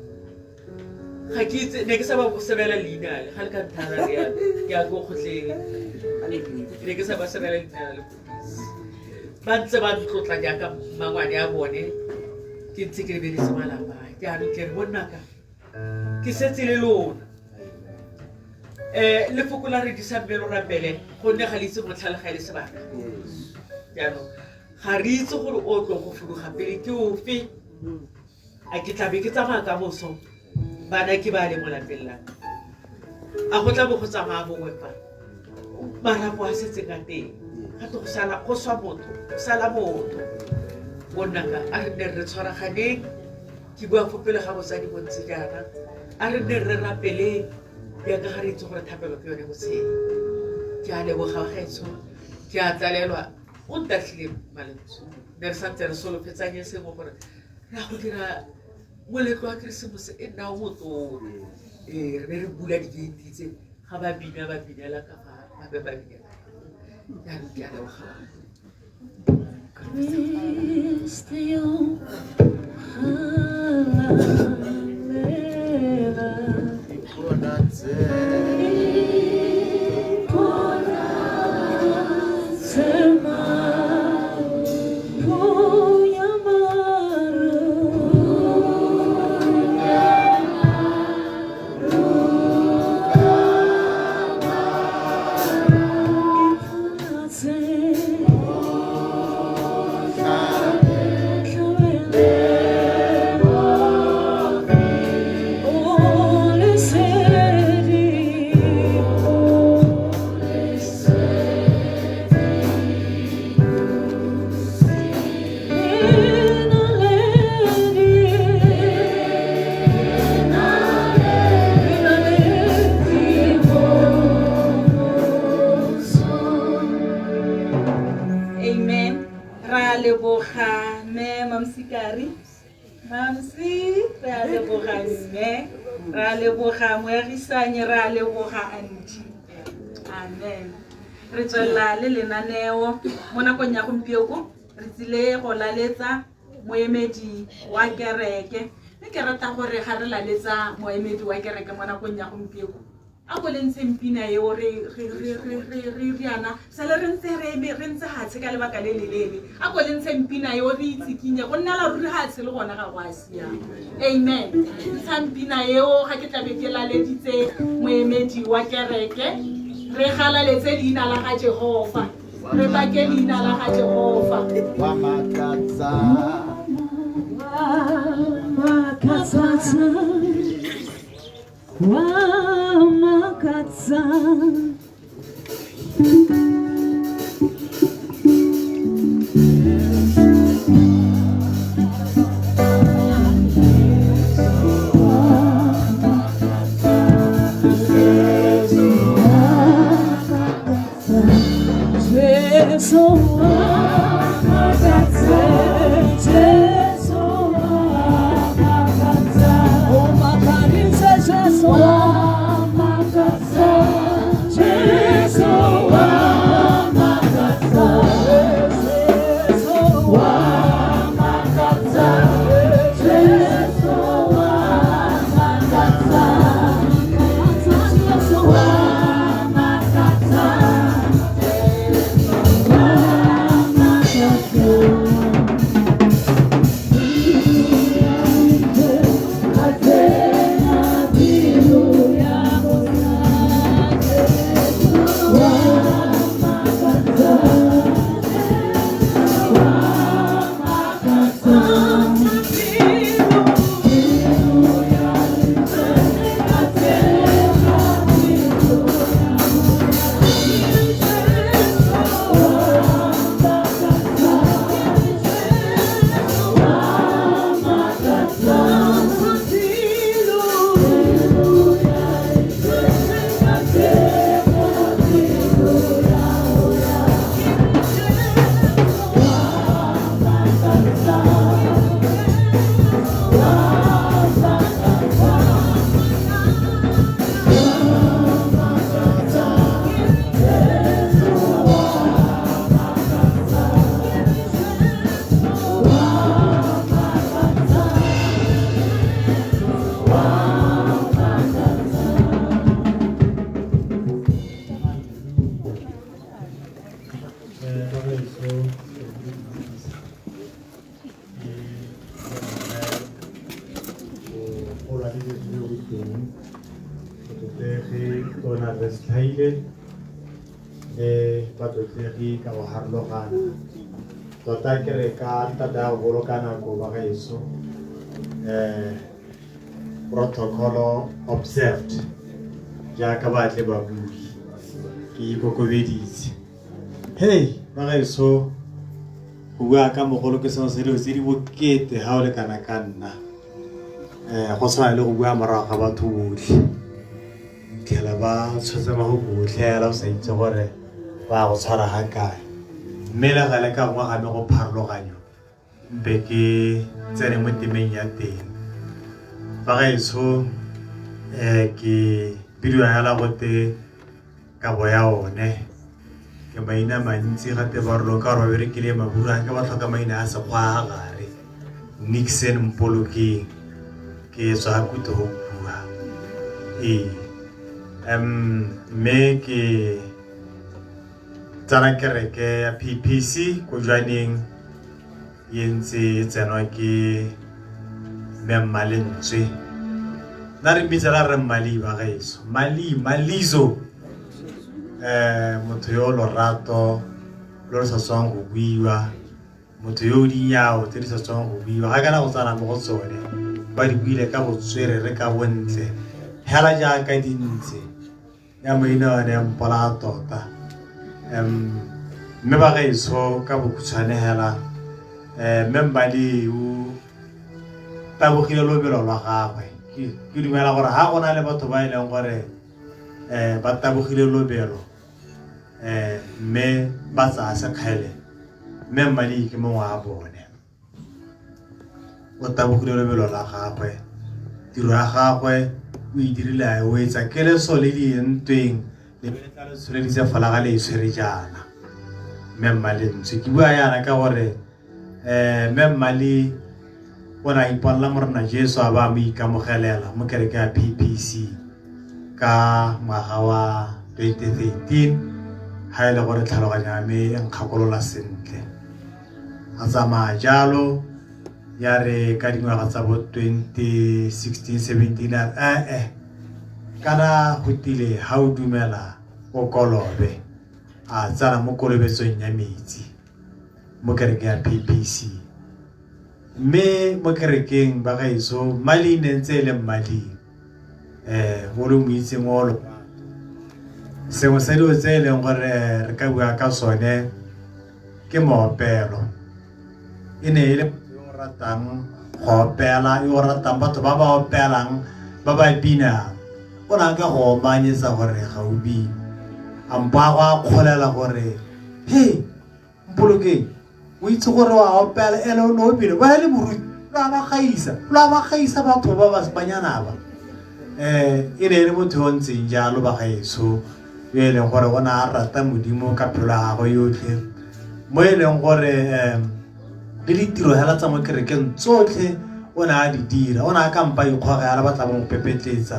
[SPEAKER 16] ga ke itse, ne ke sa ba sebela leina le ga le ka nthara ke ya ko kgotleng, ne ke sa ba sebela leina la lepodisi. Ba ntse ba ntlotla jaaka mmangwane a bone, Ke ntse ke lebeletse malapa a. Jaanong ke re bonnaka ke setse le lona. Lefoko la re disa mme lo rapele gonne ga le itse motlhale ga e le sebaka. Jaanong ga re itse gore o tlo go fuduga pele ke ofe. A ke tlabe ke tsamaya ka moso bana ke ba le mo lapeng la ka. A go tla bo go tsamaya bongwe fa marapo a setseng a teng ga te go sala go swa motho go sala motho. Bonnaka a re nne re tshwaraganeng, ke bua fo pele ga botsadi bontsi jaana, a re nne re rapeleng jaaka ga re itse gore thapelo ke yone botshelo. Ke a leboga gaetsho, ke a tlalelwa o ntatlhile Malentswe. Ne re santse re solofetsanye sengwe gore re a go dira moletlo wa Keresemose e nna o motona. Ee, re be re bula di-gate tse ga ba bina ba binela ka fa ba be ba binela. Jaanong ke a leboga.
[SPEAKER 3] Kriste yo galalela. Iponatse maru, maru.
[SPEAKER 5] Amen. Ra leboga mme Mamsikari. Mamsi, re a leboga mme. Ra leboga moagisane, ra leboga auntie. Amen. Re tswelela le lenaneo mo nakong ya gompieko re tsile go laletsa moemedi wa kereke. Mme ke rata gore ga re laletsa moemedi wa kereke mo nakong ya gompieko a ko le ntsheng pina eo re riana sale re ntse re eme re ntse hatshe ka lebaka le leleele a ko le ntsheng pina eo re itsikinye go nnela ruri hatshe le gona ga go a siama. Amen. Ntshang pina eo ga ke tlabe ke laleditse moemedi wa kereke re galaletse leina la ga Jehova, re bake leina la ga Jehova.
[SPEAKER 9] Wa makatsa.
[SPEAKER 3] Wa makatsa. Wa makatsa. Jesu wa makatsa. Jesu wa makatsa. O makatsa Jesu wa makatsa. Jesu wa makatsa. Jesu wa makatsa. Jesu wa makatsa. Jesu wa makatsa. Wa makatsa.
[SPEAKER 6] Maile le batlotlegi ka go harologana. Tota ke re ka ntata ya go boloka nako ba gaetsho protocol observed jaaka ba tle ba bui ke ikokobeditse. Hey ba gaetsho go bua ka mogolo ke sengwe se dilo tse di bokete ga o le kana ka nna go tshwana le go bua morago ga batho botlhe fitlhela ba tshotse ba go botlhela o sa itse gore ba go tshwara ga kae mme le gale ka gongwe game go pharologanyo mpe ke tsene mo temeng ya teng fa gaetsho ke bidiwa hela gote kabo ya one ke maina mantsi gate ba rolo ka gore ba berekile maburu ga ke ba tlhoka maina a sekgwa a gare Nixon Mpolokeng ke tswa kuto go bua ee mme ke tsena kereke ya PPC ko Jwaneng e ntse e tsenwa ke mme Mmalentswe nna re mmitsa la re Mmali ba gaetsho Mali Malizo motho yo lorato lo lo sa tswang go buiwa motho yo o dinyao tse di sa tswang go buiwa ga kana go tsana mo go tsone ba di buile ka botswerere ka bontle hela jaaka di ntse ya maina one ya mpolaya tota mme ba gaetsho ka bokhutshwane hela mme Mbali o tabogile lobelo lwa gagwe ke dumela gore ga go na le batho ba e leng gore ba tabogile lobelo mme ba tsaya sekgele mme Mmadi ke mongwe wa bone o tabogile lobelo la gagwe tiro ya gagwe o e dirile a e wetsa ke leso le di ntweng le be le tla le tsholeditse folaga le e tshwere jaana mme Mmalentswe ke bua yana ka gore mme Mmali o ne a iponela Morena Jesu a ba a mo ikamogelela mo kereke ya PPC ka ngwaga wa 2013 ga e le gore tlhaloganyo ya me e nkgakolola sentle a tsamaya jalo ya re ka dingwaga tsa bo 2016 17 a re kana go tile ga o dumela o kolobe a tsena mo kolobetsong ya metsi mo kereke ya PPC mme mo kerekeng ba gaetsho mali ne ntse e le mmali o le mo itseng o lo sengwe sa dilo tse e leng gore re ka bua ka sone ke moopelo e ne e le motho yo o ratang go opela yo o ratang batho ba ba opelang ba ba binang o ne a ka go omanyetsa gore ga o bine ampo a go akgolela gore he Mpolokeng o itse gore wa opela ene o ne o bine ba le moruti lo a ba gaisa lo a ba gaisa batho ba ba banyana ba e ne e le motho yo o ntseng jalo ba gaetsho yo e leng gore o ne a rata Modimo ka pelo ya gagwe yotlhe mo e leng gore le ditiro hela tsa mo kerekeng tsotlhe o ne a di dira o ne a kampa ikgoga ya batla mo pepetletsa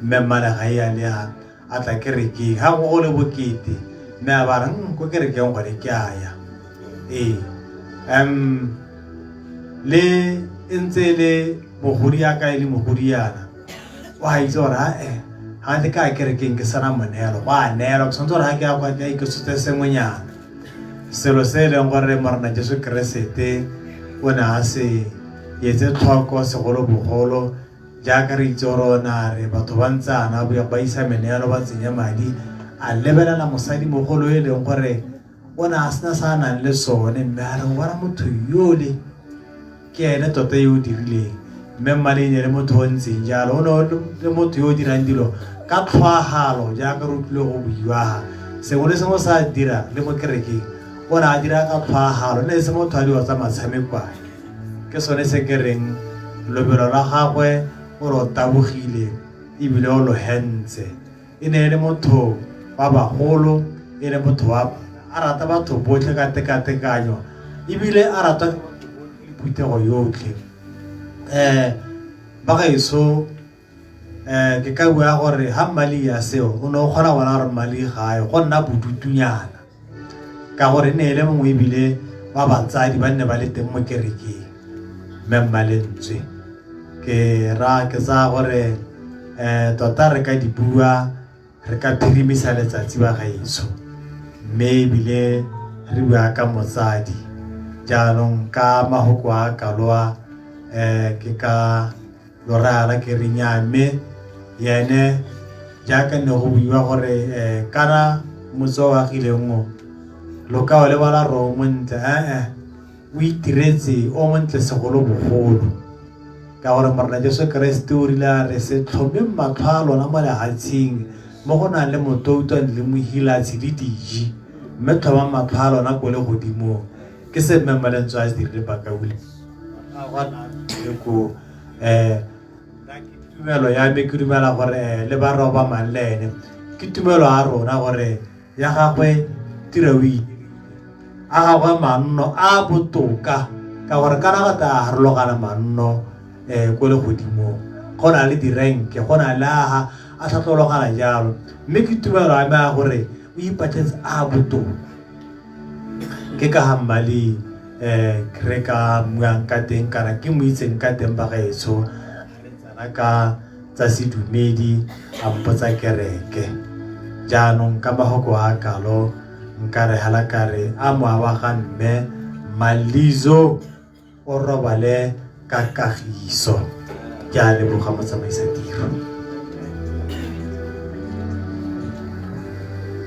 [SPEAKER 6] mme mmane ga e a le a tla kerekeng ga go le bokete mme a ba re ko kerekeng gone ke a ya ee le e ntse e le mogodi yaka e le mogodi yana o a itse gore ae ga ke ka kerekeng ke sena moneelo go a neelwa ke tshwanetse gore ga ke ya kwa ke ke tshotse sengwenyana selo se e leng gore Morena Jesu Keresete o ne a se etse tlhoko segolobogolo jaaka re itse gore o ne a re batho ba ntse ana ba isa meneelo ba tsenya madi a lebelela mosadimogolo e leng gore o ne a sena sa a nang le sone mme a re o bona motho yole ke ene tota yo o dirileng mme mmale e ne le motho o ntseng jalo o ne o le motho yo o dirang dilo ka tlhoagalo jaaka re utlwile go buiwa sengwe le sengwe sa dira le mo kerekeng o ne a dira ka tlhoagalo ne e se motho a dilo tsa matshamekwane ke sone se ke reng lobelo la gagwe o lo tabogile ebile o lo hentse e ne e le motho wa bagolo e le motho wa a rata batho botlhe ka tekatekanyo ebile a rata phuthego yotlhe ba gaetsho ke ka bua gore ha mmali ya seo o ne o kgona bona gore mmali ga ayo go nna bodutunyana ka gore e ne e le mongwe ebile wa batsadi ba nne ba le teng mo kerekeng mme Mmalentswe ke ra ke tsaya gore tota re ka di bua Re ka phirimisa letsatsi ba gaetsho, mme ebile re bua ka motsadi. Jaanong ka mahoko a kaloa ke ka lorala ke re nnyaa, mme yene jaaka ne go buiwa gore kana motse o agileng o lo ka o lebala ro o montle, o itiretse o montle segolobogolo, ka gore Morena Jesu Keresete o rile a re se tlhomeng matlho a lona mo lehatsheng mo go nang le motoutwane le mohilatshe le diji, mme tlhomang matlho a lona ko legodimong. Ke se mme Mmalentswe a se dirile bakaule le ko nna ke tumelo ya me, ke dumela gore le ba roba mang le ene ke tumelo ya rona gore ya gagwe tiro o e a gagwe manno a botoka, ka gore kana ga ta harologana manno ko legodimong, go na le direnke, go na le a a tlhatlologana jalo, mme ke tumelo ya me ya gore o ipatletse a botoka. Ke ka ga mmali re ka buang ka teng kana ke mo itseng ka teng ba gaetsho, re tsena ka tsa sedumedi a mpotsa kereke. Jaanong ka mahoko a kalo nka re hela ka re a moa wa ga mme Malizo o robale ka kagiso. Ke a leboga motsamaisa tiro.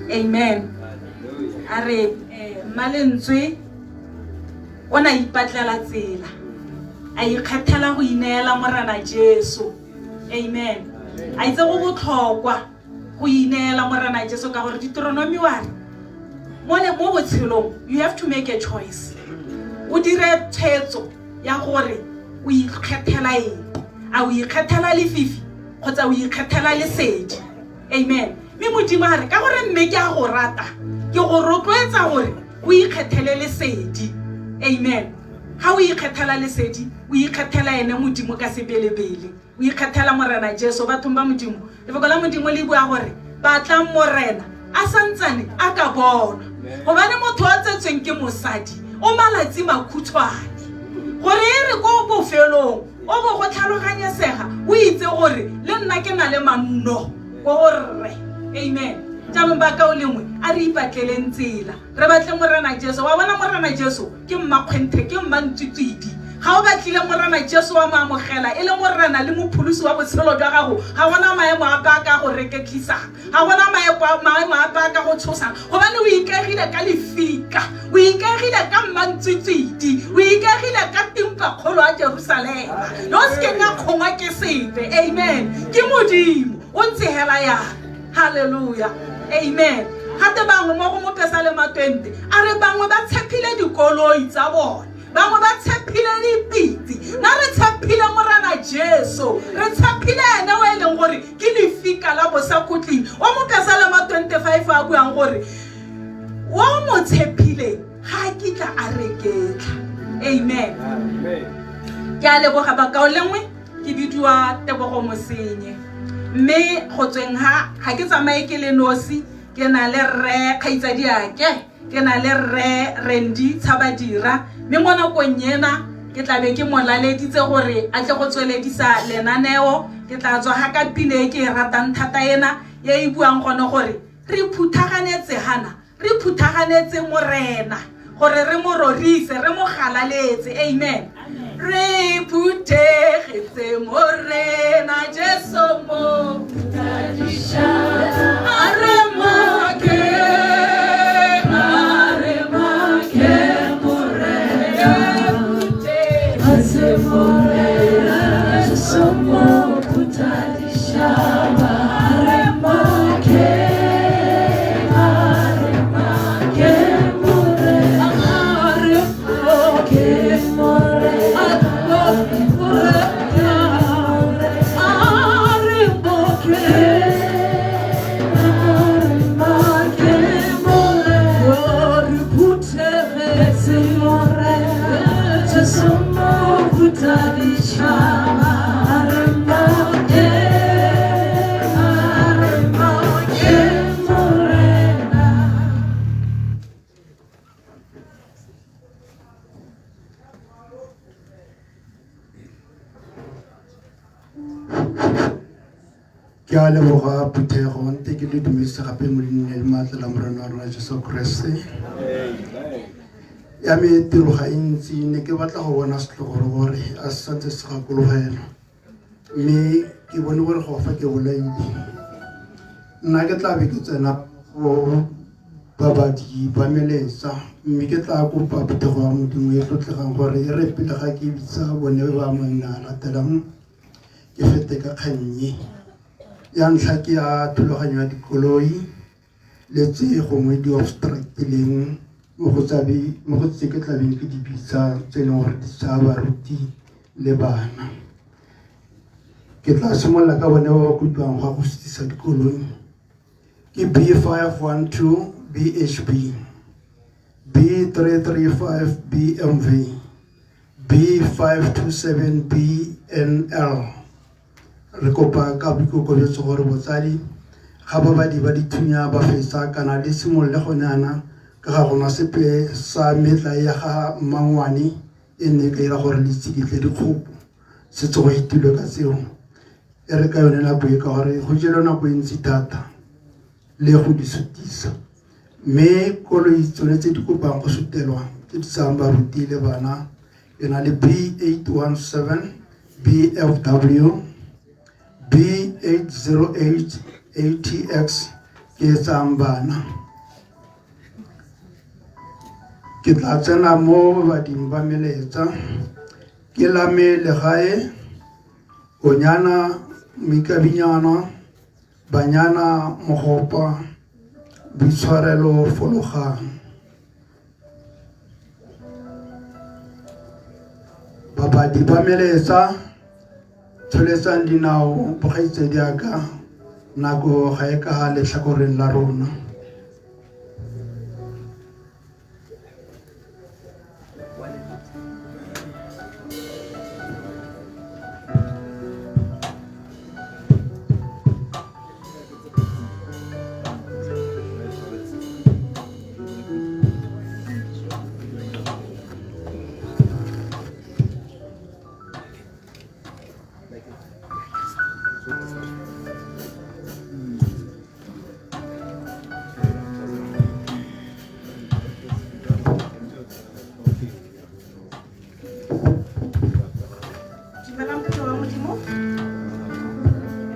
[SPEAKER 5] Amen. A re Mmalentswe o na ipatlela tsela, a ikgethela go ineela Morena Jesu. Amen. A itse go botlhokwa go ineela Morena Jesu, ka gore Deuteronomy wa re mo botshelong you have to make a choice. O dire tshwetso ya gore o ikgethela eng, a o ikgethela lefifi kgotsa o ikgethela lesedi. Amen. Mme Modimo a re ka gore mme ke a go rata, ke go rotloetsa gore o ikgethele lesedi. Amen. Ga o ikgethela lesedi, o ikgethela ene Modimo ka sebelebele, o ikgethela Morena Jesu. Bathong ba Modimo, lefoko la Modimo le bua gore batlang Morena a santsane a ka bonwa, gobane motho a tsetsweng ke mosadi o malatsi makhutshwane, gore e re ko bofelong o bo go tlhaloganyesega, o itse gore le nna ke na le manno ko go rre. Amen. Jaanong ba kao lengwe a re ipatleleng tsela, re batle Morena Jesu. Wa bona Morena Jesu ke mmakgwenthe, ke mmantswitswidi. Ga o batlile Morena Jesu wa mo amogela e le Morena le mopholosi wa botshelo jwa gago, ga gona maemo ape a ka go reketlisang, ga gona maemo ape a ka go tshosang, gobane o ikaegile ka lefika, o ikaegile ka mmantswitswidi, o ikaegile ka timpakgolo ya Jerusalema yo o sekeng a kgongwa ke sepe. Amen. Ke Modimo o ntse hela yang. Hallelujah. Amen. Gate bangwe mo go Mopesalema 20 a re bangwe ba tshepile dikoloi tsa bone, bangwe ba tshepile dipitse, nna re tshepile Morena Jesu, re tshepile ene o e leng gore ke lefika la bosakhutleng. O Mopesalema 25 a buang gore o mo tshepileng ga a kitla a reketla. Amen. Ke a leboga bakaulengwe, ke bidiwa Tebogo Mosenye, mme go tsweng ha ga ke tsamaye ke le nosi, ke na le rre kgaitsadiake, ke na le rre Randy Tshabadira, mme mo nakong ena ke tla be ke mo laleditse gore a tle go tsweledisa lenaneo. Ke tla tswa ga ka pina e ke e ratang thata ena e e buang gone gore re phuthaganetse hana, re phuthaganetse Morena gore re mo rorise, re mo galaletse. Amen. Re phuthegetse Morena Jesu mo a re make, a re make Morena,
[SPEAKER 3] Jesu mo phutha-ditšhaba. A re make, a re make Morena, a re make Morena, a re make, a re
[SPEAKER 4] Ke a leboga phuthego nte ke le dumedise gape mo leineng le maatla la Morena wa rona Jesu Kriste. Ya me tiro ga e ntsi ne ke batla go bona setlogolo gore a se santse se gakologelwa mme ke bone gore go fa ke bolaile. Nna ke tla be ke tsena go babadi ba melaetsa mme ke tla kopa phuthego ya Modimo e tlotlegang gore e re pele ga ke bitsa bone ba maina a latelang ke fete ka kgannye. Ya ntlha ke ya thulaganyo ya dikoloi le tse gongwe di obstructileng mo go tsabe mo go tse ke tlabeng ke di bitsa tse e leng gore di tsaya baruti le bana. Ke tla simolola ka bone ba ba kopiwang go ya go sutisa dikoloi ke B512 BHB, B335 BMV, B527 BNL. Re kopa ka boikokobetso gore botsadi ga babadi ba dithunya ba fetsa kana le simolole gone yana ka ga gona sepe sa metlae ya ga mmangwane e ne e ka ira gore le tsikitle dikgopo setse go itilwe ka tseo e re ka yone nako e ka gore go jelwe nako e ntsi thata le go di sutisa mme koloi tsone tse di kopang go sutelwa tse di tsayang baruti le bana e na le B817 BFW B808 ATX ke e tsayang bana. Ke tla tsena mo babading ba melaetsa ke lame legae onyana moikabinyana banyana mogopa boitshwarelo fologang babadi ba melaetsa tsholetsang dinao bogaitsedi aka nako ga e ka letlhakoreng la rona.
[SPEAKER 11] Dumelang motho wa Modimo.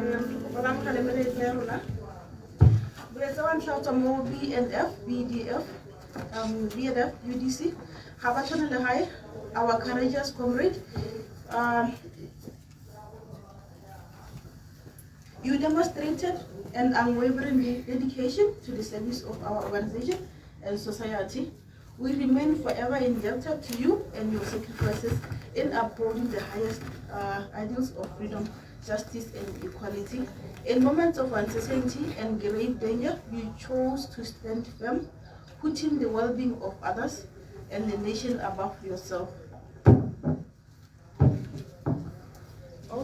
[SPEAKER 11] Re kopa la amogele melaetsa ya rona. Molaetsa wa ntlha o tswa mo BNF, BDF, BNF, UDC. Ga ba tshwane le gae, our courageous comrade. You demonstrated an unwavering dedication to the service of our organization and society. We remain forever indebted to you and your sacrifices in upholding the highest ideals of freedom, justice, and equality. In moments of uncertainty and grave danger, you chose to stand firm, putting the well-being of others and the nation above yourself. O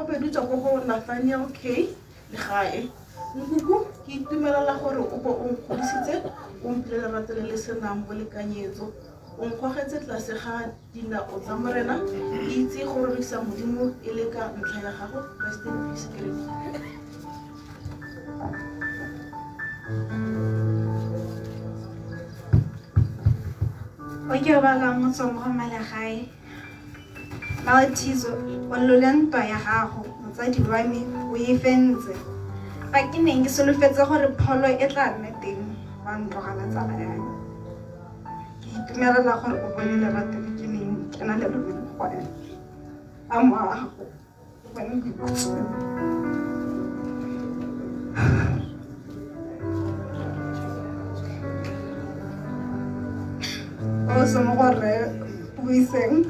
[SPEAKER 11] bedi tswa ko go Nathaniel K. Legae. Nkuku, ke itumelela gore o bo o nkgodisitse, o mphile lerato le le senang bolekanyetso. O nkgogetse tlase ga dinao tsa Morena, ke itse go rorisa Modimo e le ka ntlha ya gago. Rest in peace, Kereke.
[SPEAKER 17] O ke o bakang mo tswang go Malegae. Malthizo, o lole ntwa ya gago, motsadi wa me, o e fentse. Fa ke neng ke solofetse gore pholo e tla nna teng, wa ntlogela tsala ya me. Ke itumelela gore o bone lerato le ke neng ke na le lone mo go wena. A moago, o bone boikhutso. O se mo go rre buiseng.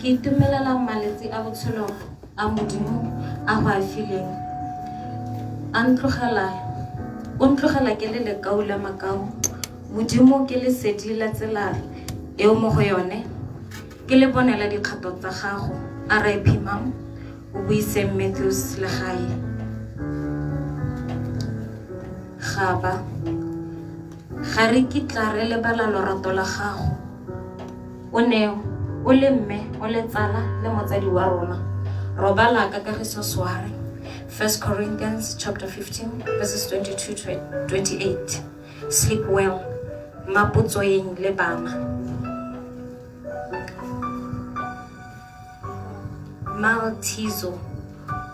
[SPEAKER 7] Ke itumelela malatsi a botshelo a Modimo a go a fileng. A ntlogela, o ntlogela ke le lekau la makau. Modimo ke lesedi la tsela eo mo go yone. Ke le bonela dikgato tsa gago. RIP Mam, o buiseng Matthews Legae. Gaba. Ga re kitla re lebala lorato la gago. O ne o le mme, o le tsala le motsadi wa rona. Robala ka kagiso Sware. 1 Corinthians chapter 15 verses 22 to 28. Sleep well. Mapotsoeng le bana. Malthizo,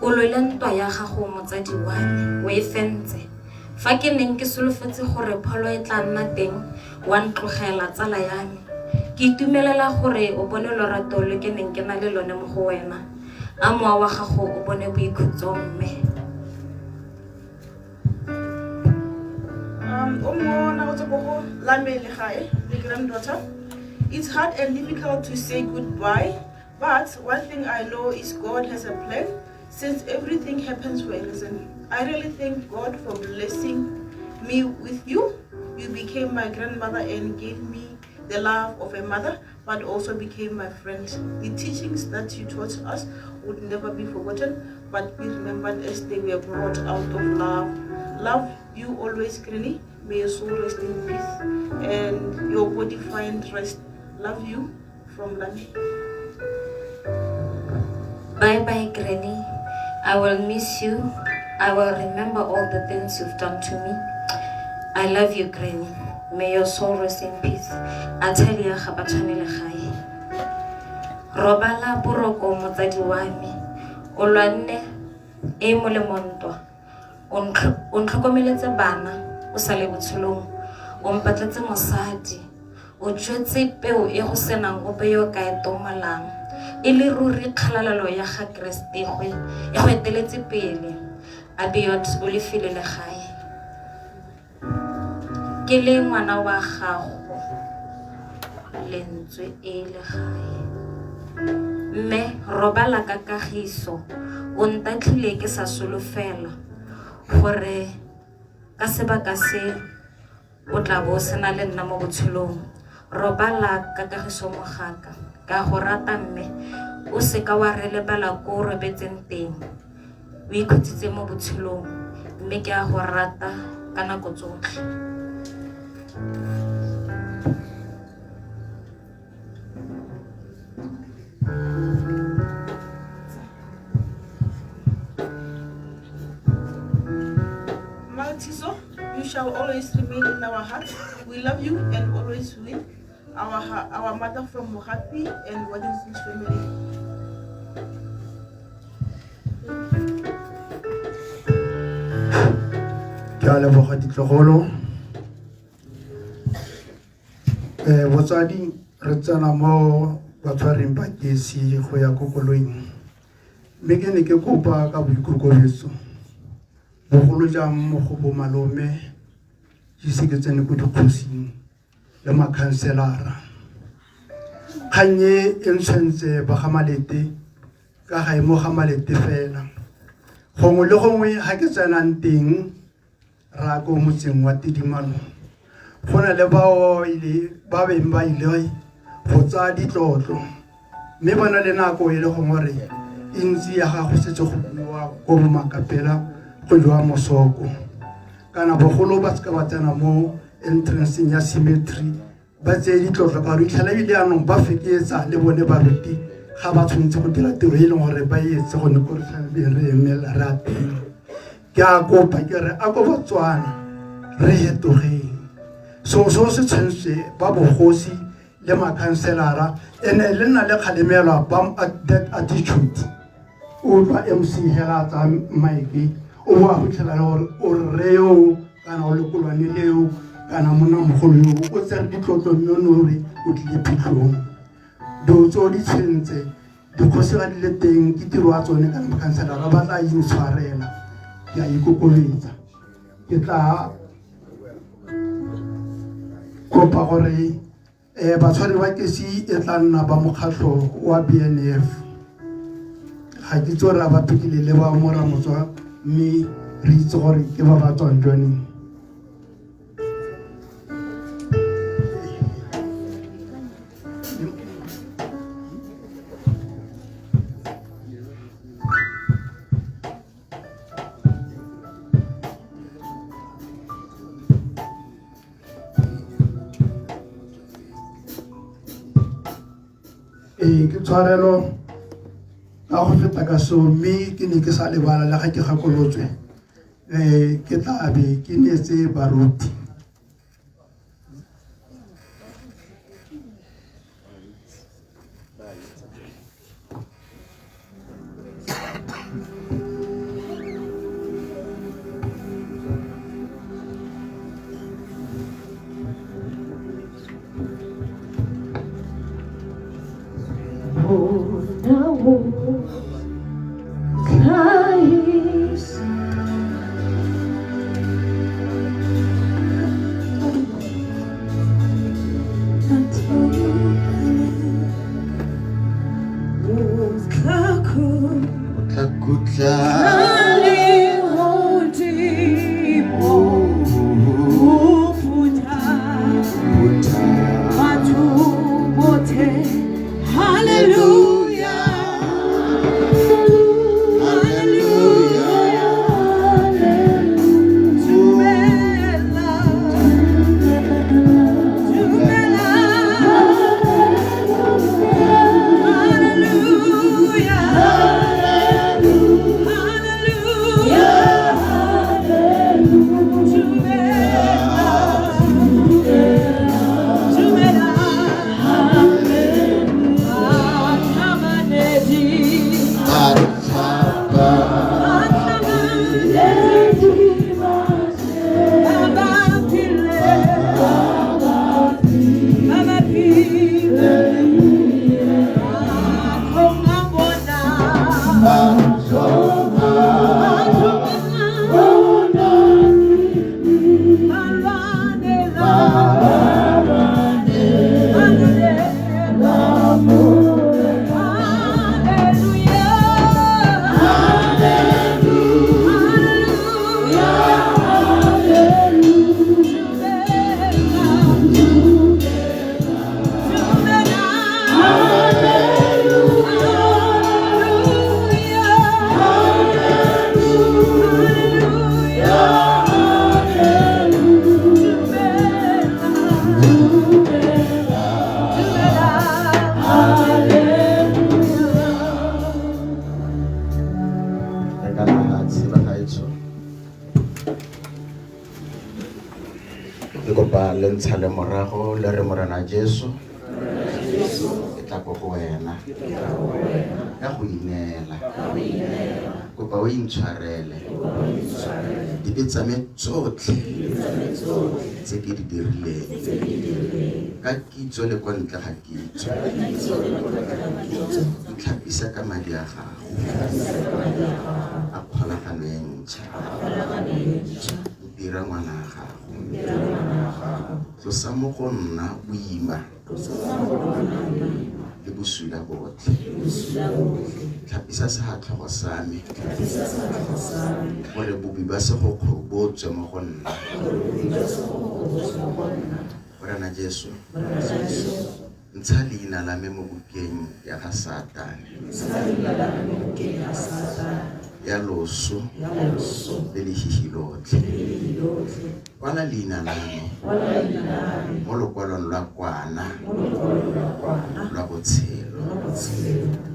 [SPEAKER 7] o lwele ntwa ya gago motsadi wa me, o e fentse. Fa ke neng ke solofetse gore pholo e tla nna teng, wa ntlogela tsala ya me. Ke itumelela gore o bone lorato lo ke neng ke na le lone mo go wena. A mowa wa gago o bone boikhutso mme.
[SPEAKER 11] O mongwe wa go tswa ko go la me legae, the granddaughter. It's hard and difficult to say goodbye, but one thing I know is God has a plan, since everything happens for a reason. I really thank God for blessing me with you. You became my grandmother and gave me the love of a mother, but also became my friend. The teachings that you taught us would never be forgotten, but be remembered as they were brought out of love. Love you always, Granny. May your soul rest in peace and your body find rest. Love you from Lami.
[SPEAKER 7] Bye bye, Granny. I will miss you. I will remember all the things you've done to me. I love you, Granny. May your soul rest in peace. Atalia ga ba tshwane le gae. Robala boroko motsadi wa me. O lwanne e molemo ntwa. O ntlhokomeletse bana o sa le botshelong. O mpatletse mosadi. O jwetse peo e go senang ope yo o ka e tomolang. E le ruri kgalalelo ya ga Keresete e go eteletse pele. Abiot o lefile legae. Ke le ngwana wa gago lentswe e legae. Mme robala ka kagiso, o ntatlhile ke sa solofela gore ka sebaka se o tla bo o sena le nna mo botshelong. Robala ka kagiso mogaka, ka go rata mme o seka wa re lebala ko o robetseng teng. O ikhutsitse mo botshelong mme ke a go rata ka nako tsotlhe.
[SPEAKER 11] Malthizo, you shall always remain in our hearts. We love you and always will. Our mother from Mogapi and Waddington's family.
[SPEAKER 4] Ke a leboga ditlogolo. Botsadi re tsena mo batshwaring ba kesi go ya ko koloing. Mme ke ne ke kopa ka boikokobetso, bogolo jang mo go bo malome, ke ise ke tsene ko dikgosing le makhanselara. Kgang e e ntshwentse ba ga Malete ka ga e mo ga Malete fela. Gongwe le gongwe ga ke tsenang teng ra ko motseng wa Tidimalo, go na le bao ba beng ba ile go tsaya ditlotlo, mme ba na le nako e le gongwe gore e ntsi ya gago setse go buiwa ko bo Makapela go jewa mosoko. Kana bogolo ba seka ba tsena mo entranceng ya cemetery ba tseye ditlotlo, ka gore itlhela ebile jaanong ba feketsa le bone baruti ga ba tshwanetse go dira tiro e leng gore ba e etse gone ko re tlamehileng re emela re a teng. Ke a kopa ke re a ko Botswana re hetogeng. Sengwe seo se tshwanetse ba bogosi le makhanselara ene le nna le kgalemelwa ba that attitude. O utlwa MC hela a tsaya mic, o boa go fitlhela le gore o rre yo kana o lekolwane leo kana monna mogolo yo o tsere ditlotlo mme o ne o re o tlile phitlhong. Dilo tseo di tshwentse dikgosi ga di le teng ke tiro ya tsone kana makhanselara ba tla intshwarela. Ke a ikokobetsa, ke tla kopa gore batshwari ba kesi e tla nna ba mokgatlho wa BNF. Ga ke itse gore a ba phekile le ba mo Ramotswa, mme re itse gore ke ba ba tswang jwaneng. Ee, ke tshwarelo ka go feta ka seo, mme ke ne ke sa lebala le ga ke gakolotswe. Ke tla be ke neetse baruti.
[SPEAKER 9] Tse ke di dirileng ka kitso le kwa ntle ga kitso, ntlhapisa ka madi a gago a kgolagano e ntšha, ntira ngwana a gago, tlosa mo go nna boima le bosula botlhe, tlhapisa sefatlhego sa me gore bobi ba segokgo bo tswe mo go nna. Morena Jesu, ntsha leina la me mo bukeng ya ga Satane ya loso le lehihi lotlhe, kwala leina la me mo lokwalong lwa kwana lwa botshelo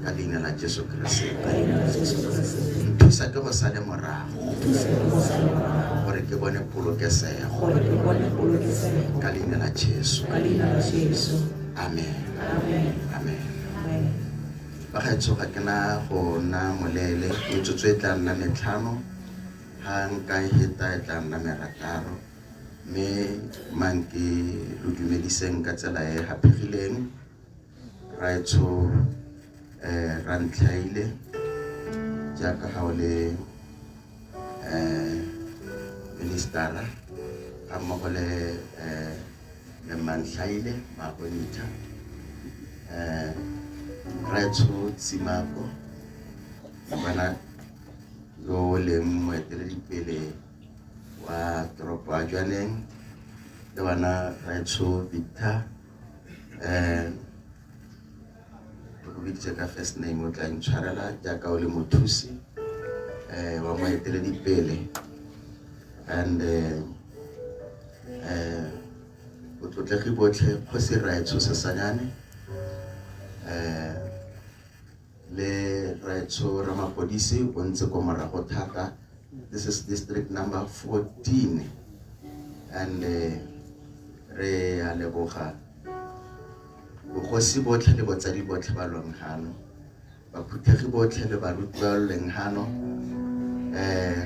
[SPEAKER 9] ka leina la Jesu Keresete. Nthusa ke go sale morago gore ke bone polokesego ka leina la Jesu. Amen. Amen. Bagaetsho, ga ke na go nna moleele, metsotso e tla nna metlhano, ga nka heta e tla nna merataro, mme mang ke lo dumediseng ka tsela e haphegileng. Raetsho Rantlhaile, jaaka ga o le ministera ga mmogo le Mantlhaile Magonitha, Raetsho Tsimako, bana yo o leng moeteledipele wa toropo ya Jwaneng, le bana Raetsho Victor, go biditse ka first name o tla intshwarela jaaka o le mothusi wa moeteledipele, and botlotlegi botlhe, kgosi Raetsho Sesanyane,
[SPEAKER 18] Le raetsho ramapodisi o ntse ko morago thata. This is district number 14 and re a leboga bogosi botlhe le botsadi botlhe ba leng hano, baphuthegi botlhe le baruti ba leng hano.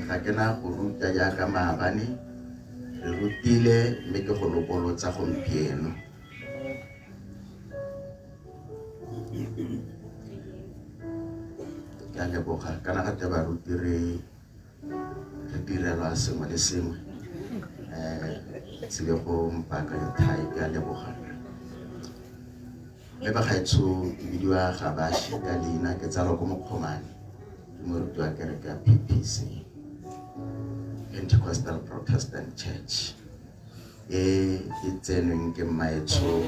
[SPEAKER 18] Ga ke na go ruta jaaka maabane, re rutile mme ke go lopolotsa gompieno. Ke a leboga kana gate baruti re direlwa sengwe le sengwe. Tsile go mpaakanya thai, ke a leboga. Mme bagaetsho, ke bidiwa Gabashi ka leina, ke tsalwa ko Mokgomane, ke moruti wa kereke ya PPC, Pentecostal Protestant Church, e e tsenweng ke mmaetsho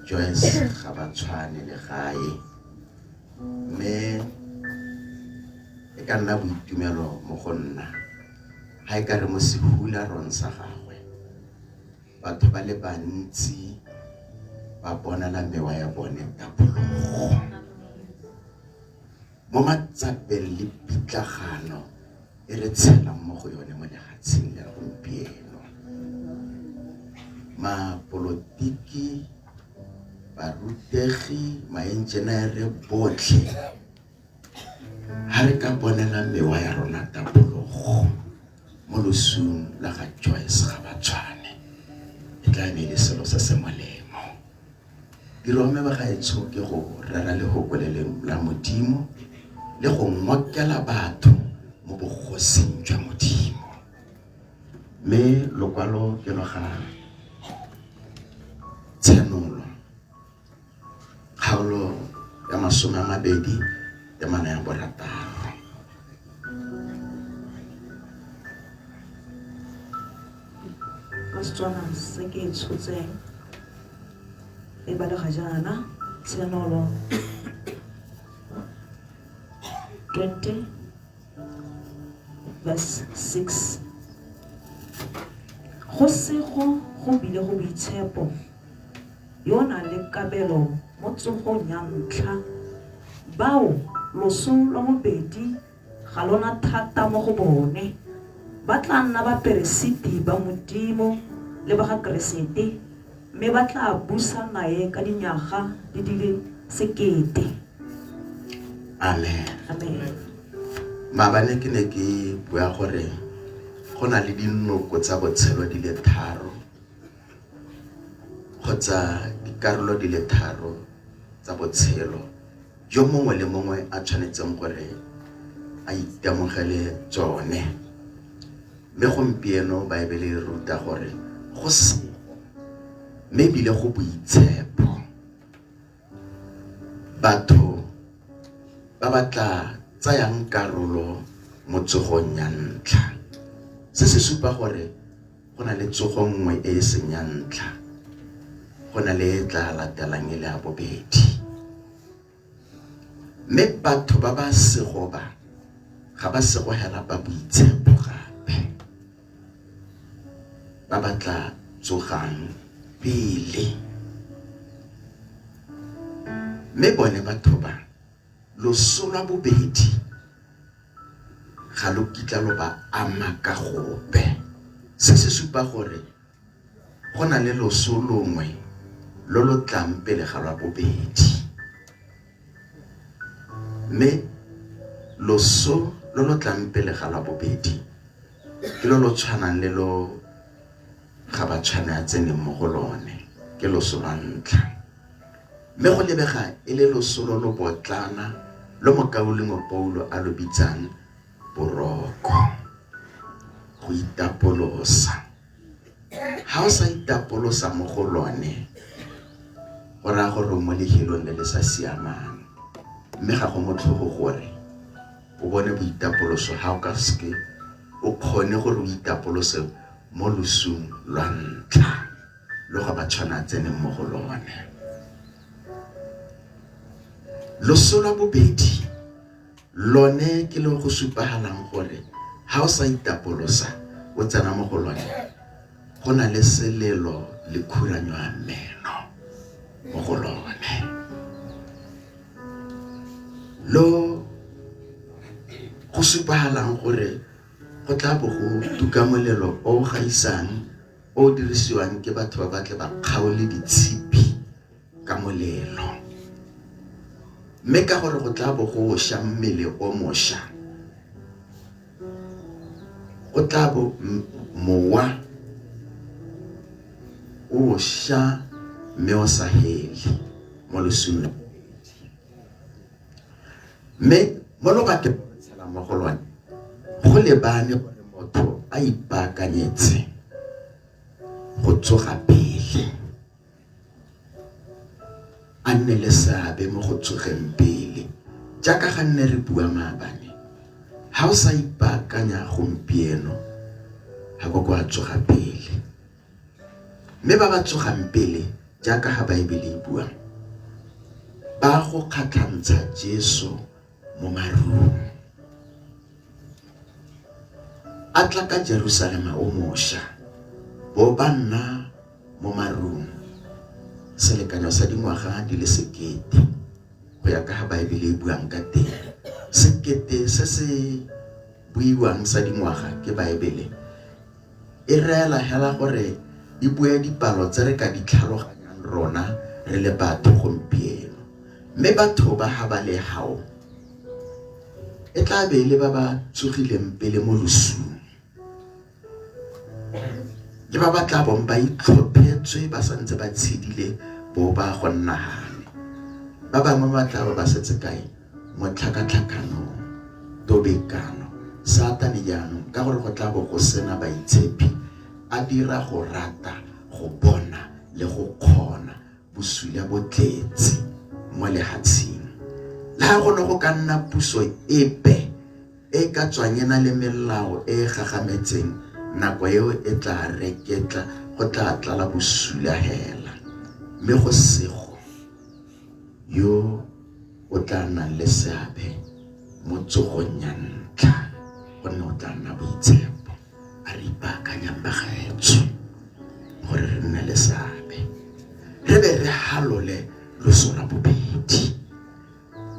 [SPEAKER 18] Joyce Gabatshwane Legae. Mme e ka nna boitumelo mo go nna ha e ka re mo sehularong sa gagwe batho ba le bantsi ba bonela mewa ya bone tapologo mo matsapeng le pitlagano e re tshelang mo go yone mo lefatsheng la gompieno. Mapolotiki, barutegi, maenjenere botlhe, ha re ka bonela mewa ya rona tapologo mo losung la ga Joyce Gabatshwane, e tla be e le selo se se molemo. Tiro ya me bagaetsho ke go rera lehoko le le la Modimo le go ngokela batho mo bogosing jwa Modimo. Mme lokwalo ke lwa ga Tshenolo, kgaolo ya 20, temana ya 6.
[SPEAKER 19] Ka Setswana se ke e tshotseng e balega jaana, Tshenolo 20 verse 6. Go sego go bile go boitshepo yo o nang le kabelo mo tsogong ya ntlha, bao loso lwa bobedi ga lona thata mo go bone, ba tla nna baperesiti ba Modimo le ba ga Keresete, mme ba tla busa nae ka dinyaga di di le 1000.
[SPEAKER 18] Amen.
[SPEAKER 19] Amen.
[SPEAKER 18] Maabane ke ne ke bua gore go na le dinoko tsa botshelo di le tharo kgotsa dikarolo di le tharo tsa botshelo jo mongwe le mongwe a tshwanetseng gore a itemogele tsone. Mme gompieno Baebele e ruta gore go sego mme ebile go boitshepo batho ba ba tla tsayang karolo mo tsogong ya ntlha. Se se supa gore go na le tsogo nngwe e e seng ya ntlha, go na le e tla latelang e le ya bobedi. Mme batho ba ba sego ba ga ba sego hela ba boitshepo gape, ba ba tla tsogang pele. Mme bone batho ba loso lwa bobedi ga lo kitla lo ba ama ka gope. Se se supa gore go na le loso longwe lo lo tlang pele ga lwa bobedi. Mme loso lo lo tlang pele ga lwa bobedi ke lo lo tshwanang le lo ga ba tshwane a tseneng mo go lone, ke loso lwa ntlha. Mme go lebega e le loso lo lo botlana lo mokaulengwe Paulo a lo bitsang boroko, go itapolosa. Ha o sa itapolosa mo go lone, go raya gore o mo lehelong le le sa siamang, mme ga go motlhogo gore o bone boitapoloso ha o ka seke o kgone gore o itapolose mo losung lwa ntlha lo ga ba tshwana tseneng mo go lone. Loso lwa bobedi lone ke le go supagalang gore ha o sa itapolosa o tsena mo go lone, go na le selelo le khuranyo ya meno mo go lone. re go tla bo go tuka molelo o o gaisang o o dirisiwang ke batho ba batle ba kgaole ditshipi ka molelo. Mme ka gore go tla bo go sha mmele o mosha, go tla bo mowa o sha mme o sa hele mo losung. Mme mo lobakeng lo re tshelang mo go lone, go lebane gore motho a ipaakanyetse go tsoga pele, a nne le seabe mo go tsogeng pele. Jaaka ga nne re bua maabane, ha o sa ipaakanya gompieno, ga ko kwa tsoga pele. Mme ba ba tsogang pele, jaaka ga Baebele e bua, ba go kgatlhantsha Jesu mo marung. A tla ka Jerusalema o mosha, bo ba nna mo marung selekanyo sa dingwaga di le 1000, go ya ka ga Baebele e buang ka teng. 1000 se se buiwang sa dingwaga ke Baebele e reela hela gore e bue dipalo tse re ka di tlhaloganyang rona re le batho gompieno. Mme batho ba ha ba le hao e tla be e le ba ba tsogileng pele mo losung, le ba ba tla bong ba itlhophetswe ba santse ba tshedile bo ba go nna gane. Ba bangwe ba tla ba ba setse kae mo tlhakatlhakanong, tobekano, Satane jaanong, ka gore go tla bo go sena baitshepi, a dira go rata, go bona le go kgona. Bosula bo tletse mo lehatsheng. Le ha go ne go ka nna puso epe e ka tswang e na le melao e e gagametseng, nako eo e tla reketla, go tla tlala bosula hela. Mme go sego yo o tla nnang le seabe mo tsogong ya ntlha, gonne o tla nna boitshepo. A re ipaakanyang bagaetsho gore re nne le seabe, re be re halole loso la bobedi.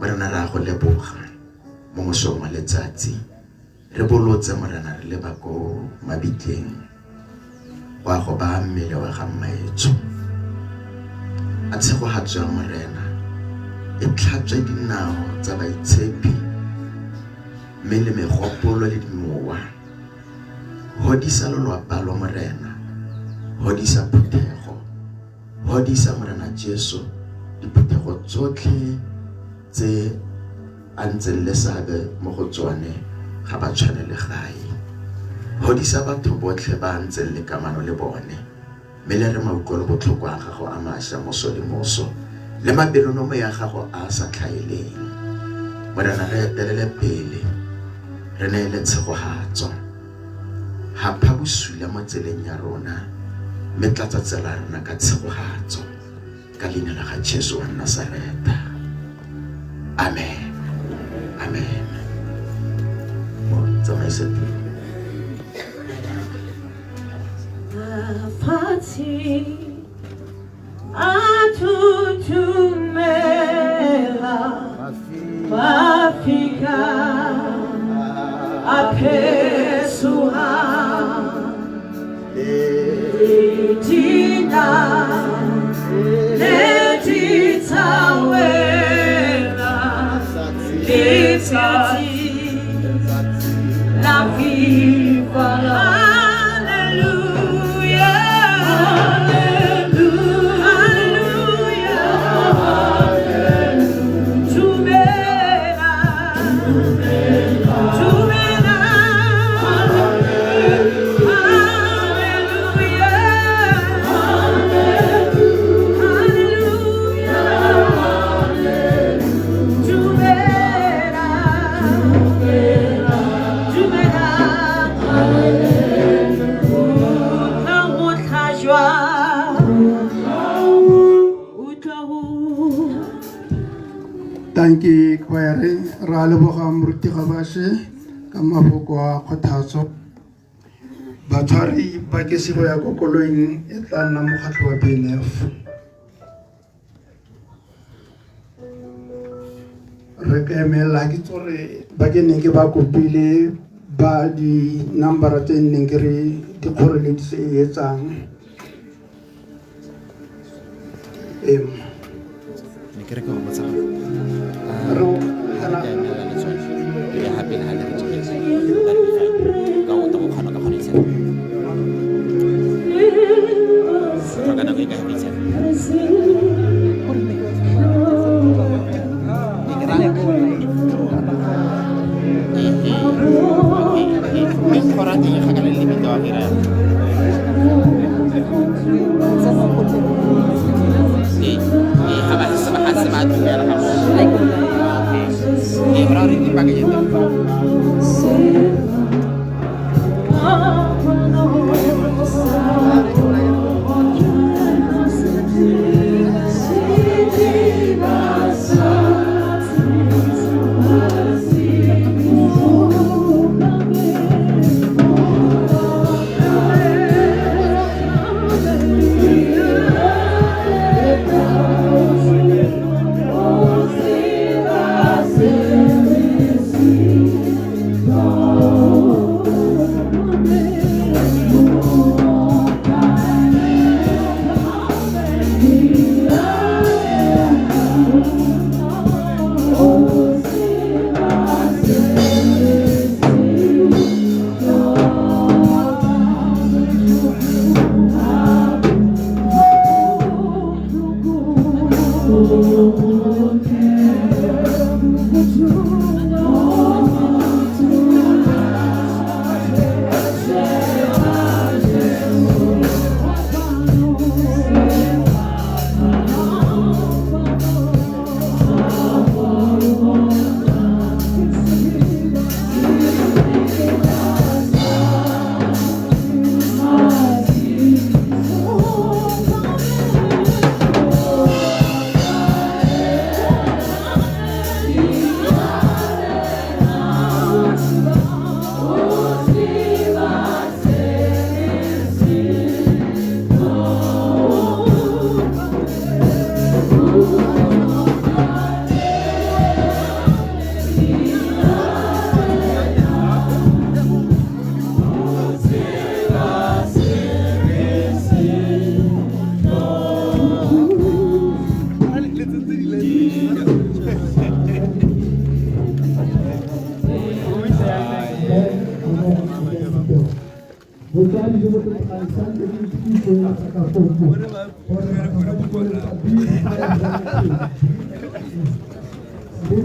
[SPEAKER 18] Morena, re a go leboga mo mosong wa letsatsi. Re bolotse, Morena, re leba ko mabitleng go a go baya mmele wa ga mmaetsho. A tshegogatso ya Morena e tlhatswe dinao tsa baitshepi, mme le megopolo le dimowa. Hodisa lolwapa lwa Morena, hodisa phuthego, hodisa Morena Jesu diphuthego tsotlhe tse a ntseng le seabe mo go tsone ga ba tshwane le gae. Hodisa batho botlhe ba a ntseng le kamano le bone, mme le re mautlwelo botlhoko a gago a masha moso le moso, le mabelonomo ya gago a a sa tlhaeleng. Morena, re etelele pele, re neele tshegogatso. Hapha bosula mo tseleng ya rona, mme tlatsa tsela ya rona ka tshegogatso, ka leina la ga Jesu wa Nasaretha. Amen. Amen. Mo tsamaise tiro.
[SPEAKER 1] Mafatshe a thuthumela, mafika a phesoha, dithina le ditsawela, letsatsi la fifala. Hallelujah, hallelujah, Tumela, tumela, hallelujah, hallelujah, tumela, tumela, utlwa go tlhajwa, utlwa go.
[SPEAKER 4] Tanki choir, ra leboga moruti Gabashe ka mafoko a kgothatso. Batshwari ba ke sego ya ko koloing e tla nna mokgatlho wa BNF. Re ka emela, ke tsore ba ke neng ke ba kopile Ba di-number tse nneng ke re dikgoreletsi tse e etsang.
[SPEAKER 2] Ne ke re ke go botsa gore ga re ka emelela le tsone e be gape le ga le re tšheketse ba re fine ka o go kgona ka kgona itshepa tlhoka nako e ka itshepa. Mme kgora teng e kgakala le lebitla wa hira. Ee, ee, ga ba se ba ga se ba dumela ga bona. Ee, go raya gore di teng.
[SPEAKER 4] Botsadi jo bo tlotlegang santse ke itsise ka foko gore batho ba dikolo tsa B le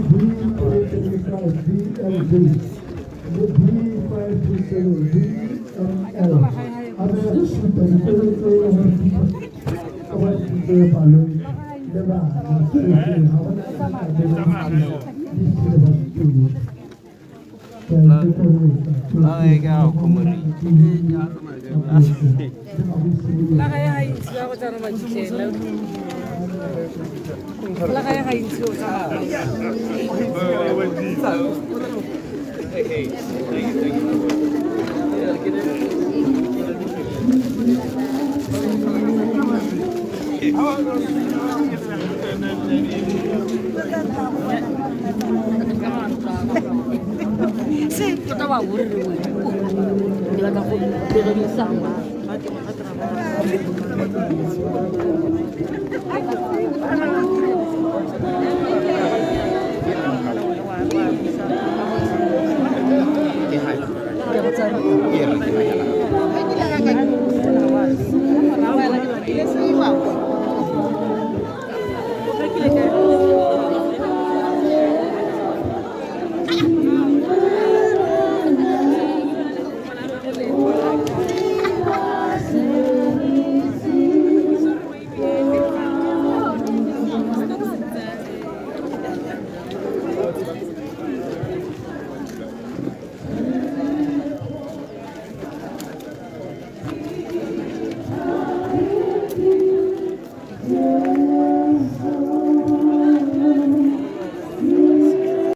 [SPEAKER 4] B 335 BLV le B 527 BML a be go supa dikolo tse e leng gore di ba di palong le bana tsotlhe ga gona di sile ba sekolo.
[SPEAKER 7] La gae ga e ntshiwa go tsana majitlhela. La gae ga e ntshiwa go tsana. Se tota wa borre wena. Ke batla go tlogedisa.